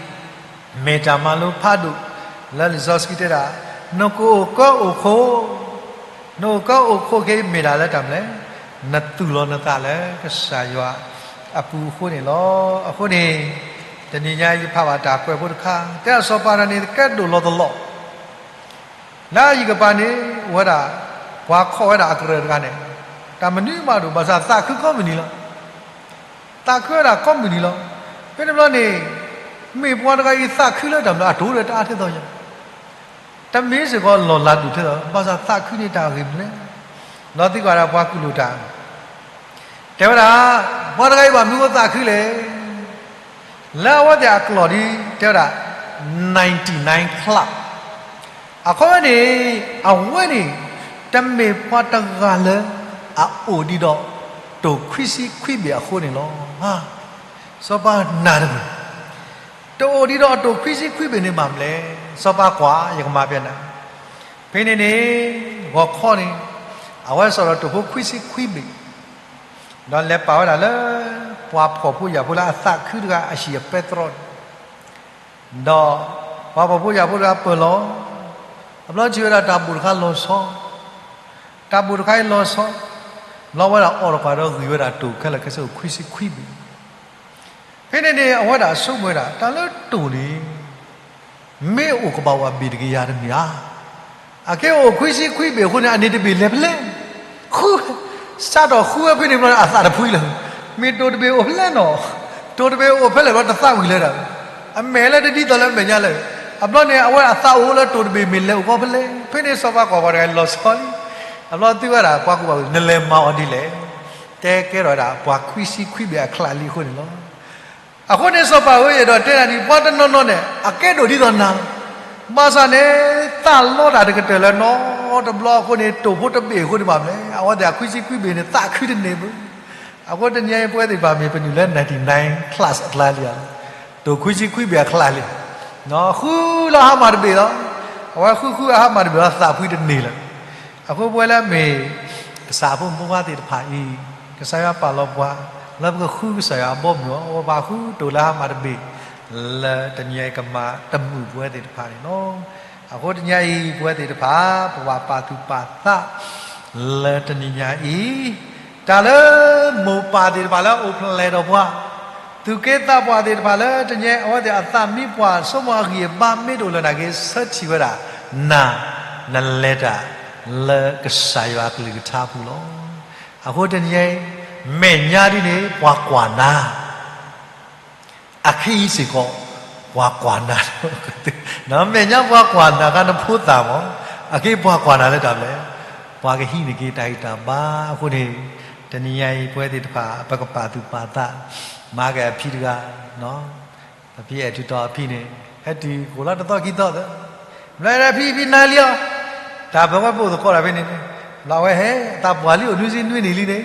မ့ၢ်တၢ်မၤလိဖးဒိၣ် လၢလံာ်စီဆှံတဲဒၣ်, နကအိၣ်ကၢအိၣ်ခိၣ်, နအိၣ်ကၢအိၣ်ခိၣ်က့ၤမ့ၢ်ဒၣ်လၢတၢ်မနုၤလဲၣ်, နသူၣ်လီၤနသးလၢကစၢ်ယွၤအပူၤအဃိန့ၣ်လီၤ. အဃိန့ၣ် တနံၤညါအံၤယဖးဘၣ်တၢ်ကွဲးဖိတခါ တဲဒၣ်စီၤပၤတဂၤန့ၣ် ကဲဒိၣ်လီၤတလီၢ်, လၢအယံၤကပၤန့ၣ် အိၣ်ဝဲဒၣ် ပှၤခိးဝဲဒၣ်အကရၢၢ်တဂၤန့ၣ်, တၢ်မနုၤမးတအိၣ် ဘၣ်ဆၣ်သးခုကိးမုၢ်နံၤလီၤ. သးခုဝဲဒၣ်ကိးမုၢ်နံၤလီၤ. ဖဲန့ၣ်ဘျီန့ၣ် မ့ၢ်ပှၤတဂၤအံၤသးခုလၢတၢ်မနုၤ အတိၢ်ဒီးတအါထဲသိးယၤ တမ့ၢ်စ့ၢ်ကီးလီၢ်လၤဒိၣ်ထဲသိး ဘၣ်ဆၣ်သးခုန့ၣ်တၢ်ဂ့ၢ်မနုၤလဲၣ်. ဒီးသံကွၢ်ဒၣ်ပှၤကူၣ်လိာ်တၢ် တဲဝဲဒၣ် ပှၤတဂၤအံၤဘၣ်မနုၤအဃိသးခုလဲၣ်. လၢအဝဲသ့ၣ်အကျိာ်ဒ် တဲဝဲဒၣ် ninety nine club အခီပညီန့ၣ် အဝဲန့ၣ် တမ့ၢ်ပှၤတဂၤလၢ အအိၣ်ဒံးဒီး တိၢ်ခွံဆံခွံဘ့ၣ်အဃိန့ၣ်လီၤ. စီၤပၤနာ်တမုာ် တအိၣ်ဒံးဒီးအတိၢ်ခွံဆံခွံဘ့ၣ်န့ၣ်ဘၣ်မနုၤလဲၣ်. စီၤပၤကွၢ် ယကမၤပျဲနၤ, ဖဲန့ၣ်န့ၣ် ဂီၤခီန့ၣ် အဝဲစိာ်ဒီးတိၢ်ဖိခွံဆံခွံဘ့ၣ် ဒီးလဲၤပာ်ဝဲဒၣ်လၢ ပှၤဖှီၣ်ဖိယာ်ဖိလၢအသးခုတဂၤအဟံၣ်အပဲတြီန့ၣ်, ဒီးပှၤဖှီၣ်ဖိယာ်ဖိတဂၤပၢၢ်လီၤ, အဘျီထံၣ်ဝဲဒၣ်တၢ်ဘိၣ်တခါလီၤဆီ, တၢ်ဘိၣ်တခါအံၤလီၤဆီ, ဘျီဝဲဒၣ်အီၣ်တကွၢ်ဒီးဂံၢ်ဝဲဒၣ်တိၢ်ခဲလၢာ်ခဲဆ့အိၣ်ခွံဆံခွံဘ့ၣ် ဖဲန့ၣ်န့ၣ် အဝဲဒၣ်ဆိကမိၣ်ဝဲဒၣ် တၢ်လၢတိၢ်န့ၣ် မ့ၢ်အိၣ်ကဘၣ်အိၣ်အဘ့ၣ်တကယၤတမ့ၢ်ဧါ. အကဲအိၣ်ခွံဆံခွံဘ့ၣ်အဃိန့ၣ် အန့ၣ်တဘ့ၣ်လဲၤဖဲလဲၣ်, ဃု, စးထီၣ်ဃုဝဲဖဲန့ၣ်ဘျီန့ၣ် အသးတဖှံလၢၤ, မ့ၢ်တိၢ်တဘ့ၣ်အိၣ်ဖဲလဲၣ်နီၤ, တိၢ်တဘ့ၣ်အိၣ်ဖဲလဲၣ်ဘျီတသးဝံၤလၢၤဒီး, အမဲာ်လၢတဒ်သိးလၢအမဲာ်ညါလၢၤ, အဘျီန့ၣ် အဝဲအသးအိၣ်လၢတိၢ်တဘ့ၣ်မ့ၢ်လဲၤအိၣ်ကီဖဲလဲၣ်. ဖဲန့ၣ်စီၤပၤကွၢ်ပှၤတဂၤလီၤဆီလံ, အဘျီသံကွၢ်ဒၣ်ပှၤကူၣ်ဘၣ်ဝဲ နလဲၤမၤအီၤဒ်လဲၣ်. တဲကဲထီၣ်ဝဲဒၣ် ပှၤခွံဆံခွံဘ့ၣ်အချးလံအဃိန့ၣ်လီၤ. အဃိန့ၣ်စီၤပၤဧၢ ယအဲၣ်ဒိးတဲနၤဒ် ပှၤတနီၤနီၤန့ၣ် အကဲဒိၣ်ဒ်သိးနၤလီၤ. ဘၣ်ဆၣ်န့ၣ် သးလီတၢ်တကတၢၢ်လၢနီတဘျီအဃိန့ၣ် တိၢ်ဖိတဘ့ၣ်အဃိန့ၣ်ဘၣ်မနုၤလဲၣ်, အဝဲသ့ၣ်အခွံဆံခွံဘ့ၣ်န့ၣ် သးခုတန့ၢ်ဘၣ်. အဃိတနံၤအံၤပဝဲသ့ၣ်တဖၣ်မ့ၢ်ပနုာ်လၢ ninety nine class အကျါလံဧါ, တိၢ်ခွံဆံခွံဘ့ၣ်အကျါလံ, ဃုလၢအဟါမၢ်တဘ့ၣ်လီၤ. အဝဲဃုဃုအဟါမၢ်တဘ့ၣ်လီၤ သးဖှံတန့ၢ်လၢၤ. အဃိပဝဲလၢမ့ၢ် ကစၢ်ဖိမုၣ်ဖိခွါသ့ၣ်တဖၣ်အံၤ, ကစၢ်ယွၤပာ်လီၤပှၤ လၢပကဃုကစၢ်ယွၤအဘီအမုၢ်အီၤ, ပဘၣ်ဃုတိၢ်လၢဟါမၢ်တဘ့ၣ်, လၢတနံၤအံၤကမၤတမုာ်ပဝဲသ့ၣ်တဖၣ်န့ၣ်လီၤ. အဃိတနံၤအံၤ ပဝဲသ့ၣ်တဖၣ် ပဘၣ်ပာ်သူၣ်ပာ်သး လၢတနံၤညါအံၤ, တၢ်လၢမိၢ်ပၢ်သ့ၣ်တဖၣ်လၢအအိၣ်ဖျဲၣ်ဒီးပှၤ, သူၣ်က့သးပှၢ်သ့ၣ်တဖၣ်လၢတနံၤအံၤ အဝဲသ့ၣ်အသးမံပှၢ် ဆိကမိၣ်အဂံၢ်အဘါမ့ၢ်တအိၣ်လၢၤနာ်က့ ဆၢထံၣ်ဝဲဒၣ် နၤ နလဲၤတၢ် လၢကစၢ်ယွၤအကလုၢ်ကထါအပူၤလီၤ. အဃိတနံၤအံၤ မဲာ်ညါဒ်န့ၣ် ပှၤကွၢ်နၤ, အခဲအံၤစ့ၢ်ကီး ပှၤကွၢ်နၤ, မဲာ်ညါပှၤကွၢ်နၤခါနဖိသၣ်မး, အခဲအံၤပှၤကွၢ်နၤလၢတၢ်ဘျဲၣ်, ပှၤကဟံးန့ၢ်က့ၤတၢ်ဂံၢ်တၢ်ဘါအဃိန့ၣ်, တနံၤညါအံၤ ပဝဲသ့ၣ်တဖၣ် ပကပာ်သူၣ်ပာ်သး, မၤက့ၤအဖံတဂၤ အဖံအဲၣ်တုၤတီၤအဖံန့ၣ် ဟဲတုၤကိၣ်လီၤတသီခံသီသၢ, ဘျီအဖံ ဖံနၤလံအီၤ, တၢ်ပၢၢ်ဝဲပအိၣ်သကိးတၢ်ဖဲန့ၣ်န့ၣ်, ဘျီအဝဲဟဲ အသးပှၢ်လံအိၣ်နွံဆံနွံနံၣ်လံန့ၣ်, ဘျီတဲဝဲဒၣ်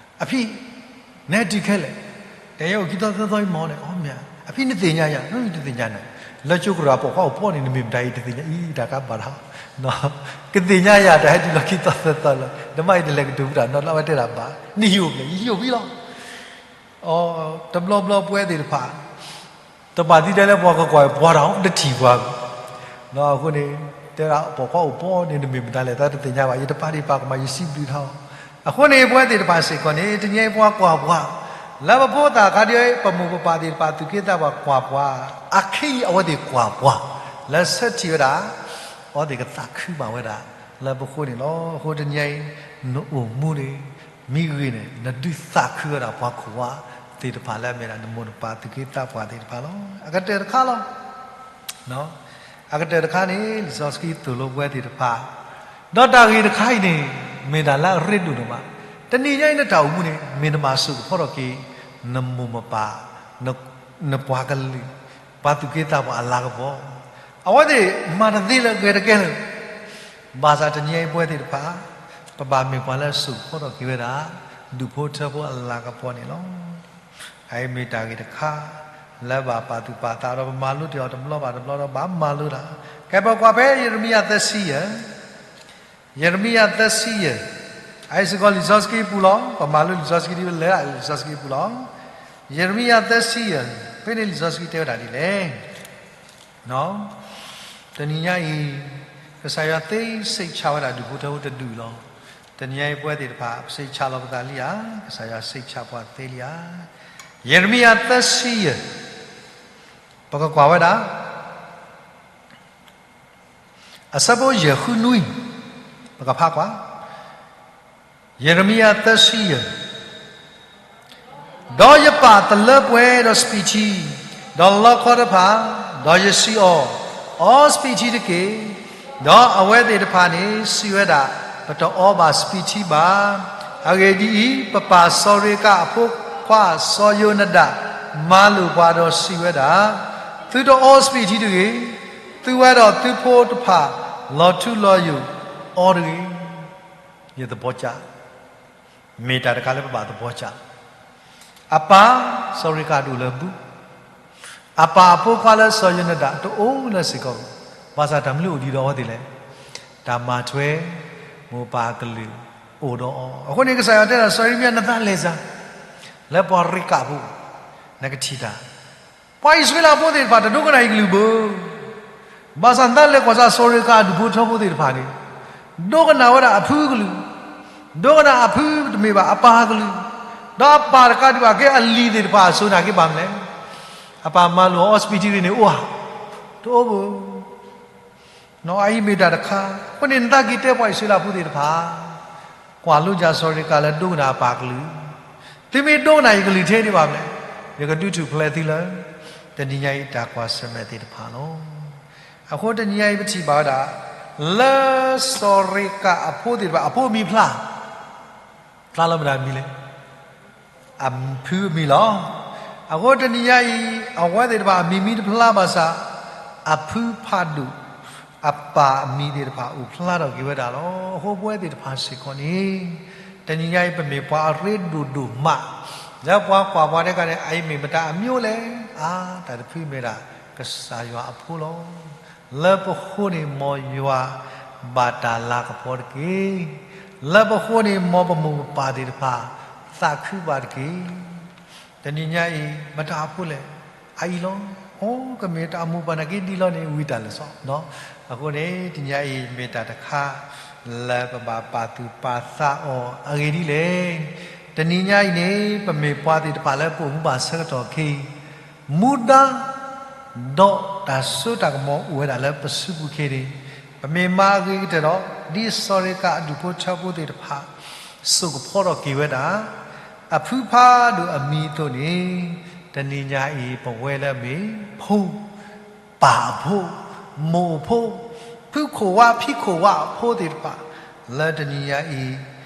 အဖံ, နဟဲတုၤခဲလၢာ်, တဟဲအိၣ်ခံသီသၢသီအံၤမ့ၢ်န့ၣ်, အီမ့ၢ်ဧါ, အဖံနသ့ၣ်ညါယၤ, နတသ့ၣ်ညါန့ၣ်, လၢကၠိကရၢပိာ်ခွါအိၣ်ပီန့ၣ် နမ့ၢ်မတၤအံၤတသ့ၣ်ညါအံၤ တၢ်ကါဘၣ်တၢ်, ကသ့ၣ်ညါယၤ တၢ်ဟဲတုၤလီၤခံသီသၢသီလၢာ်, နမ့ၢ်အံၤတလဲၤကတိၤပတၢ်နီတဘျီ အဝဲတဲဒၣ်ဘၣ်, နဟံၣ်အိၣ်ဖျဲၣ်, ယဟံၣ်အိၣ်ဖှံလီၤ. အိ တဘျီဘျီပဝဲသ့ၣ်တဖၣ် တဘၣ်သံတဲလၢပှၤကကွၢ်ပှၤတၢ် တထံၣ်ပှၤဘၣ်. အဃိန့ၣ် တဲဒၣ်ပိာ်ခွါအိၣ်ပီန့ၣ် နမ့ၢ်မတၤလဲၣ် တၢ်တသ့ၣ်ညါဘၣ်, ယတပာ်ဒံးပာ်ကမၣ် ယစံးဘျုးတၢ်အီၤ. အဃိန့ၣ် ပဝဲသ့ၣ်တဖၣ်စ့ၢ်ကီးန့ၣ် တနံၤအံၤပှၤကွၢ်ပှၤ, လၢပဖိသၣ်ခါဒ်အံၤ ပမိၢ်ပပၢ်သ့ၣ်တဖၣ် သူၣ်က့သးပှၢ်ကွၢ်ပှၤ, အခဲအံၤအဝဲသ့ၣ်ကွၢ်ပှၤ, လၢဆၢထံၣ်ဝဲဒၣ် အဝဲသ့ၣ်ကသးခုဘၣ်ဝဲဒၣ် လၢပဃိန့ၣ်လီၤ. အဃိတနံၤအံၤ နအိၣ်မူန့ၣ် မ့ၢ်ဂ့ၤန့ၣ် နဒုးသးခုဝဲဒၣ်ပှၤခိၣ်ဝါသ့ၣ်တဖၣ်လၢအမ့ၢ်ဒၣ်နမိၢ်နပၢ်သူၣ်က့သးပှၢ်သ့ၣ်တဖၣ်လီၤ. အကတၢၢ်တခါလီၤ. အကတၢၢ်တခါန့ၣ် လံာ်စီဆှံသိၣ်လိပဝဲသ့ၣ်တဖၣ်, ဒီးတၢ်ဂ့ၢ်တခါအံၤန့ၣ် မ့ၢ်တၢ်လၢအရ့ဒိၣ်ဒိၣ်မး, တနံၤညါအံၤနတၢ်အိၣ်မူန့ၣ် မ့ၢ်နဘၣ်စိာ်ကဖီထီၣ်က့ၤ နမိၢ်နပၢ်, နပှၤကလုာ်, ပှၤသူၣ်က့သးပှၢ်အလၤကပီၤ, အဝဲသ့ၣ်မၤတသ့လၢၤ ဂဲၤတကဲလၢၤ ဘၣ်ဆၣ်တနံၤအံၤပဝဲသ့ၣ်တဖၣ် ပဘၣ်မ့ၢ်ပှၤလၢစိာ်ကဖီထီၣ်က့ၤဝဲဒၣ် ဒူၣ်ဖိထၢဖိအလၤကပီၤန့ၣ်လီၤ. အအံၤမ့ၢ်တၢ်ဂ့ၢ်တခါ လၢဘၣ်ပာ်သူၣ်ပာ်သးဒီး ပမၤလိတ့ၢ်အီၤတဘျီဘၣ်တဘျီဒီး ဘၣ်မၤလိတၢ်, ကဲပကွၢ်ဖဲယံးရမံယၤသၢဆံယဲၢ်, ယံးရမံယၤသၢဆံယဲၢ်, အအံၤစ့ၢ်ကီးလံာ်စီဆှံပူၤလီၤ. ပမၤလိလံာ်စီဆှံဒ်လဲၣ် လံာ်စီဆှံပူၤလီၤ. ယံးရမံယၤသၢဆံယဲၢ်, ဖဲန့ၣ်လံာ်စီဆှံတဲဝဲဒၣ်ဒ်လဲၣ် တနံၤညါအံၤ ကစၢ်ယွၤသ့စိတ်ချဝဲဒၣ်ဒူၣ်ဖိထၢဖိတဒူၣ်လီၤ. တနံၤညါအံၤပဝဲသ့ၣ်တဖၣ် ပစိတ်ချလီၤပသးလံဧါ, ကစၢ်ယွၤစိတ်ချပှၤသ့လံဧါ. ယံးရမံယၤသၢဆံယဲၢ်, ပကကွၢ်ဝဲဒၣ် အဆၢဖိယဲၢ်ဃုနွံ, ပကဖးကွၢ်, ယံးရမံယၤသၢဆံယဲၢ်, ဒီးယပာ်သလၢပှဲၤဒီးစပံးထံ, ဒီးလီခီတဖၣ်, ဒီးယစံးအီၤ, အီစပံးထံတက့ၢ်. ဒီးအဝဲသ့ၣ်တဖၣ်န့ၣ်စံးဝဲဒၣ်, ပတအီဘၣ်စပံးထံဘၣ်. အဂ့ၢ်ဒ်အံၤ, ပပၢ်စီၤရ့ၤကးအဖိခွါစီၤယိၤနဒၣ် မၤလိာ်ပှၤဒီးစံးဝဲဒၣ်, သုတအီစပံးထံတဂ့ၤ, သုဝဲဒီးသုဖိတဖၣ် လီၤထူလီၤယိာ်အီတဂ့ၤ. ယသဘောကျ, မ့ၢ်တၢ်တခါလၢပဘၣ်သဘောကျလီၤ. အပၢ်စီၤရ့ၤကးဒိၣ်လၢဘူၣ်, အပၢ်အဖိခွါလၢစီၤယိၤနဒၣ်တအိၣ်လၢစ့ၢ်ကီးဘၣ်. ဘၣ်ဆၣ်တၢ်မနုၤအိၣ်ဒံးဒီးအဝဲသ့ၣ်လဲၣ်, တၢ်မၤထွဲမိၢ်ပၢ်အကလုၢ်အိၣ်ဒီးအီၤ. အဃိန့ၣ် ကစၢ်ယွၤတဲဒီးစီၤယံးရမံယၤ နသးလဲၤစၢၤ လၢပှၤရ့ၤကးဖိ, နကထံၣ်တၢ် ပှၤအံၣ်စရ့လးဖိသ့ၣ်တဖၣ် တဒိကနၣ်ယကလုၢ်ဘၣ်. ဘၣ်ဆၣ်နသးလဲၤကွၢ်စၢ် စီၤရ့ၤကးအဒူၣ်ဖိထၢဖိသ့ၣ်တဖၣ်န့ၣ်, ဒိကနၣ်ဝဲဒၣ်အဖုအကလုၢ်, ဒိကနၣ်အဖုတမ့ၢ်ဘၣ် အပၢ်အကလုၢ်, ဒီးအပၢ်တကးဒံးဘၣ်က့ အလံၤသ့ၣ်တဖၣ်အစိၤနာ်က့ဘၣ်မနုၤလဲၣ်. အပၢ်မၤလိာ်အီစပံးထံန့ၣ်အိၣ်ဧါ, တအိၣ်ဘၣ်. အအံၤမ့ၢ်တၢ်တခါ, အဃိန့ၣ် နသးက့ၤတဲပှၤအံၣ်စရ့လးဖိသ့ၣ်တဖၣ်, ကွၢ်လိယၤစီၤရ့ၤကးလၢဒိကနၣ်အပၢ်ကလုၢ်, သုမ့ၢ်ဒိကနၣ်ယကလုၢ်ထဲဒံးဘၣ်မနုၤလဲၣ်, ယကဒုးထူၣ်ဖျဲးသုလၢ တနံၤညါအံၤတၢ်ကွၢ်ဆၢၣ်မဲာ်သ့ၣ်တဖၣ်လီၤ. အဃိတနံၤညါအံၤပထံၣ်ဘၣ်ဝဲဒၣ်, လၢစီၤရ့ၤကးအဖိသ့ၣ်တဖၣ် အဖိအမံၤဖျါ ဖျါလီၤမတၤအမံၤလဲၣ်, အဖုအမံၤလီၤ. အဃိတနံၤညါအံၤ အဝဲသ့ၣ်တဖၣ်အမံၤမံတဖျါဘၣ်ဆၣ်, အဖုဖးဒိၣ် အပၢ်အမံၤသ့ၣ်တဖၣ်အိၣ်ဖျါထီၣ်က့ၤဝဲဒၣ်လီၤ. အဃိပဝဲသ့ၣ်တဖၣ်စ့ၢ်ကီးန့ၣ်, တနံၤညါအံၤပမ့ၢ်ပှၤအရ့ဒိၣ်ဒိၣ်မး, လၢပှၤကွၢ်ပှၤတဲခါန့ၣ် အအံၤမ့ၢ်မတၤအမံၤလဲၣ်, အါ တၢ်တဖုမ့ၢ်ဒၣ် ကစၢ်ယွၤအဖိလီၤ. လၢပဃိန့ၣ် မ်ယွၤဘၣ်တၢ်လၤကပီၤတက့ၢ်. လၢပဃိန့ၣ် မ်ပမိၢ်ပပၢ်သ့ၣ်တဖၣ် သးခုဘၣ်တက့ၢ်. တနံၤညါအံၤ မတၤအဖိလဲၣ်, အအံၤလီၤ. အိ ကမ့ၢ်တၢ်အမိၢ်ပှၢ်နာ်က့ဒ်လီၤန့ၣ် ဝံၤတၢ်လၢာ်စီ, အဃိန့ၣ် တနံၤညါအံၤ မ့ၢ်တၢ်တခါ လၢပဘၣ်ပာ်သူၣ်ပာ်သးအီၤအဂ့ၢ်ဒ်လဲၣ်. တနံၤညါအံၤန့ၣ် ပမ့ၢ်ပှၤသ့ၣ်တဖၣ်လၢပအိၣ်မူဘၣ်ဆၢကတီၢ်ခဲအံၤ မူဒါ ဒီးတၢ်စိတၢ်ကမီၤအိၣ်ဝဲဒၣ်လၢပစုပူၤခဲအံၤန့ၣ်, ပမ့ၢ်မၤအဂ့ၤကတၢၢ်ဒီး ဒ်စီၤရ့ၤကးအဒူၣ်ဖိထၢဖိသ့ၣ်တဖၣ် စိာ်ကဖီထီၣ်က့ၤဝဲဒၣ် အဖုဖးဒိၣ်အမံၤအသိးန့ၣ်, တနံၤညါအံၤ ပဝဲလၢအမ့ၢ်ဖိ ပၢ်အဖိ, မိၢ်အဖိ, ဖုခိၣ်ဝါဖံခိၣ်ဝါအဖိသ့ၣ်တဖၣ်, လၢတနံၤညါအံၤ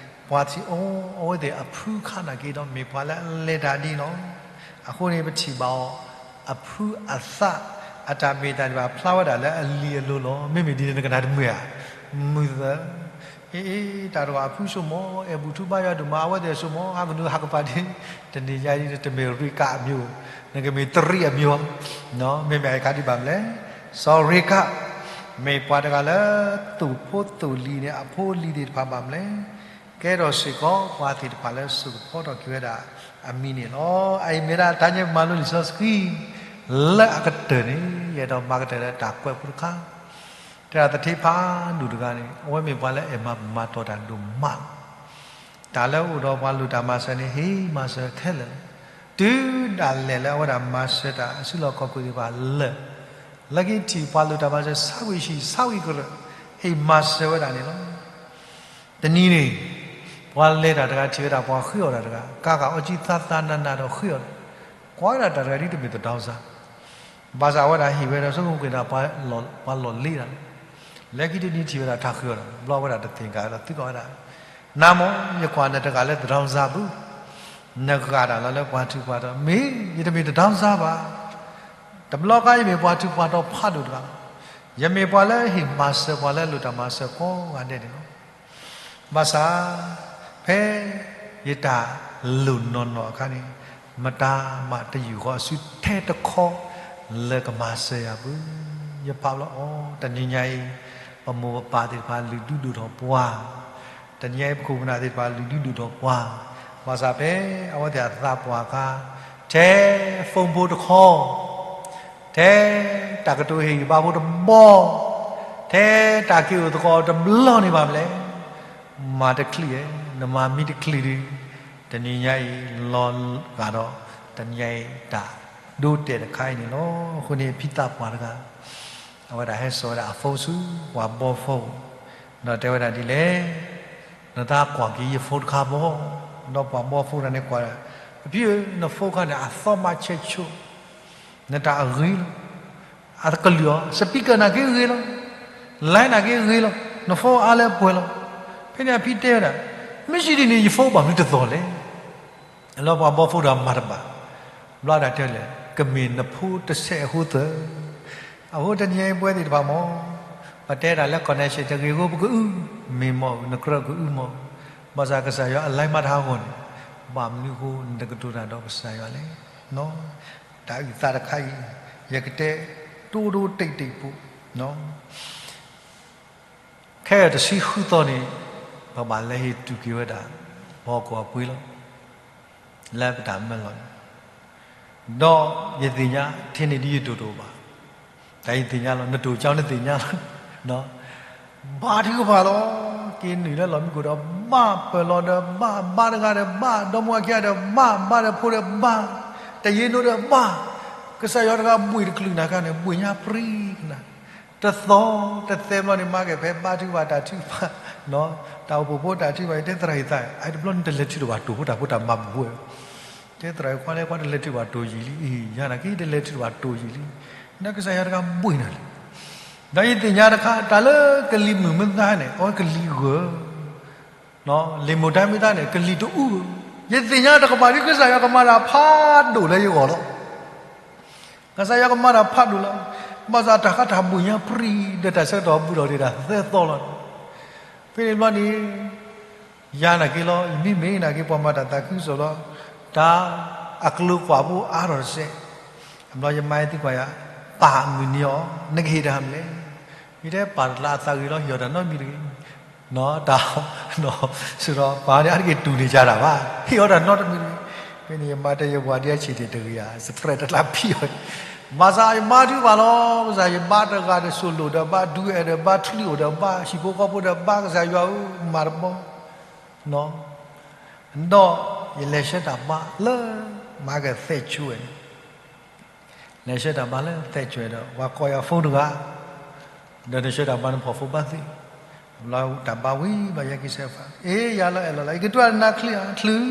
ပှၤထံၣ်အီၤ အဝဲသ့ၣ်အဖုခါနာ်က့ဒီး မ့ၢ်ပှၤလၢအလဲၤတၢ်ဒ်န့ၣ်လီၤ. အဃိန့ၣ် ပထံၣ်ဘၣ်အီၤ အဖုအသး အတၢ်မ့ၢ်တၢ်ဒ်ဘၣ် ဖျါဝဲဒၣ်လၢအလံၤအလိၤလီၤ. မ့မ့ၢ်ဒ်န့ၣ် နကနၣ်တမုာ်ဧါ, မုာ်သၢ, အ့ အ့ တၢ်တဂၤအဖုဆိကမိၣ် အဲၣ်ဘူၣ်ထူဘါယွၤဒိၣ်မး အဝဲသ့ၣ်အဆိကမိၣ် ဟးကနုာ်ဟးကပၤဒ်, တနံၤညါအံၤ တမ့ၢ်ရ့ၤကးအမံၤ, နကမ့ၢ်တရံးအမံၤ, မ့မ့ၢ်အခါဒ်ဘၣ်မနုၤလဲၣ်, စီၤရ့ၤကး မ့ၢ်ပှၤတဂၤလၢ သိၣ်ဖိသိၣ်လံၤန့ၣ် အဖိအလံၤသ့ၣ်တဖၣ်ဘၣ်မနုၤလဲၣ်, ကဲထီၣ်စ့ၢ်ကီးပှၤသ့ၣ်တဖၣ်လၢစိာ်ကဖီထီၣ်က့ၤဝဲဒၣ်အမံၤန့ၣ်လီၤ. အအံၤမ့ၢ်ဒၣ်တၢ်ညါပမၤလိလံာ်စီဆှံ လၢအကတၢၢ်န့ၣ် ယအဲၣ်ဒိးမၤကတၢၢ်လၢတၢ်ကွဲးဖိတခါ, တဲဒၣ်သထ့ဖးဒိၣ်တဂၤန့ၣ် အဝဲမ့ၢ်ပှၤလၢအဲၣ်မၤပမၤတီၢ်တၢ်ဒိၣ်မးလီၤ. တၢ်လၢအအိၣ်ဒီးပှၤလိၣ်တၢ်မၤစၢၤန့ၣ် ဟ့ၣ်မၤစၢၤခဲလၢာ်လီၤ. တုၤဒၣ်လဲာ်လၢအဝဲဒၣ်မၤစၢၤတၢ်အစုလီၢ်ခီၣ်ခိၣ်သ့ၣ်တဖၣ်လၢာ်, လၢခံထံၣ်ပှၤလိၣ်တၢ်မၤစၢၤ ဆါဝံၤဆံး ဆါဝံၤကရၢၢ် ဟ့ၣ်မၤစၢၤဝဲဒၣ်န့ၣ်လီၤ. တနံၤန့ၣ် ပှၤလဲၤတၢ်တဂၤထံၣ်ဝဲဒၣ်ပှၤဃ့အီၣ်တၢ်တဂၤ ကါဂၤအီကၠံသါသါနးနးဒီးဃ့အီၣ်တၢ်, ကွၢ်ဝဲဒၣ်တၢ်တဂၤဒ်တမ့ၢ်သဒၢစၢ်, ဘၣ်ဆၣ်အဝဲဒၣ်ဟ့ၣ်ဝဲဒီးဆိကမိၣ်ကွံာ်ဒၣ် ပှၤလီၢ်လ့ဒၣ်လီၤ. လၢခံတနံၤထံၣ်ဝဲဒၣ်တၢ်ဃ့အီၣ်တၢ် ဘျီဝဲဒၣ်တသ့ၣ်ညါဒီးသုကိးဝဲဒၣ်, နၤမ့ၢ် ယကွၢ်နတဂၤလၢသဒၢစၢ်ဘၣ်, နဂၤဒၣ်လီၤလၢပှၤထူးပှၤတီၤ, မ့ၢ် ယတမ့ၢ်သဒၢစၢ်ဘၣ်. တဘျီခါယမ့ၢ်ပှၤထူးပှၤတီၤဖးဒိၣ်တဂၤလီၤ. ယမ့ၢ်ပှၤလၢဟ့ၣ်မၤစၢၤပှၤလၢအလိၣ်တၢ်မၤစၢၤကိးဂၤဒဲးန့ၣ်လီၤ. ဘၣ်ဆၣ် ဖဲယတၢ်လိၣ်နီၢ်နီၢ်အခါန့ၣ် မတၤမးတယူာ်ဃီအစုထဲတခီ လၢကမၤစၢၤယၤဘၣ်. ယဖးဘျီအီၤ တနံၤညါအံၤ ပမိၢ်ပပၢ်သ့ၣ်တဖၣ်လုၢ်ဒုးဒိၣ်ထီၣ်ပှၤ, တနံၤညါအံၤ ပခိၣ်ပနၢ်သ့ၣ်တဖၣ်လုၢ်ဒုးဒိၣ်ထီၣ်ပှၤ, ဘၣ်ဆၣ်ဖဲအဝဲသ့ၣ်အသးပှၢ်အခါ ထဲ phone ဖိတခီ ထဲတၢ်ကတိၤဟ့ၣ်ဂံၢ်ဘါဖိတဘီ, ထဲတၢ်က့ၤအိၣ်သကိးတဘျီန့ၣ်ဘၣ်မနုၤလဲၣ်, မၤတချံးဧါ, နမၤမံတချံးဒီး တနံၤညါအံၤ လီၤဂာ်ဒီး တနံၤအံၤတၢ်ဒိတဲာ်တခါအံၤန့ၣ်လီၤ. အဃိန့ၣ် ဖံသးပှၢ်တဂၤ အဝဲဒၣ်ဟဲစိာ်ဝဲဒၣ်အ phone ဆူပှၤဘီ phone ဒီးတဲဝဲဒၣ်ဒ်လဲၣ်, နတၢ်ကွၢ်က့ၤယ phone တခါဘီ, ဒီးပှၤဘီ phone တဂၤန့ၣ်ကွၢ်, အဖံဧၢ, န phone ခါန့ၣ် အသီမးဆဲးဆိ, နတၢ်အဂ့ၤလီၤ, အကလုာ်အီၤ speaker နာ်က့ဂ့ၤလီၤ, line နာ်က့ဂ့ၤလီၤ, န phone အါလၢအပှဲၤလီၤ. ဖဲန့ၣ်အဖံတဲဝဲဒၣ်, မ့ၢ်ဒ်န့ၣ် ယ phone ဘၣ်မနုၤတသီၣ်လဲၣ်. လၢပှၤဘီဖိတဂၤမၤတဘၣ်, ဘျီဒၣ်တဲလဲၣ်, ကမ့ၢ်နဖိတဆဲးအဃိသၢ, အဃိတနံၤအံၤပဝဲသ့ၣ်တဖၣ်မ့ၢ်, ပတဲဒၣ်လၢ connection တဂ့ၤအဃိ ပကအု, မ့ၢ်မ့ၢ် နကြၢးကအုမ့ၢ်, ဘၣ်ဆၣ်ကစၢ်ယွၤအ line မၤတဟးဂီၤန့ၣ်, ဘၣ်မနုၤအဃိနတကတိၤတၢ်ဒီးကစၢ်ယွၤလဲၣ်. တၢ်အုၣ်သးတခါအံၤ, ယကတဲတိၢ်တိၢ်တိၢ်တိၢ်ပူၤ ခဲအံၤတဆံဃုသီန့ၣ်, ပဘၣ်လဲၤဟ့ၣ်တူၢ်က့ၤဝဲဒၣ် ပှၤဟီၣ်ခိၣ်အပှ့ၤလီၤ. လၢပတၢ်မၢလီၤန့ၣ်, ဒီးယသ့ၣ်ညါထဲန့ၣ်ဒ်ယတိၢ်တအိၣ်ဘၣ်, တၢ်ယသ့ၣ်ညါလီၤ, နတိၢ်ကၠီနသ့ၣ်ညါလီၤ. ဘါထုကဖၣ်လီၤ, က့ၤနုာ်လၢလီၢ်မံခိၣ်ဒီးဘါ, ပၢၢ်လီၤဒီးဘါ, ဘါတဂၤဒီးဘါ, ဒီမါဝၤခံဂၤဒီးဘါ, ဘါဒီးဖိဒီးဘါ, တယ့နိဒီးဘါ, ကစၢ်ယွၤတဂၤဘှ့ၣ်တချုးနၤခါန့ၣ် ဘှ့ၣ်ညါပြံနၤ တသီတသဲဘျီန့ၣ် မၤက့ၤဖဲဘါထုကဖၣ်တၢ်ထုကဖၣ်, တၢ်အိၣ်ဖှိၣ်ဖိတၢ်ထုကဖၣ်, ယတဲသရၣ်ယသး, အတဘျီနတလဲၤထုးတဘၣ်တိၢ်ဖိတၢ်ဖိတၢ်မၤပူၤဖိ, တဲသရၣ်ယခွါလဲၤခွါတလဲၤထုးဘၣ်တိၢ်ယံာ်လံ, ယၤနာ်က့တလဲၤထုးတဘၣ်တိၢ်ယံာ်လံ, ဒီးကစၢ်ယွၤတဂၤဘှ့ၣ်နၤလံ. ဒီးယသ့ၣ်ညါတခါ တၢ်လၢကလံၤမုၢ်မ့ၢ်သါန့ၣ် အဝဲကလံၤဂၢၢ် လံာ်မိၢ်တၢ်မ့ၢ်သါန့ၣ် ကလံၤတအူ, ယသ့ၣ်ညါတကပၤဒ်ကစၢ်ယွၤကမၤတၢ်ဖးဒိၣ်လၢယဂီၢ်လီၤ. ကစၢ်ယွၤကမၤတၢ်ဖးဒိၣ်လီၤ. ဘၣ်ဆၣ်တၢ်ဃးတၢ်ဘှ့ၣ်ညါပြံဒီးတၢ်ဆၢကတီၢ်ဘူးဒီးဒၣ်သၢသီလီၤ. ဖဲန့ၣ်ဘျီန့ၣ် ယၤနာ်က့လီၤ, ယမ့မ့ၢ်နာ်က့ ပှၤမၤတၢ်သးခုကစီၣ်လီၤ, တၢ်အကျိၤကွၢ်ဖိအါထီၣ်တစဲး, အဘျီယမါယသံကွၢ်ယၤ, ပၢ်အမုၢ်နံၤအီၤ နကဟ့ၣ်တၢ်မနုၤလဲၣ်. ယတဲပၢ်တလၢအသးဂ့ၤလီၤ ဟ့ၣ်အီၤတၢ်နီတမံၤတဂ့ၤ တၢ်, စဒီးပၢ်န့ၣ် အါတက့ၢ်တူၢ်န့ၢ်ကၢ်တၢ်ဘၣ်, ဟ့ၣ်အီၤတၢ်နီတမံၤတဂ့ၤ. ဖဲန့ၣ်ယမါတဲယပှၤဒ်အဆံးန့ၣ်တဂ့ၤဧါ, စပရဲးတလၢဖံးအီၤ, ဘၣ်ဆၣ်ယမါထုကဖၣ်လီၤ, ကစၢ်ယဘါတဂၤဒီး စိၤလိၣ်ဒီးဘါ, ဒူအဲၣ်ဒီးဘါ, ထွံအိၣ်ဒီးဘါ, ဟံၣ်ဖိဃီဖိဒီးဘါ, ကစၢ်ယွၤဧၢ မၤတဘီ ဒီးယလဲၤဆှၢတၢ်ဘါလၢ မၤကသဲးကွံာ်ဝဲန့ၣ်, လဲၤဆှၢတၢ်ဘါလၢသဲးကွံာ်ဝဲဒီး ပှၤကိးယၤ phone တဂၤ, ဒီးနဆှၢတၢ်ဘါနဖီၣ် phone ဘၣ်သ့, ဘျီတၢ်ဘါဝံၤဘၣ်ယဲက့ၤဆဲးဖး, အ့ ယၤလီၤအဲၣ်လီၤလၢ ယကဒွးနၤချုးအချုး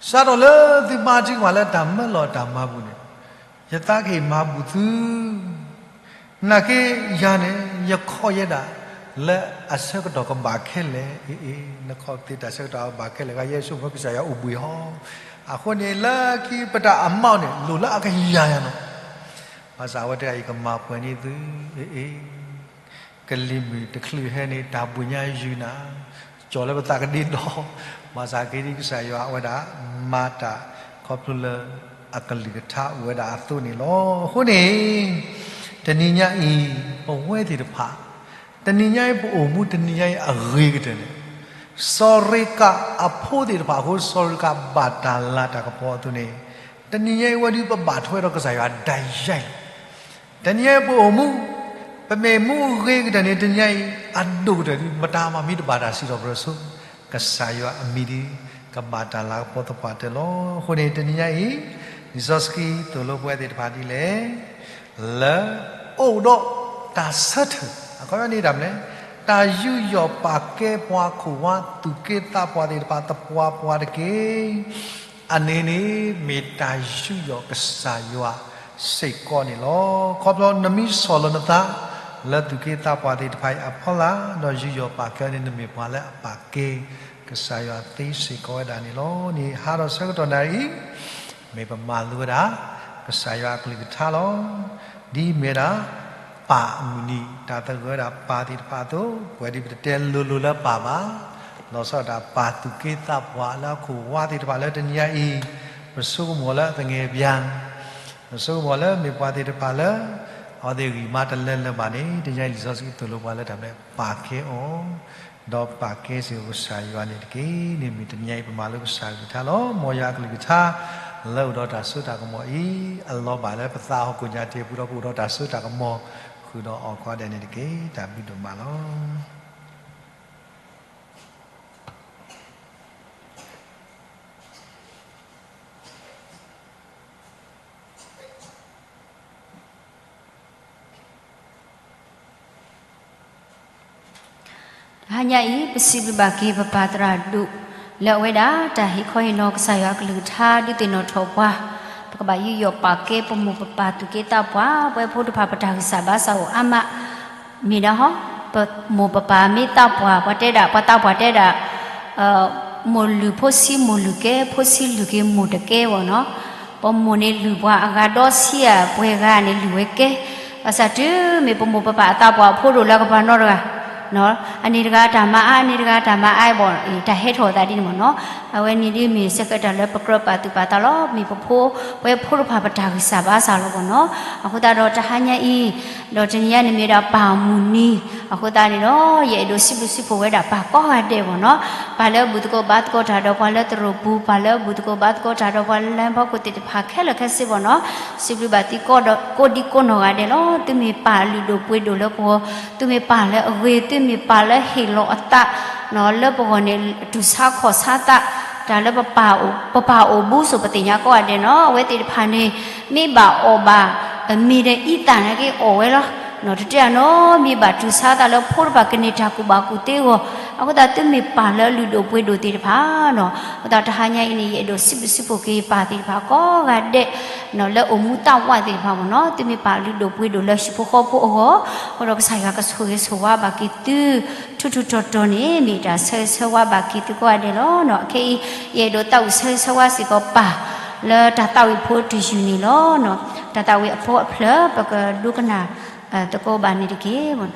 စးထီၣ်လၢသုဘါထုကဖၣ်လၢတၢ်မၢလီၤတၢ်မၤပူၤန့ၣ်, ယသးကဟ့ၣ်မၤဘူၣ်သု နာ်က့ယၤန့ၣ် ယခီၣ်ယဲဒၣ် လၢအဆၢကတီၢ်ကဘၣ်ခဲလၢာ်, အ့ အ့ နခီၣ်သ့တၢ်ဆၢကတီၢ်ကဘၣ်ခဲလၢာ်ဂ့ၤ, ယဲယဆိကမိၣ်ကစၢ်ယွၤအိၣ်ဘှံးဟီ, အဃိန့ၣ်လၢခံပတၢ်အမါန့ၣ် လိၣ်လၢအကယၤယၤနီၤ, ဘၣ်ဆၣ်အဝဲတဲအံၤကမၤပှဲၤန့ၢ်သု, အ့ အ့ ကလံၤမုၢ်တချုးဟဲန့ၣ် တၢ်ဘှံးညါယုာ်နၤ, ကၠီၣ်လၢပသးကဒ့ဒီ, ဘၣ်ဆၣ်က့ၤဒ်ကစၢ်ယွၤအဝဲဒၣ် မၤတၢ်ခီဖျိလၢအကလုၢ်ကထါအိၣ်ဝဲဒၣ်အသိးန့ၣ်လီၤ. အဃိန့ၣ် တနံၤညါအံၤ ပဝဲသ့ၣ်တဖၣ်, တနံၤညါအံၤပအိၣ်မူ တနံၤညါအံၤအဂ့ၤကတၢၢ်န့ၣ်, စီၤရ့ကးအဖိသ့ၣ်တဖၣ်အဃိ စီၤရ့ကးဘၣ်တၢ်လၤတၢ်ကပီၤအသိးန့ၣ်, တနံၤညါအံၤဝဲဒုးပဘၣ်ထွဲဒီးကစၢ်ယွၤဒၣ်ယါအံၤ တနံၤညါအံၤပအိၣ်မူ, ပမ့ၢ်မူဂ့ၤကတၢၢ်န့ၣ် တနံၤညါအံၤ အဒိၣ်ကတၢၢ်ဒုး မတၤမၤမံတဘၣ်တၢ်စံးထီၣ်ပတြၢၤဆိ, ကစၢ်ယွၤအမံၤဒ် ကဘၣ်တၢ်လၤကပီၤသပှၢ်တၢၢ်လီၤ. အဃိန့ၣ် တနံၤညါအံၤ လံာ်စီဆှံသိၣ်လိပဝဲသ့ၣ်တဖၣ်ဒ်လဲၣ်, လၢအိၣ်ဒီးတၢ်ဆၢထၢၣ်, အခီပညီန့ၣ်ဒၣ်မနုၤလဲၣ်, တၢ်ယူးယီၣ်ပာ်ကဲပှၤခိၣ်ဝါသူၣ်က့သးပှၢ်သ့ၣ်တဖၣ်သပှၢ်ပှၢ်တက့ၢ်. အန့ၣ်န့ၣ်မ့ၢ်တၢ်ယူးယီၣ်ကစၢ်ယွၤစ့ၢ်ကီးန့ၣ်လီၤ. ခီဖျိနမ့ၢ်ဆီၣ်လီၤနသး လၢသူၣ်က့သးပှၢ်သ့ၣ်တဖၣ်အံၤအဖီလာ် ဒီးယူးယီၣ်ပာ်ကဲန့ၣ် နမ့ၢ်ပှၤလၢအပာ်ကဲ ကစၢ်ယွၤသ့စ့ၢ်ကီးဝဲဒၣ်န့ၣ်လီၤ. န့ၣ်ဟါဒီးဆၢကတီၢ်နၣ်ရံၣ်အံၤ မ့ၢ်ပမၤလိဝဲဒၣ် ကစၢ်ယွၤအကလုၢ်ကထါလီၤ. ဒ်မ့ၢ်ဒၣ် ပၢ်အမုၢ်နံၤ တၢ်သဂၢၢ်ဝဲဒၣ်ပၢ်သ့ၣ်တဖၣ်အသိး ပှဲၤဒ်ပတတဲလိၤလိၤလၢပၢ်ဘၣ်, လီၤဆီဒၣ်တၢ်ပၢ်သူၣ်က့သးပှၢ်လၢအခိၣ်ဝါသ့ၣ်တဖၣ်လၢတနံၤညါအံၤ ပဆိကမိၣ်လၢသငဲးပၠါ ပဆိကမိၣ်လၢမ့ၢ်ပှၤသ့ၣ်တဖၣ်လၢ အဝဲသ့ၣ်ဂံၢ်မါတလၢလၢၤဘၣ်န့ၣ် တနံၤညါအံၤလံာ်စီဆှံသိၣ်လိပှၤလၢတၢ်မနုၤလဲၣ် ပာ်ကဲအီၤ ဒီးပာ်ကဲစ့ၢ်ကီးကစၢ်ယွၤန့ၣ်တက့ၢ်. န့ၣ်မ့ၢ်တနံၤညါအံၤပမၤလိကစၢ်ကလုၢ်ကထါလီၤ. မ်ယွၤအကလုၢ်ကထါ လၢအိၣ်ဒီးတၢ်စိတၢ်ကမီၤအံၤ အလီၤဘၣ်လၢပသးဟီၣ်ခိၣ်ညါတ့ၢ်ပူၤဒီး ပအိၣ်ဒီးတၢ်စိတၢ်ကမီၤဃုာ်ဒီးအီၤကိးဂၤဒဲးန့ၣ်တက့ၢ်. တၢ်ဘျုးဒိၣ်မးလီၤ. တဟါညါအံၤ ပစံးဘျုးဘၣ်က့ၤပပၢ်သရၣ်ဒိၣ် လၢအဝဲဒၣ်တၢ်ဟ့ၣ်ခီဟ့ၣ်နီၤကစၢ်ယွၤအကလုၢ်ကထါ ဒုးသ့ၣ်နီၣ်ထီၣ်ပှၤ ပကဘၣ်ယူးယီၣ်ပာ်ကဲပမိၢ်ပပၢ်သူၣ်က့သးပှၢ် ပဝဲဖိတဖၣ်ပတၢ်ဂံၢ်စၢ်ဘါစၢ်အိၣ်အါမး မ့ၢ်ဒၣ်ဟီ ပမိၢ်ပပၢ်မ့ၢ်သးပှၢ် ပှၤတဲဒၣ် ပှၤသးပှၢ်တဲဒၣ် မိၢ်လုၢ်ဖိဆံးမိၢ်လုၢ်ကဲ ဖိဆံးလုၢ်က့ၤမိၢ်တကဲဘၣ်နီၤ, ပမိၢ်န့ၣ်လုၢ်ပှၤအဂၤဒီဆံးဧါ ပှဲၤဂၤန့ၣ်လုၢ်ဝဲကဲ, ဘၣ်ဆၣ်တုၤမ့ၢ်ပမိၢ်ပပၢ်အသးပှၢ်အဖိဒိၣ်လၢကပၤနီတဂၤ, အန့ၣ်တဂၤတၢ်မၤအါ အန့ၣ်တဂၤတၢ်မၤအါဘၣ်အံၤ တၢ်ဟဲထီၣ်အသးဒ်န့ၣ်ဘၣ်နီၤ, အဝဲန့ၣ်ဒ်မ့ၢ်စ့ၢ်ကီးတၢ်လၢပကြၢးပာ်သူၣ်ပာ်သးလီၤ မ့ၢ်ပဖိ ပဝဲဖိတဖၣ်ပတၢ်ဂံၢ်စၢ်ဘါစၢ်လီၤဘၣ်နီၤ, အဃိသတးဒီးတဟါညါအံၤ ဒီးတနံၤညါန့ၣ်မ့ၢ်ဒၣ်ပၢ်မုၢ်နံၤ, အဃိသတးန့ၣ်ဒီး ယအဲၣ်ဒိးစံးဘျုးစံးဖှိၣ်ဝဲဒၣ်ပၢ်ကိးဂၤဒဲးဘၣ်နီၤ, ပၢ်လၢဘူၣ်သကိးဘါသကိးတၢ်ဒီးပှၤလၢသရိာ်ပူၤ, ပၢ်လၢဘူၣ်သကိးဘါသကိးတၢ်ဒီးပှၤလၢလၢဖီခိၣ်သ့ၣ်တဖၣ်ခဲလၢာ်ခဲဆ့ဘၣ်နီၤ, စံးဘျုးဘၣ်သုကိးဒံကိးနီၢ်ဂၤဒဲးလီၤ, သုမ့ၢ်ပၢ်လုၢ်ဒိၣ်ပှ့ၤဒိၣ်လၢပဂီၢ်, သုမ့ၢ်ပၢ်လၢအဂ့ၤ, သုမ့ၢ်ပၢ်လၢဟ့ၣ်လီၤအသး လၢပဂီၢ်န့ၣ် တူၢ်ဆါခီၣ်ဆါသး, တၢ်လၢပပၢ်အိၣ်ဘူးစိၤပသ့ၣ်ညါကိးဂၤဒဲးနီၤ, အဝဲသ့ၣ်တဖၣ်န့ၣ် မ့ၢ်ဘၣ်အီၣ်ဘၣ် မ့ၢ်ဒီးအံသၣ်န့ၣ်က့ၤအီၣ်ဝဲလီၤ, တတဲအနီၤ မ့ၢ်ဘၣ်တူၢ်ဆါသးလၢဖိတဖၣ်ကန့ၢ်တၢ်ကူၣ်ဘၣ်ကူၣ်သ့အဂီၢ်, အဃိသတးသုမ့ၢ်ပၢ်လၢအလုၢ်ဒိၣ်ပှ့ၤဒိၣ်သ့ၣ်တဖၣ်နီၤ, အဃိသတးတဟါညါအံၤန့ၣ် ယအဲၣ်ဒိးစံးဘျုးစံးဖှိၣ်က့ၤပၢ်သ့ၣ်တဖၣ်ကိးဂၤဒဲး လၢအိၣ်မူသးဝးသ့ၣ်တဖၣ်မ့ၢ်နီၤ, သုမ့ၢ်ပၢ်လုၢ်ဒိၣ်ပှ့ၤဒိၣ်လၢဟံၣ်ဖိဃီဖိအဂီၢ်, အဃိဒီးကစၢ်ယွၤကဆိၣ်ဂ့ၤဆိၣ်ဝါဘၣ်က့ၤသု ထူထူတီတီန့ၣ် မ့ၢ်တၢ်ဆၢဂ့ၤဆၢဝါဘၣ်က့ၤသုကိးဂၤဒဲးလီၤ. အခဲအံၤ ယအဲၣ်ဒိးသးဝံၣ်ဆၢဂ့ၤဆၢဝါစ့ၢ်ကီးပၢ် လၢတၢ်သးဝံၣ်ဖိတယုၢ်န့ၣ်လီၤ. တၢ်သးဝံၣ်အဖီအဖျၢၣ် ပကဒိကနၣ်သကိးဘၣ်န့ၣ်တက့ၢ်. လၢဟီ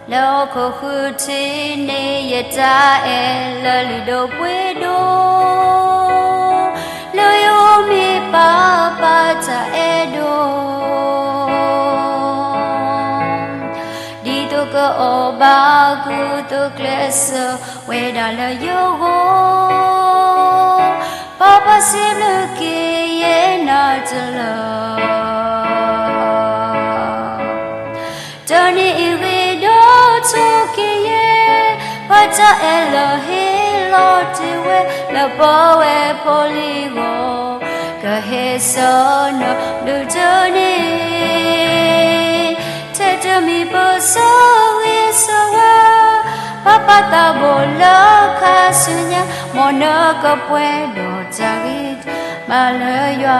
ၣ်ခိၣ်ဃုထံးန့ၣ် ယတၢ်အဲၣ်လၢလုၢ်ဒိၣ်ပှ့ၤဒိၣ်, လၢယအိၣ်မ့ၢ်ပၢ်ပၢ်တၢ်အဲၣ်ဒိၣ်, ဒ်သိးကအီၣ်ဘၣ်ကူသိးကျဲးစၢးဝဲဒၣ်လၢယဂီၢ်, ပၢ်ပၢ်စံးဘျုးက့ၤယဲနၤတလၢာ် တနံၤအံၤဂ့ၤဒီးထိၣ်က့ၤယဲ, ပၢ်တၢ်အဲၣ်လၢဟ့ၣ်လီၤတ့ၢ်ဝဲ လၢပဝဲဖိလံၤအဂီၢ်, ကဟ့ၣ်ဆၢနၤဘျုးတနံၤ, ထဲတမံၤပဆၢဂ့ၤဆၢဝါ, ပၢ်ပၢ်သးဘိလၢခါဆူညါ, မ်နကပှဲၤဒီးတၢ်ဂံၢ်တၢ်ဘါလၢယွၤ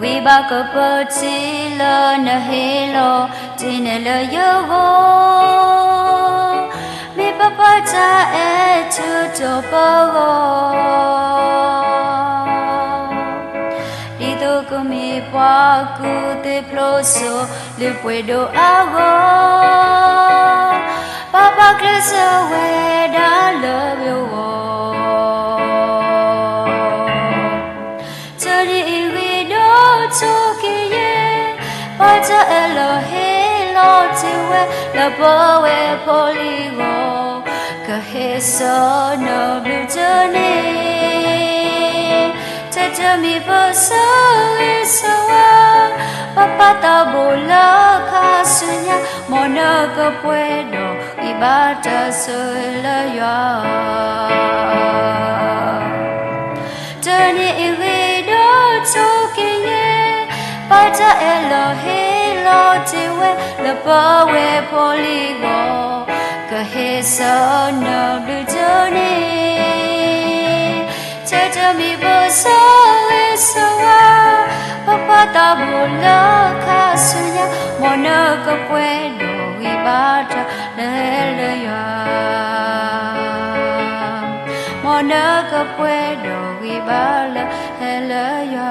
ဂံၢ်ဘါကပၢၤထံလၢနဟ့ၣ်လီၤတ့ၢ်န့ၣ်လၢယဂီၢ်, မ့ၢ်ပၢ်ပၢ်တၢ်အဲၣ်ထုးထီၣ်ပဂီၢ် ဒ်သိးကမ့ၢ်ပှၤကူၣ်သ့ဖျိစိၤ လုၢ်ပှ့ၤဒိၣ်အဂီၢ်, ပၢ်ပၢ်ကျဲးစၢးဝဲဒၣ်လၢယဂီၢ်, တနံၤအံၤဂ့ၤဒီးထိၣ်က့ၤယဲ, ပၢ်တၢ်အဲၣ်လၢဟ့ၣ်လီၤတ့ၢ်ဝဲ လၢပဝဲဖိလံၤအဂီၢ်, ကဟ့ၣ်ဆၢနၤဘျုးတနံၤ, ထဲတမံၤပဆၢဂ့ၤဆၢဝါ, ပၢ်ပၢ်သးဘိလၢခါဆူညါ, မ်နကပှဲၤဒီးဂံၢ်ဘါတၢ်ဆိၣ်ဂ့ၤလၢယွၤ တနံၤအံၤဂ့ၤဒီးထိၣ်က့ၤယဲ, ပၢ်တၢ်အဲၣ်လၢဟ့ၣ်လီၤတ့ၢ်ဝဲ လၢပဝဲဖိလံၤအဂီၢ်, ကဟ့ၣ်ဆၢနၤဘျုးတနံၤ, ထဲတမံၤပဆၢဂ့ၤဆၢဝါ, ပၢ်ပၢ်သးဘိလၢခါဆူညါ, မ်နကပှဲၤဒီးဂံၢ်ဘါတၢ်လၢဟဲလၢယွၤ မ်နကပှဲၤဒီးဂံၢ်ဘါလၢဟဲလၢယွၤ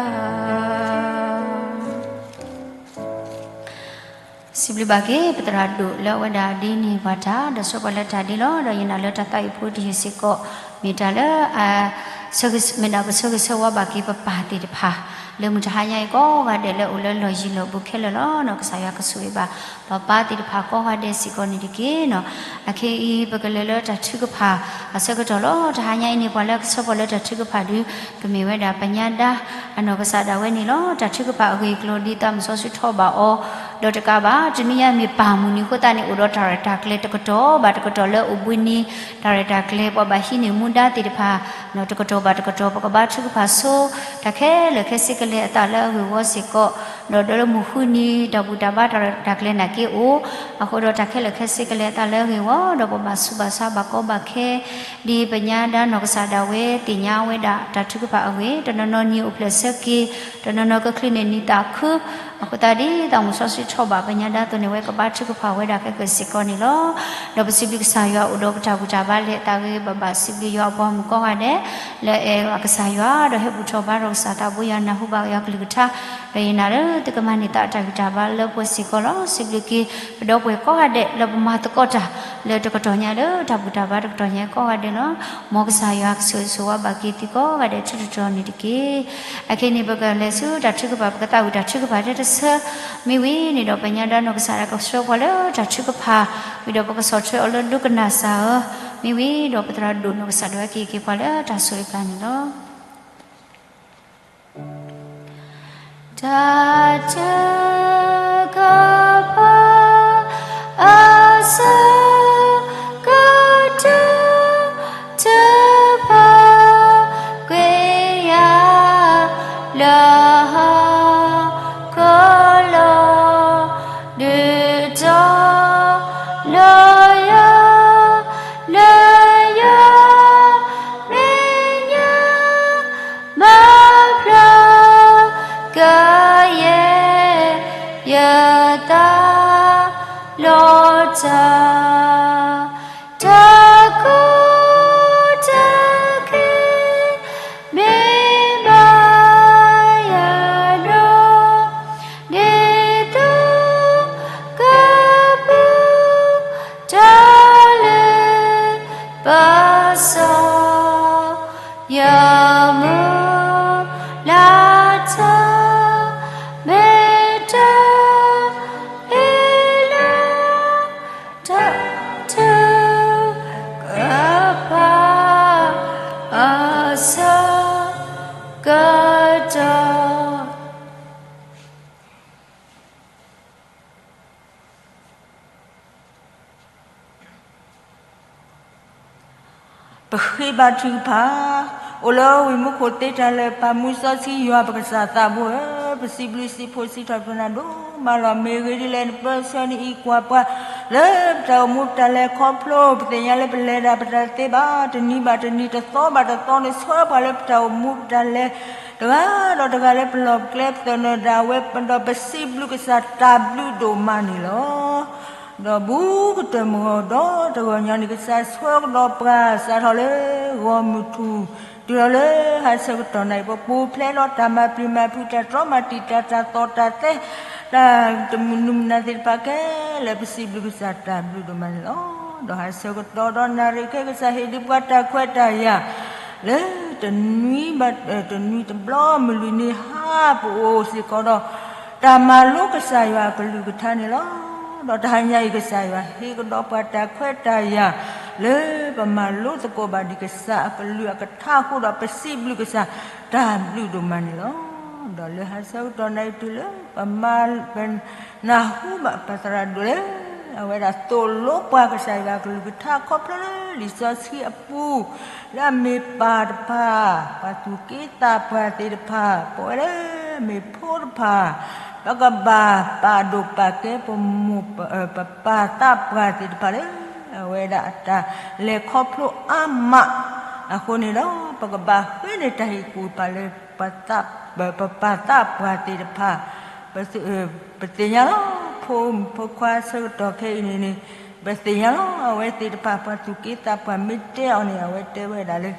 စံးဘျုးဘၣ်က့ၤ ပသရၣ်ဒိၣ်လၢအဝဲဒၣ်ဒ်န့ၣ်ပှၤတၢ် ဒီးဆှၢပှၤလၢတၢ်ဒ်လီၤ. ဒီးယနာ်လၢတၢ်သးဝံၣ်ဖိတယုၢ်စ့ၢ်ကီး မ့ၢ်တၢ်လၢ မ့ၢ်ဒၣ်ပဆၢဂ့ၤဆၢဝါဘၣ်က့ၤပပၢ်သ့ၣ်တဖၣ် လၢမုၢ်တဟါညါအံၤကိးဂၤဒဲးလၢအိၣ်လၢလီၢ်ယံၤလီၢ်ဘူးခဲလၢာ်လီၤ. ကစၢ်ယွၤကဆိၣ်ဂ့ၤဘၣ် ပပၢ်သ့ၣ်တဖၣ်ကိးဂၤဒဲးစ့ၢ်ကီးန့ၣ်တက့ၢ်နီၤ. အခဲအံၤ ပကလဲၤလၢတၢ်ထုကဖၣ် အဆၢကတီၢ်လီၤ. တဟါညါအံၤန့ၣ် ပှၤလၢကဆှၢပှၤလၢတၢ်ထုကဖၣ်ဒု ကမ့ၢ်ဝဲဒၣ်ပညါဒါ အနီၢ်ကစၢ်ဒၣ်ဝဲန့ၣ်လီၤ. တၢ်ထုကဖၣ်အဂ့ၢ်အကျိၤဒ်သးမုၢ်စီဆှံထီၣ်ဘၣ်အီၤ ဒီးတကးဘၣ် တနွံညါမ့ၢ်ပၢ်မုၢ်နံၤအဃိသတးန့ၣ် အိၣ်ဒီးတၢ်ရဲၣ်တၢ်ကျဲၤတကတီၢ်ဘၣ်တကတီၢ်လၢအိၣ်ဘှံးနံၤ တၢ်ရဲၣ်တၢ်ကျဲၤ ပှၤဘၣ်ဟံးန့ၢ်မူဒါသ့ၣ်တဖၣ် တကတီၢ်ဘၣ်တကတီၢ် ပကဘၣ်ထုကဖၣ်ဆိ တၢ်ခဲလၢာ်ခဲဆ့ကလဲၤအသးလၢအဂ့ၢ်ဝီစ့ၢ်ကီး, ဒီးဒီးလၢမုၢ်ဃုနံၤ တၢ်ဘူၣ်တၢ်ဘါတၢ်ရဲၣ်တၢ်ကျဲၤနာ်က့အိၣ်, အဃိဒီးတၢ်ခဲလၢာ်ခဲဆ့ကလဲၤအသးလၢအဂ့ၢ်ဝီ, ဒီးပဘၣ်ဆူးဘၣ်ဆါဘၣ်ကီဘၣ်ခဲ ဒ်ပညါဒါနီၢ်ကစၢ်ဒၣ်ဝဲသ့ၣ်ညါဝဲဒၣ်တၢ်ထုကဖၣ်အဂ့ၢ်, တနီၤနီၤနံၤအိၣ်ဖျဲၣ်ဆၢက့ၤ, တနီၤနီၤကချုးန့ၢ်နံၤသးခု, အဃိသတးဒ်သိးမုၢ်စီဆှံထီၣ်ဘၣ် ပညါဒါသိးန့ၣ် အဝဲကဘၣ်ထုကဖၣ်ဝဲဒၣ်ခဲကၢၢ်စ့ၢ်ကီးန့ၣ်လီၤ. ဒီးပစံးဘျုးကစၢ်ယွၤအိၣ်ဒီးပတၢ်ဘူၣ်တၢ်ဘါလဲၤအသးဂ့ၤ ဘၣ်ဘၣ်စံးဘျုးယွၤအပှၤမုၣ်ကိးဂၤဒဲး လၢအဲၣ်ဘၣ်ကစၢ်ယွၤ ဒီးဟဲဘူၣ်ထီၣ်ဘါထီၣ်ကစၢ်သးဘိယွၤ နၢ်ဟူဘၣ်ယွၤကလုၢ်ကထါ, ဒီးယနာ်လၢသုကမၤန့ၢ်သးတၢ်ဂံၢ်တၢ်ဘါလၢပှဲၤစ့ၢ်ကီးလီၤ. စံးဘျုးက့ၤ ပဒီပုၢ်ဝဲၢ်ကိးဂၤဒဲး လၢပမၤသကိးတၢ် လၢတကတီၢ်ညါလၢတၢ်ဘူၣ်တၢ်ဘါတကတီၢ်ညါကိးဂၤဒဲးလီၤ. မ်ကစၢ်ယွၤကဆိၣ်ဂ့ၤဆိၣ်ဝါဘၣ်က့ၤသုကိးဂၤဒဲးထူးထူးတီၤတီၤန့ၣ်တက့ၢ်. အခဲအံၤန့ၣ် ပကလဲၤဆူတၢ်ထုကဖၣ် ပကသးဝံၣ်တၢ်ထုကဖၣ်ထဲတဆၢ, မ့ၢ်ဝံၤန့ၣ်ဒီး ပညါဒါနီၢ်ကစၢ်ဒၣ်ကဆှၢပှၤလၢတၢ်ထုကဖၣ်, ဝံၤဒီးပကဆီၣ်ထွဲအီၤလၢဒိကနၣ်စၢ်ဧၢ, မ့ၢ်ဝံၤဒီးပသရၣ်ဒိၣ်နီၢ်ကစၢ်ဒၣ်ဝဲကဟ့ၣ်က့ၤပှၤလၢတၢ်ဆိၣ်ဂ့ၤပျၢ်န့ၣ်လီၤ. တၢ်ထုကဖၣ် အဆၢကတီၢ် ထုကဖၣ်ကွံာ်ယၤ လၢဟီၣ်ခိၣ်လီၤ ဒုးတီၤလီၤယၤ လၢယွၤမဲာ်ညါ မၤဖျါကယဲၢ် ယသးလီၤတၢ် တၢ်ကူၣ်တၢ်က့ၤ မ့ၢ်ဘၣ်ယၤဒီး ဒ်သိးကပူၤ တၢ်လၢပစီ ယမုၢ်လၢ်တၢ် မ့ၢ်တၢ်အ့ၣ်လၢ တၢ်ထုကဖၣ် အဆၢကတီၢ် ပဃ့ဘါထုကဖၣ်, အိၣ်လၢဝ့ၢ်မူခိၣ်သ့တၢ်လၢာ် ပၢ်မူစီဆှံယွၤပကစၢ်သးဘိဧၢ, ပစံးဘျုးစံးဖှိၣ်စံးထီၣ်ပတြၢၤနၤဒိၣ်မးလီၤ. မ့ၢ်ဂ့ၢ်ဒ်လဲၣ် နပၢဆှၢနအံးကွၢ်ပှၤ လၢပတၢ်အိၣ်မူပတၢ်လဲၤခီဖျိ ပသ့ၣ်ညါလၢပလဲၤဒၣ်ပတၢ်သ့ဘၣ် တနံၤဘၣ်တနံၤ တသီဘၣ်တသီန့ၣ် ဆှၢပှၤလၢပတၢ်အိၣ်မူပတၢ်လဲၤ တဂၤဒီးတဂၤလၢပလီၢ်ပကျဲ ပသ့ၣ်နီၣ်ဒၣ်ဝဲ ဒီးပစံးဘျုးကစၢ်တၢ်ဘျုးဒိၣ်မးန့ၣ်လီၤ. ဒီးဘူးကတၢၢ်မုၢ်ဂီၤဒီတဂီၤညါန့ၣ် ကစၢ်ဆှၢကဒီးပှၤ စးထီၣ်လၢဂီၤမုၢ်ထူၣ် တုၤလီၤလၢဟါဆၢကတီၢ်နၤအံၤ ပပူၤဖျဲးဒီးတၢ်မၤပျံၤမၤဖုး တၢ်တြီမၤတံာ်တာ် တၢ်သီၣ်တၢ်သဲ တၢ်တမုာ်နုာ်မုာ်နၤသ့ၣ်တဖၣ်ခဲလၢာ် ပစံးဘျုးကစၢ်တၢ်ဘျုးဒိၣ်မးန့ၣ်လီၤ. ဒီးဟါဆၢကတီၢ်ဒီးနၣ်ရံၣ်ခဲ ကစၢ်ဟ့ၣ်ဒုးပှၤတၢ်ခွဲးတၢ်ယာ် လၢတနွံဘၣ်တနွံတဘျီ မုၢ်လွံၢ်နံၤဟါ ပအိၣ်စ့ၢ်ကီးဒီး တၢ်မၤလိကစၢ်ယွၤအကလုၢ်ကထါန့ၣ်လီၤ. ဒီးတဟါညါအံၤ ကစၢ်ယွၤဟ့ၣ်ကဒီးပှၤတၢ်ခွဲးတၢ်ယာ် လၢပမၤလိသကိးဘၣ်ဒံးကစၢ်အကလုၢ်အကထါအဃိဒီး ပစံးဘျုးကစၢ်တၢ်ဘျုးဒိၣ်မးန့ၣ်လီၤ. ဒီးလၢဟါဆၢကတီၢ်နၣ်ရံၣ်တုၤလၢ ပမၤ ပနၢ်ဟူဘၣ်ပသရၣ်ဒိၣ်လၢ အဝဲဒၣ်သိၣ်လိပှၤကစၢ်ယွၤအကလုၢ်ကထါခီဖျိလၢလံာ်စီဆှံအပူၤ လၢအမ့ၢ်ပၢ်တဖၣ် ပှၤသူၣ်က့သးပှၢ်သ့ၣ်တဖၣ် ပဝဲလၢမ့ၢ်ဖိတဖၣ် ပကဘၣ်ပာ်ဒိၣ်ပာ်ကဲပမိၢ်ပပၢ်သးပှၢ်သ့ၣ်တဖၣ်လၢ အဝဲဒၣ်အတၢ်လဲၤခီဖျိအါမး အဃိန့ၣ်ဒီး ပကဘၣ်ဃ့န့ၢ်တၢ်ဟ့ၣ်ကူၣ်ပာ်လၢ ပပၢ်သးပှၢ်သ့ၣ်တဖၣ် ပသ့ၣ်ညါလီၤ. ဖိမုၣ်ဖိခွါဆၢကတီၢ်ခဲအံၤန့ၣ်န့ၣ် ပသ့ၣ်ညါလီၤ. အဝဲသ့ၣ်တဖၣ် ပှၤသူၣ်က့သးပှၢ်မ့ၢ်တဲအီၤန့ၣ် အဝဲတဲဝဲဒၣ်လၢ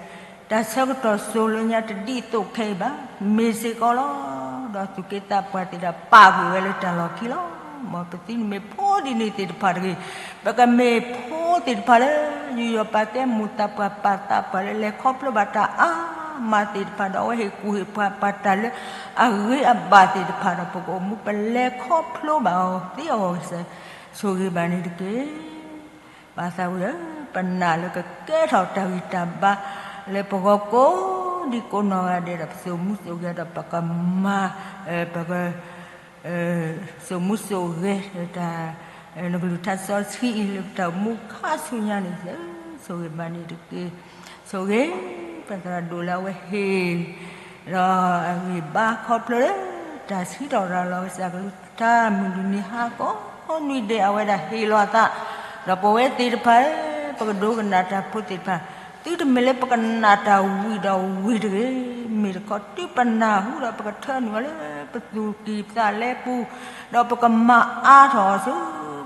တၢ်ဆၢကတီၢ်စိၤလၢညါတဒ်သိးခဲအံၤဘၣ် မ့ၢ်စ့ၢ်ကီးလီၤ. ဒီးသူၣ်က့သးပှၢ်သ့ၣ်တဖၣ် ပာ်ကွံာ်ဝဲလၢတၢ်လီၢ်ခံလီၤ. မ်ပသုတမ့ၢ်ဖိဒ်န့ၣ်သ့ၣ်တဖၣ်တဂ့ၤ, ပကမ့ၢ်ဖိသ့ၣ်တဖၣ်လၢ ယူးယီၣ်ပာ်ကဲမိၢ်သးပှၢ်ပၢ်သးပှၢ်လၢ လဲၤခီဖျိဘၣ်တၢ်အါမးသ့ၣ်တဖၣ်ဒီး အဝဲဟ့ၣ်ကူၣ်ဟ့ၣ်ပှၤပှၤတၢ်လၢအဂ့ၤအဘၣ်သ့ၣ်တဖၣ်ဒီး ပကအိၣ်မူပလဲၤခီဖျိဘၣ်အီၤသ့အဂီၢ် ကစၢ်ဆိၣ်ဂ့ၤဘၣ်န့ၣ်တက့ၢ်. ပၢ်သးဝံၣ်ဧၢ, ပနာ်လၢကကဲထီၣ်တၢ်ဂံၢ်တၢ်ဘါလၢပဂီၢ်ကိးဒံကိးနီၢ်ဂၤဒဲးဒီး ပစိာ်မူစိာ်ဂဲၤဒီးပကမၤ ပက စိာ်မူစိာ်ဂဲၤ တၢ် နကလုၢ်ကထါစီဆှံအံၤလၢပတၢ်အိၣ်မူခါဆူညါန့ၣ် ဆိၣ်ဂ့ၤဘၣ်န့ၣ်တက့ၢ်. ဆိၣ်ဂ့ၤ ပသရၣ်ဒိၣ်လၢအဝဲဟ့ၣ် ဒီးအဂံၢ်ဘါခီဖျိလၢ တၢ်ဆှံထီၣ်ရၤလီၤကစၢ်ကလုၢ်ကထါ မုၢ်လွံၢ်နံၤဟါကိးနွံဒဲး အဝဲဒၣ်ဟ့ၣ်လီၤအသး ဒီးပဝဲသ့ၣ်တဖၣ် ပကဒိကနၣ်တၢ်ဖိသ့ၣ်တဖၣ် သုတမ့ၢ်လၢပကနၣ်တၢ်ဝံၤဒီးဝံၤတဂ့ၤ, မ့ၢ်တခီတုၤပနၢ်ဟူဒီး ပကထၢနုာ်အီၤလၢပသူၣ်ကံၢ်သးလဲပူၤ, ဒီးပကမၤအါထီၣ်အီၤဆူ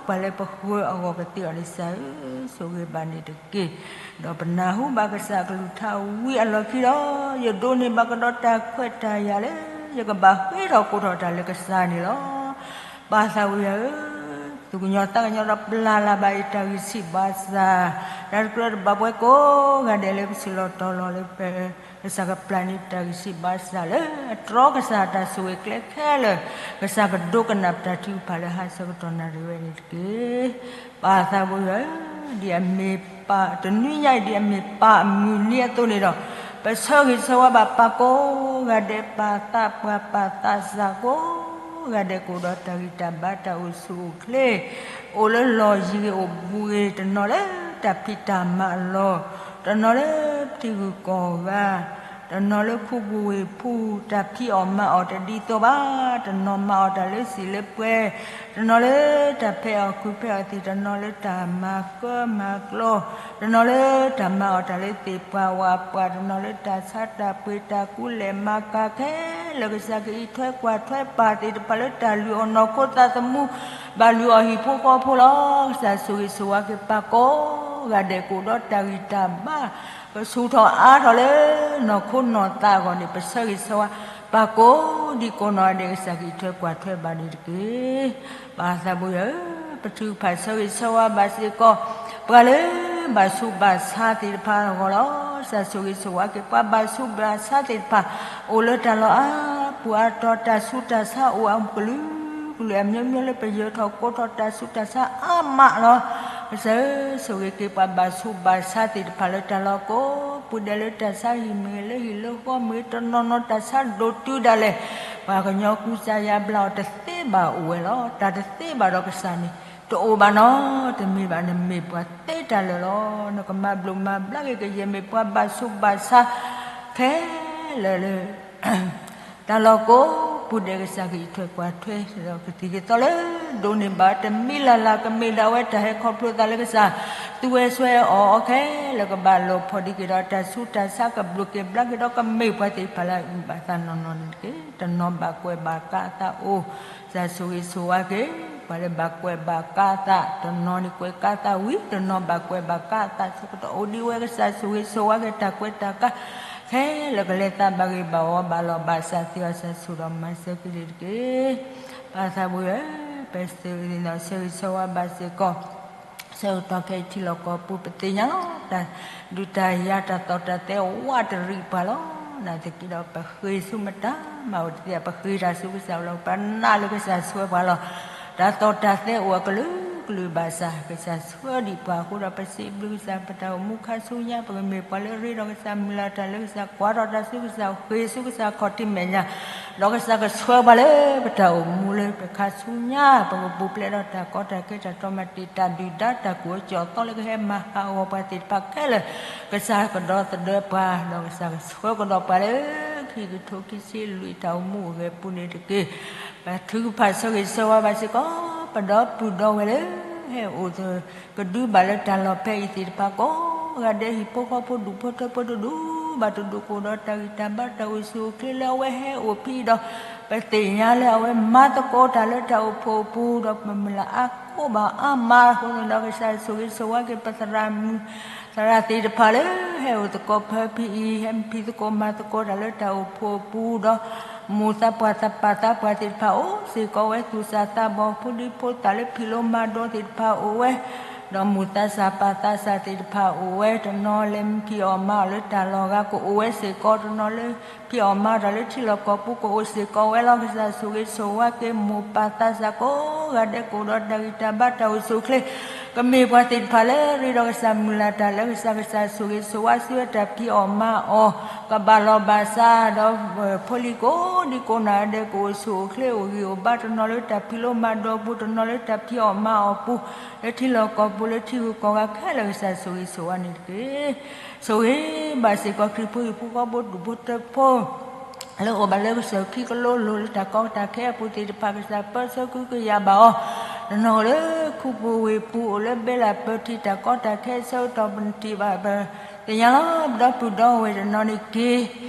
ပှၤလၢပဃၢၤအဂီၢ်ကသ့အီၤန့ၣ် ကစၢ်ဧၢ, ဆိၣ်ဂ့ၤဘၣ်န့ၣ်တက့ၢ်. ဒီးပနၢ်ဟူဘၣ်ကစၢ်အကလုၢ်ကထါဝံၤအလီၢ်ခံဒီး ယဒိးန့ၢ်ဘၣ်ကဒီးတၢ်ခွဲးတၢ်ယာ်လၢ ယကဘၣ်ဃ့ထီၣ်ကိးထီၣ်တၢ်လၢကစၢ်န့ၣ်လီၤ. ပၢ်သးဝံၣ်ဧၢ, သူၣ်ကညီၤသးကညီၤဒီးပျၢ်လၢ်ဘၣ်အံၤတၢ်ဂံၢ်ဆံးဘၣ်ဆၣ်, တၢ်တကြၢးတဘၣ်ပှၤကိးဂၤဒဲးလၢပဆဲးလီၤတီၤလီၤလၢ ကစၢ်ကပျၢ်န့ၢ်တၢ်ဂံၢ်ဆံးဘၣ်ဆၣ်လၢ အတြီကစၢ်တၢ်ဆိၣ်ဂ့ၤကျဲခဲလၢာ်, ကစၢ်ကဒိကနၣ်ပတၢ်ထုကဖၣ်လၢဟါဆၢကတီၢ်နၣ်ရံၣ်ဝဲန့ၣ်တက့ၢ်. ပၢ်သးဝံၣ်ဧၢ, ဒ်အမ့ၢ်ပၢ်တနွံညါအံၤ ဒ်အမ့ၢ်ပၢ်အမုၢ်နံၤအသိးန့ၣ်ဒီး, ပဆၢဂ့ၤဆၢဝါဘၣ်ပၢ်ကိးဂၤဒဲး ပၢ်သးပှၢ်ပၢ်သးစၢ်ကိးဂၤဒဲး ကအိၣ်ဒီးတၢ်ဂံၢ်တၢ်ဘါတၢ်အိၣ်ဆူၣ်အိၣ်ချ့ အိၣ်လၢလီၢ်ယံၤဂ့ၤအိၣ်ဘူးဂ့ၤ တနီၤလၢတၢ်ဖံးတၢ်မၤအလီၢ်, တနီၤလၢထံဂုၤကီၢ်ဂၤ, တနီၤလၢခူပူၤဝ့ၢ်ပူၤ တၢ်ဖံးအီၣ်မၤအီၣ်တဒ်သိးဘၣ်, တနီၤမၤအီၣ်တၢ်လၢစံာ်လၢပှဲၤ, တနီၤလၢတၢ်ဖဲးအီၣ်ခုးဖဲးအီၣ်သံး, တနီၤလၢတၢ်မၤဃၢမၤကျီ, တနီၤလၢတၢ်မၤအီၣ်တၢ်လၢသ့ၣ်ပှၢ်ဝၣ်ပှၢ်, တနီၤလၢတၢ်ဆါတၢ်ပှ့ၤတၢ်ကူလဲၢ်မၤကၤခဲလၢာ် ကစၢ်ကအံးထွဲကွၢ်ထွဲပၢ်သ့ၣ်တဖၣ်လၢတၢ်လုၢ်အီၣ်နီၢ်ခိသးသမူ ဘၣ်လုၢ်အီၣ်ဟံၣ်ဖိဃီဖိလီၤ. ကစၢ်ဆိၣ်ဂ့ၤဆိၣ်ဝါက့ၤပၢ်ကိးဂၤဒဲး ကအိၣ်ဒီးတၢ်ဂံၢ်တၢ်ဘါ ကဆူၣ်ထီၣ်အါထီၣ်လၢနီၢ်ခိနီၢ်သးအဂီၢ်န့ၣ် ပဆၢဂ့ၤဆၢဝါ ပၢ်ကိးဒံကိးနီၢ်ဂၤဒဲး ကစၢ်ကအံးထွဲကွၢ်ထွဲဘၣ်န့ၣ်တက့ၢ်. ပၢ်သးဘိယွၤဧၢ, ပထုကဖၣ်ဆၢဂ့ၤဆၢဝါဘၣ်စ့ၢ်ကီး ပှၤလၢဘၣ်ဆူးဘၣ်ဆါသ့ၣ်တဖၣ်အဂီၢ်လီၤ. ကစၢ်ဆိၣ်ဂ့ၤဆိၣ်ဝါက့ၤပှၤဘၣ်ဆူးဘၣ်ဆါသ့ၣ်တဖၣ် အိၣ်လၢတၢ်လီၢ်အါပူၤအါတီၤ တၢ်ဆူးတၢ်ဆါအိၣ်အကလုာ်ကလုာ် အမျိုးမျိုးလၢပယၢၤထီၣ်ကိးထီၣ်တၢ်ဆူးတၢ်ဆါအါမးလီၤ. ကစၢ်ဧၢ, ဆိၣ်ဂ့ၤက့ၤပှၤဘၣ်ဆူးဘၣ်ဆါသ့ၣ်တဖၣ်လၢတၢ်လီၢ်ကိးပူၤဒဲး လၢတၢ်ဆါဟံၣ်မ့ၢ်ဂ့ၤ လၢဟံၣ်လၢဃီမ့ၢ်ဂ့ၤ တနီၤနီၤတၢ်ဆါဒိၣ်တုၤဒၣ်လဲာ် ပှၤကညီကူစါယါဘျါအီၤတသ့ဘၣ်အိၣ်ဝဲလီၤ. တၢ်တသ့ဘၣ်ဒီးကစၢ်န့ၣ် တအိၣ်ဘၣ်နီတမံၤဘၣ်. နမ့ၢ်ပှၤသ့တၢ်လၢာ်လီၤ. နကမၤဘျိးမၤဘျါက့ၤကယဲၢ်မ့ၢ်ပှၤဘၣ်ဆူးဘၣ်ဆါခဲလၢာ်လၢ တၢ်လီၢ်ကိးပူၤဒဲး ကစၢ်ကအံးထွဲကွၢ်ထွဲ ဒီးကသံၣ်ကသီလၢ ဒိးန့ၢ်ဘၣ်တမံၤလၢ်လၢ် ကမ့ၢ်ဒၣ်ဝဲတၢ်ဟဲခီဖျိသးလၢကစၢ် သူဝဲစွဲအီၤအီၤခဲလၢာ် ကဘၣ်လီၤဖီၣ်ဒံးက့ၤဒီးတၢ်ဆူးတၢ်ဆါ ကဘျိးက့ၤဘျါက့ၤဒီး ကမ့ၢ်ပှၤသ့ၣ်တဖၣ်လၢအဂံၢ်ဘၣ်သးနီၢ်နီၢ်န့ၣ်တက့ၢ်. တနီၤဘၣ်ကွဲးဘၣ်ကးအသးအိၣ် ကစၢ်ဆိၣ်ဂ့ၤဆိၣ်ဝါက့ၤ ပှၤလၢဘၣ်ကွဲးဘၣ်ကးအသး တနီၤန့ၣ်ကွဲးကးအသးဝံၤ တနီၤဘၣ်ကွဲးဘၣ်ကးအသးဆၢကတီၢ် အိၣ်ဒံးဝဲ ကစၢ်ဆိၣ်ဂ့ၤဆိၣ်ဝါက့ၤ တၢ်ကွဲးတၢ်ကး ခဲလၢာ်ကလဲၤသးဘၣ်ဂ့ၤဘၣ်ဝီဘၣ်လီၤဘၣ်စးသ့အီၤ ကစၢ်ဆိၣ်ဒီးမၤစၢၤက့ၤန့ၣ်တက့ၢ်. ပၢ်သးဘိယွၤဧၢ, ပစၢၤက့ၤနီၢ်ဆၢဂ့ၤဆၢဝါဘၣ်စ့ၢ်ကီး ဆၢကတီၢ်ခဲအံၤထံလီၢ်ကီၢ်ပူၤ ပသ့ၣ်ညါလီၤ တၢ်ဒုးတၢ်ယၤ တၢ်သီၣ်တၢ်သဲဝးတရံးပှၤလီၤ. နာ်သက့ဒီး ပဃ့ဆူမတၤမၤအိၣ်တသ့ ပဃ့တၢ်ဆူကစၢ်အအိၣ်လီၤ. ပနာ်လၢကစၢ်ဆှၢပှၤလီၤ. တၢ်သီၣ်တၢ်သဲအိၣ်အကလုာ်ကလုာ်ဘၣ်ဆၣ် ကစၢ်ဆှၢဒံးပှၤအဃိဒီး ပစံးဘျုးကစၢ် ပတၢ်အိၣ်မူခါဆူညါ ပကမ့ၢ်ပှၤလၢအရ့ဒီးကစၢ် မုၢ်လၢ်တၢ်လၢကစၢ် ကွၢ်ထီၣ်တၢ်ဆူကစၢ် ဃ့ဆူကစၢ်ခီၣ်ထံးမဲာ်ညါ ဒီးကစၢ်ကဆှၢပှၤလၢပတၢ်အိၣ်မူလၢပခါဆူညါ ပကပူၤဖျဲးဒီးတၢ်ကီတၢ်ခဲ တၢ်တီမတံၢ် တၢ်ဒုၣ်ဒါ တၢ်ကူၣ်အကၠီၣ်သီလၢကဟဲမၤဟးဂီၤပှၤသ့ၣ်တဖၣ်ခဲလၢာ် ကစၢ်ကဒီသဒၢပှၤ ဒီးကစၢ်ကဆှၢကဒီးပှၤလၢ ခံကထိခံဆံလွံၢ် တၢ်အိၣ်မူအိၣ်ဂဲၤပူၤန့ၣ်တက့ၢ်. ပထုကဖၣ်ဆၢဂ့ၤဆၢဝါဘၣ်စ့ၢ်ကီး ပဒီပုၢ်ဒီဝဲၢ်လၢ ဟဲအိၣ်သကဒုဘၣ်လၢတၢ်လီၢ်ဖဲအံၤသ့ၣ်တဖၣ်ကိးဂၤဒဲး ဟံၣ်ဖိဃီဖိဒူၣ်ဖိထၢဖိတဒူၣ်ဘၣ်တဒူၣ် ကအိၣ်ဒီးတၢ်ဂံၢ်တၢ်ဘါတၢ်အိၣ်ဆူၣ်အိၣ်ချ့လၢအဝဲဟဲအိၣ်ဖဲအံၤဒီး ပသ့ၣ်ညါလၢအဝဲမၤသကိးတၢ်လၢတၢ်အိၣ်ဖှိၣ်အပူၤ ဒီးပမုၢ်လၢ်အါ အိၣ်ဘၣ်အါမးအဃိန့ၣ်ဒီး ကစၢ်ဆိၣ်ဂ့ၤဆိၣ်ဝါက့ၤပသရၣ်မုၣ် သရၣ်သ့ၣ်တဖၣ်လၢ ဟဲအိၣ်သကိးဖဲဖဲအံၤ ဟဲမၤဖံးသကိးမၤသကိးတၢ်လၢတၢ်အိၣ်ဖှိၣ်အပူၤဒီး မိၢ်သးပှၢ်သးပၢ်သးပှၢ်သ့ၣ်တဖၣ်အိၣ်စ့ၢ်ကီးဝဲ သူၣ်စၢ်သးဘီၣ် ဖိဒံဖိသၣ်လၢဖံးလိမၤဒိးသ့ၣ်တဖၣ်အိၣ်ဝဲ ဒီးမိၢ်သးစၢ်ပၢ်သးစၢ်သ့ၣ်တဖၣ်အိၣ်ဝဲ တနီၤလဲၤမၤဖံးအီၣ်မၤအီၣ်လၢတၢ်လီၢ်ဂၤကအိၣ်ဝဲစ့ၢ်ကီး တနီၤလၢဖံးအီၣ်မၤအီၣ်တၢ်လၢထံလီၢ်ကီၢ်ပူၤကအိၣ်စ့ၢ်ကီးဝဲလီၤ. ကစၢ်ဆိၣ်ဂ့ၤဆိၣ်ဝါက့ၤမိၢ်ပၢ်သးစၢ်ကိးဂၤဒဲး ကအိၣ်ဒီးတၢ်ဂံၢ်တၢ်ဘါတၢ်အိၣ်ဆူၣ်အိၣ်ချ့ ကမ့ၢ်ပှၤသ့ၣ်တဖၣ်လၢရ့ဒီးကစၢ်မုၢ်လၢ်တၢ်လၢကစၢ် ကစၢ်ဆိၣ်ဂ့ၤဆိၣ်ဝါစုဝဲတၢ်ဖံးအီၣ်မၤအီၣ် ကဘၣ်လီၤဘၣ်စးဒီး ဖိလံၤကိးဒံကိးနီၢ်ဂၤဒဲး ကအိၣ်ဆူၣ်အိၣ်ချ့အိၣ်ဂံၢ်အိၣ်ဘါ တနီၤလၢတၢ်ဖံးလိမၤဒိးပူၤ တနီၤလၢတၢ်ဖံးအီၣ်မၤအီၣ်ပူၤ လၢထံလီၢ်ကီၢ်ပူၤလၢထံဂုၤကီၢ်ဂၤခဲလၢာ် ကစၢ်ဆိၣ်ဂ့ၤဆိၣ်ဝါန့ၣ်တက့ၢ်. ဆိၣ်ဂ့ၤဘၣ်စ့ၢ်ကီးခရံာ်ဖိဟံၣ်ဖိဃီဖိဒူၣ်ဖိထၢဖိ လၢအိၣ်ဘၣ်လၢကစၢၢ်ခံကလိလိၤလၢတၢ်ကီတၢ်ခဲအပူၤသ့ၣ်တဖၣ် ကစၢ်ပၢဆှၢကဟုကယာ်ဘၣ်အီၤ တနီၤအိၣ်လၢခူပူၤဝ့ၢ်ပူၤ အိၣ်လၢဘဲလၢ်ပၢထံ တၢ်ကီတၢ်ခဲဆၢကတီၢ်ပနထံၣ်ဘၣ်ပသ့ၣ်ညါလီၤ. ပဒီပုၢ်ဒီဝဲၢ်တနီၤန့ၣ်က့ၤ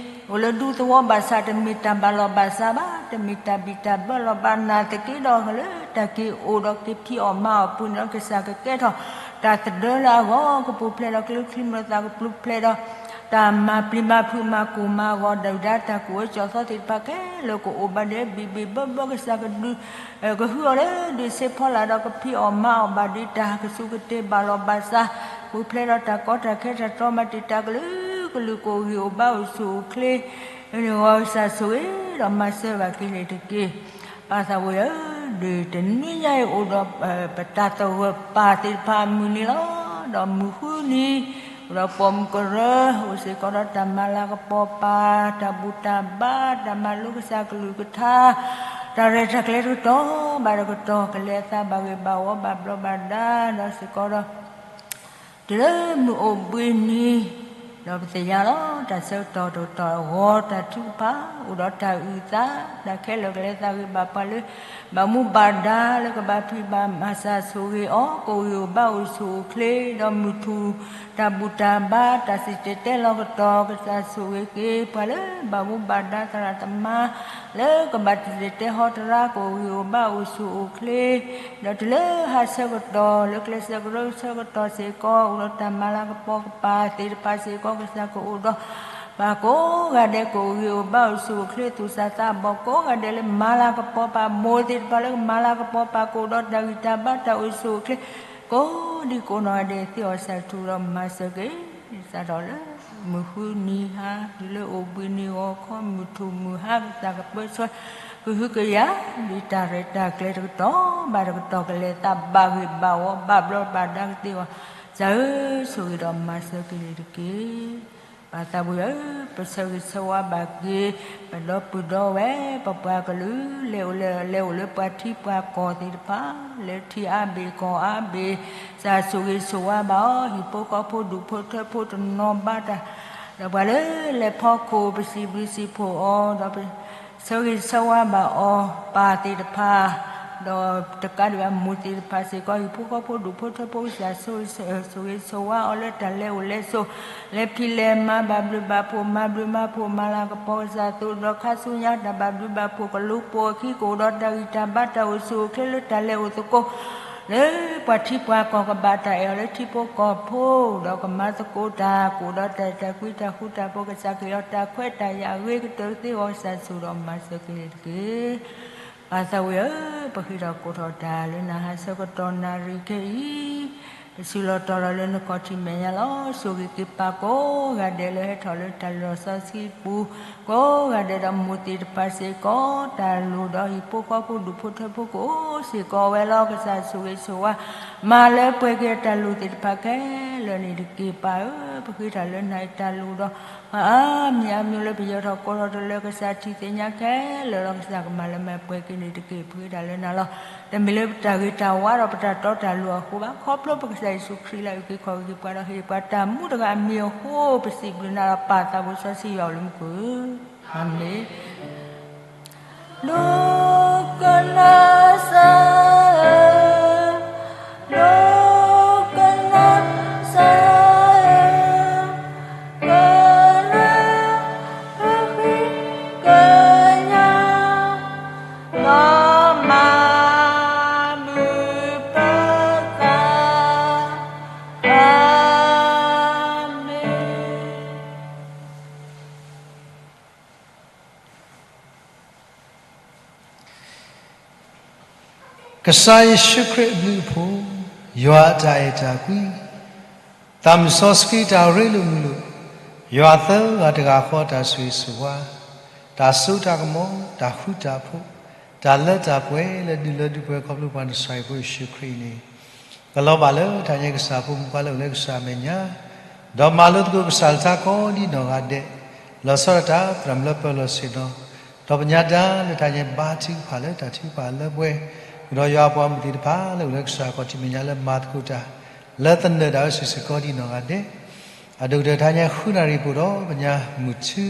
အိၣ်လၢဒူသဝီဘၣ်ဆၣ် တမ့ၢ်တၢ်ဘၣ်လီၤဘၣ်စးဘၣ် တမ့ၢ်တၢ်ဘံၣ်တၢ်ဘၢလီၤဘၣ် နာ်သက့ဒီးလၢတၢ်က့ၤအိၣ်ဒီးက့ၤဖံးအီၣ်မၤအီၣ်ပူၤန့ၣ်ဒီး ကစၢ်ကကဲထီၣ်တၢ်သဒၢလၢအဂီၢ် ကပူၤဖျဲးဒီးကလုာ်ချံမျိာ်သၣ်ကပူၤဖျဲးဒီး တၢ်မၤပျံၤမၤဖုးမၤကိၢ်မၤဂီၤ ဒုၣ်ဒါတၢ်ကူၣ်အၢကၠီၣ်သီသ့ၣ်တဖၣ်ခဲလၢာ် ကအိၣ်ဘၣ်ဒီးဘံၣ်ဘံၣ်ဘၢဘၢ ကစၢ်ကဒုး ကဟုအီၤလၢဒုးစ့ဖီလာ်ဒီး ကဖံးအီၣ်မၤအီၣ်ဘၣ်ဒံးတၢ်ကစူၢ်ကတ့ၢ်ဘၣ်လီၤဘၣ်စး ပူၤဖျဲးဒီးတၢ်ကီတၢ်ခဲတၢ်တြီမၤတံာ်တာ်ကလုာ်ကလုာ် ကအိၣ်ဂံၢ်အိၣ်ဘါအိၣ်ဆူၣ်အိၣ်ချ့ န့ၣ်ဂီၤ ကစၢ်ဆိၣ်ဂ့ၤဒီးမၤစၢၤဘၣ်က့ၤန့ၣ်တက့ၢ်. ပၢ်သးဝံၣ်ဧၢ, ဒ်တနွံညါအံၤအိၣ်ဒီး ပတၢ်သဂၢၢ်ပၢ်သ့ၣ်တဖၣ်အမုၢ်နံၤလီၤ. ဒီးမုၢ်ဃုနံၤ အိၣ်ဒီးပိာ်မုၣ်ကရၢ အိၣ်စ့ၢ်ကီးဒီးတၢ်မၤလၤကပီၤပၢ် တၢ်ဘူၣ်တၢ်ဘါ တၢ်မၤလိကစၢ်ကလုၢ်ကထါ တၢ်ရဲၣ်တၢ်ကျဲၤတကတီၢ်ဘၣ်တကတီၢ် ကလဲၤအသးဘၣ်ဂ့ၤဘၣ်ဝီဘၣ်ဘျီးဘၣ်ဒါ ဒီးစ့ၢ်ကီးဒီး တုၤလၢမုၢ်အိၣ်ဘှံးနံၤ ဒီးပသ့ၣ်ညါလီၤ တၢ်ဆၢကတီၢ်တကတီၢ်အဂီၢ် တၢ်ထုကဖၣ် အိၣ်ဒီးတၢ်အုၣ်သး တၢ်ခဲလၢာ်ကလဲၤသးဂ့ၤဘၣ်ပှၤလၢ ဘၣ်မူဘၣ်ဒါလၢကဘၣ်ဖံးဘၣ်မၤစၢၤဆိၣ်ဂ့ၤအီၤ ကအိၣ်ဂံၢ်အိၣ်ဘါအိၣ်ဆူၣ်အိၣ်ချ့ ဒီးမုၢ်ထူၣ် တၢ်ဘူၣ်တၢ်ဘါ တၢ်စံၣ်တဲၤတဲလီၤကတီၢ် ကစၢ်ဆိၣ်ဂ့ၤက့ၤ ပှၤလၢဘၣ်မူဘၣ်ဒါသရၣ်သမါ လၢကဘၣ်စံၣ်တဲၤတဲဟီတရါ ကအိၣ်ဂံၢ်အိၣ်ဘါအိၣ်ဆူၣ်အိၣ်ချ့ ဒီးတုၤလၢဟါဆၢကတီၢ် လၢကျဲစၢးကရၢဆၢကတီၢ်စ့ၢ်ကီး အိၣ်ဒီးတၢ်မၤလၤကပီၤကပၢ်သ့ၣ်တဖၣ်စ့ၢ်ကီး ကစၢ်ကအိၣ်ဒီး ပှၤကိးဂၤဒဲး ကအိၣ်ဂံၢ်အိၣ်ဘါအိၣ်ဆူၣ်အိၣ်ချ့ သူၣ်စၢ်သးဘီၣ်ကိးဂၤဒဲးလၢမၤလၤကပီၤပၢ် မိၢ်သ့ၣ်တဖၣ်လၢကမၤလၤကပီၤပၢ် ကအိၣ်ဒီးတၢ်ဂံၢ်တၢ်ဘါတၢ်အိၣ်ဆူၣ်အိၣ်ချ့ ကိးဒံကိးနီၢ်ဂၤဒဲး သ့အီၣ်စၢ်ထူဒီးမၤစၢၤက့ၤ စးထီၣ်လၢ မုၢ်ဃုနံၤဟါ တုၤလၢအိၣ်ဘှံးနံၤဂီၤခီ မုၢ်ထူၣ်မုၢ်ဟါ ကစၢ်ကပၢဆှၢ ကဟုကယာ် ဒ်တၢ်ရဲၣ်တၢ်ကျဲၤတကတီၢ်ဘၣ်တကတီၢ် ကလဲၤသးဘၣ်ဂ့ၤဘၣ်ဝီ ဘၣ်ဘျီးဘၣ်ဒါကသ့အီၤ ကစၢ်ဧၢ ဆိၣ်ဂ့ၤဒီးမၤစၢၤက့ၤန့ၣ်တက့ၢ်. ပၢ်သးဝံၣ်ဧၢ, ပဆၢဂ့ၤဆၢဝါဘၣ်က့ၤ ပဒီပုၢ်ဒီဝဲၢ် ပပှၤကလုာ် လဲၤအိၣ်လဲၤလဲၤအိၣ်လၢပှၤထံပှၤကီၢ်သ့ၣ်တဖၣ် လၢထံအါဘ့ၣ်ကီၢ်အါဘ့ၣ် ကစၢ်ဆိၣ်ဂ့ၤဆိၣ်ဝါဘၣ်အီၤ ဟံၣ်ဖိဃီဖိဒူၣ်ဖိထၢဖိတနီၤဘၣ်တၢ် ဒီးပှၤလၢလဲၤဖီခိၣ် ပစံးဘျုးစံးဖှိၣ်အီၤ ဒီးပ ဆၢဂ့ၤဆၢဝါဘၣ်အီၤ ပၢ်သ့ၣ်တဖၣ် ဒီးတကးဒံးဘၣ်မိၢ်သ့ၣ်တဖၣ်စ့ၢ်ကီး ဟံၣ်ဖိဃီဖိဒူၣ်ဖိထၢဖိကစၢ်ဆိၣ်ဂ့ၤဆိၣ်ဝါအီၤလၢတၢ်လဲၤအိၣ်လဲၤဆိး လဲၤဖံးလဲၤမၤဘၣ်ဘျုးဘၣ်ဖှိၣ် မၤဘျုးမၤဖှိၣ် မၤလၤကပီၤကစၢ်သိးဒီးခါဆူညါ တၢ်ဘၣ်ဘျုးဘၣ်ဖှိၣ်ကလူၤပိာ်အခံ ကအိၣ်ဒီးတၢ်ဂံၢ်တၢ်ဘါတၢ်အိၣ်ဆူၣ်အိၣ်ချ့လၢတၢ်လဲၤအိၣ်သကိး လၢပှၤထံပှၤကီၢ်ကဘၣ်တၢ်အဲၣ်အီၤလၢထံဖိကီၢ်ဖိ ဒီးကမၤသကိးတၢ် ကအိၣ်ဒီးတၢ်အဲၣ်တၢ်ကွံတၢ်ဃူတၢ်ဖိး ကစၢ်ကဟ့ၣ်အီၤတၢ်ခွဲးတၢ်ယာ်အဂ့ၤကတၢၢ်ကသ့အဂီၢ် ကစၢ်ဆိၣ်ဒီးမၤစၢၤက့ၤန့ၣ်တက့ၢ်. ပၢ်သးဝံၣ်ဧၢ, ပဃ့ဒီးကိးထီၣ်တၢ်လၢနဟါဆၢကတီၢ်နၣ်ရံၣ်ခဲအံၤ ပစူးလီၤတီၤလီၤလၢနခီၣ်ထံးမဲာ်ညါလီၤ. ဆိၣ်ဂ့ၤက့ၤပၢ်ကိးဂၤဒဲးလၢဟဲထီၣ်လၢတၢ်လီၢ်စီဆှံပူၤ ကိးဂၤဒဲးဒီးမိၢ်သ့ၣ်တဖၣ်စ့ၢ်ကီး တၢ်လိၣ်ဒီးဟံၣ်ဖိဃီဖိဒူၣ်ဖိထၢဖိကအိၣ်စ့ၢ်ကီးဝဲလီၤ. ကစၢ်ဆိၣ်ဂ့ၤဆိၣ်ဝါ မၤလၢပှဲၤက့ၤတၢ်လိၣ်သ့ၣ်တဖၣ်ခဲလၢာ်န့ၣ်တက့ၢ်. ပၢ်ဧၢ, ပဃ့တၢ်လၢနၤအံၤတၢ်လိၣ်ဒီး အါမံၤအါမံၤလၢပယီၤထီၣ်ကိးထီၣ်တလၢ ကစၢ်ထံၣ်သ့ၣ်ညါခဲလၢာ်လီၤ. ကစၢ်ကမၤလၢမၤပှဲၤက့ၤန့ၣ်တက့ၢ်. ပဃ့တၢ်လၢနၤလီၤ. တမ့ၢ်လၢပတၢ်ဂ့ၤတၢ်ဝါဒီးပတၢ်တီတၢ်လိၤအဃိဘၣ်. ခီဖျိပကစၢ်ယ့ၣ်ၡူးခရံာ်လၢအအုၣ်က့ၤခီၣ်က့ၤပှၤဒီးဟ့ၣ်ပှၤတၢ်မူတဂၤအမံၤအဃိ ပစံးဘျုးနၤဒီးပၢ်သးဘိစီဆှံယွၤအိၣ်လၢမူခိၣ်ဧၢ, အၤမ့ၣ်. ဒိကနၣ်စၢ်ဧၢ, ဒိကနၣ်စၢ်ဧၢ, ကနၣ်ဃံကညါ, ဒီးမၤမုာ်ပၢ ကစၢ်ယ့ၣ်ၡူးခရံာ်အဘျုးအဖှိၣ်, ယွၤအတၢ်အဲၣ်တၢ်ကွံ, သးမုၢ်စီဆှံတၢ်ရ့လိာ်မုာ်လိာ်, ယွၤသၢဂၤတဂၤဃီတၢ်ဆိၣ်ဂ့ၤဆိၣ်ဝါ, တၢ်စိတၢ်ကမီၤ, တၢ်ဃူတၢ်ဖိး, တၢ်လၢတၢ်ပှဲၤလၢဒုးလၢဒုးပှဲၤခီဖျိပှၤနဆၣ်အဖိယ့ၣ်ၡူးခရံာ်အံၤန့ၣ် ကလီၤဘၣ်လၢတၢ်ညါကစၢ်ဖိမုၣ်ဖိလၢအိၣ်လၢကစၢ်အမဲာ်ညါ, ဒီးမၤလိသကိးကစၢ်လၢတၢ်ကိးဒ်နီၢ်ဂၤဒဲး, လီၤဆီဒၣ်တၢ်သရၣ်မုၣ်လၢပၢၤလီၢ်ဆ့ၣ်နီၤ, ဒီးပညါတၢ်လၢတၢ်ညါဘါထုကဖၣ်လၢတၢ်ထုကဖၣ်လၢပှဲၤ, ကဒီးယွၤပှၤမုၣ်သ့ၣ်တဖၣ်လၢအိၣ်လၢကစၢ်ခီၣ်ထံးမဲာ်ညါလၢမၤသကိးတၢ်, လၢသနၢၣ်ဒၣ်ဝဲစ့ၢ်ကီးကိးဒ်နီၢ်ဂၤဒဲး အဒိၣ်ကတၢၢ်တၢ်ညါဃုနၣ်ရံၣ်ပူၤဒီးပညါမုၢ်ထူ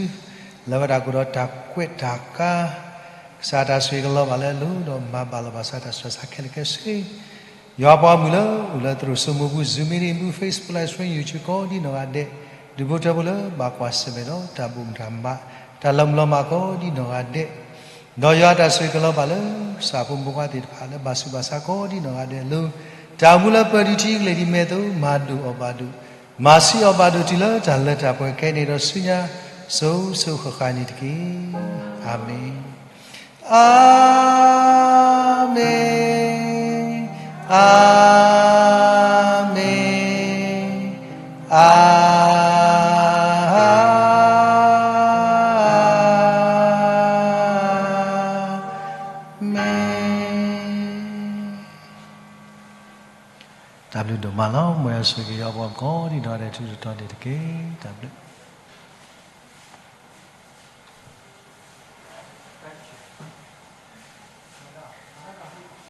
လၢဝဲဒၣ်ကဒီးတၢ်ကွဲးတၢ်ကါ, ကစၢ်တၢ်ဆိၣ်ဂ့ၤကလီၤဘၣ်လၢအလိၤ ဒီးမၤဘၣ်လီၤဘၣ်စးတၢ်ဆူးတၢ်ဆါခဲလၢာ်ခဲဆ့, ယွၤပှၤမုၣ်လၢအိၣ်လၢသရိာ်စိမိၤပူၤ Zoom meeting ပူၤ Facebook live stream YouTube ကိးဒ်နီၢ်ဂၤဒဲး, ဒူၣ်ဖိထၢဖိလၢဘၣ်ကွၢ်ဆၢၣ်မဲာ်ဒီးတၢ်ဘိၣ်မုၢ်တၢ်မး, တၢ်လီၤမုၢ်လီၤမၢ်ကိးဒ်နီၢ်ဂၤဒဲး ဒီးယွၤတၢ်ဆိၣ်ဂ့ၤကလီၤဘၣ်လၢကစၢ်ဖိမုၣ်ဖိသ့ၣ်တဖၣ်လၢဘၣ်ဆူးဘၣ်ဆါကိးဒ်နီၢ်ဂၤဒဲးအလိၤ, တၢ်အိၣ်မူလၢပၢၤဒုးထံကလဲာ်ဒ်မဲာ်သိး မၤဒိၣ်အီၣ်ဘၣ်ဒိၣ်, မၤဆံးအီၣ်ဘၣ်ဒိၣ်တုၤလၢတၢ်လၢတၢ်ပှဲၤခဲအံၤန့ၣ်ဒီးဆူညါ စိၤစိၤဃၣ်ဃၣ်န့ၣ်တက့ၢ်. အၤမ့ၣ်, အၤမ့ၣ်, အၤမ့ၣ်, အၤမ့ၣ်. တၢ်ဘျုးဒိၣ်မးလီၤ. မ်ယွၤဆိၣ်ဂ့ၤက့ၤယွၤပှၤကိးဒ်နီၢ်ဂၤဒဲးထူးထူးတီၤတီၤန့ၣ်တက့ၢ်. တၢ်ဘျုး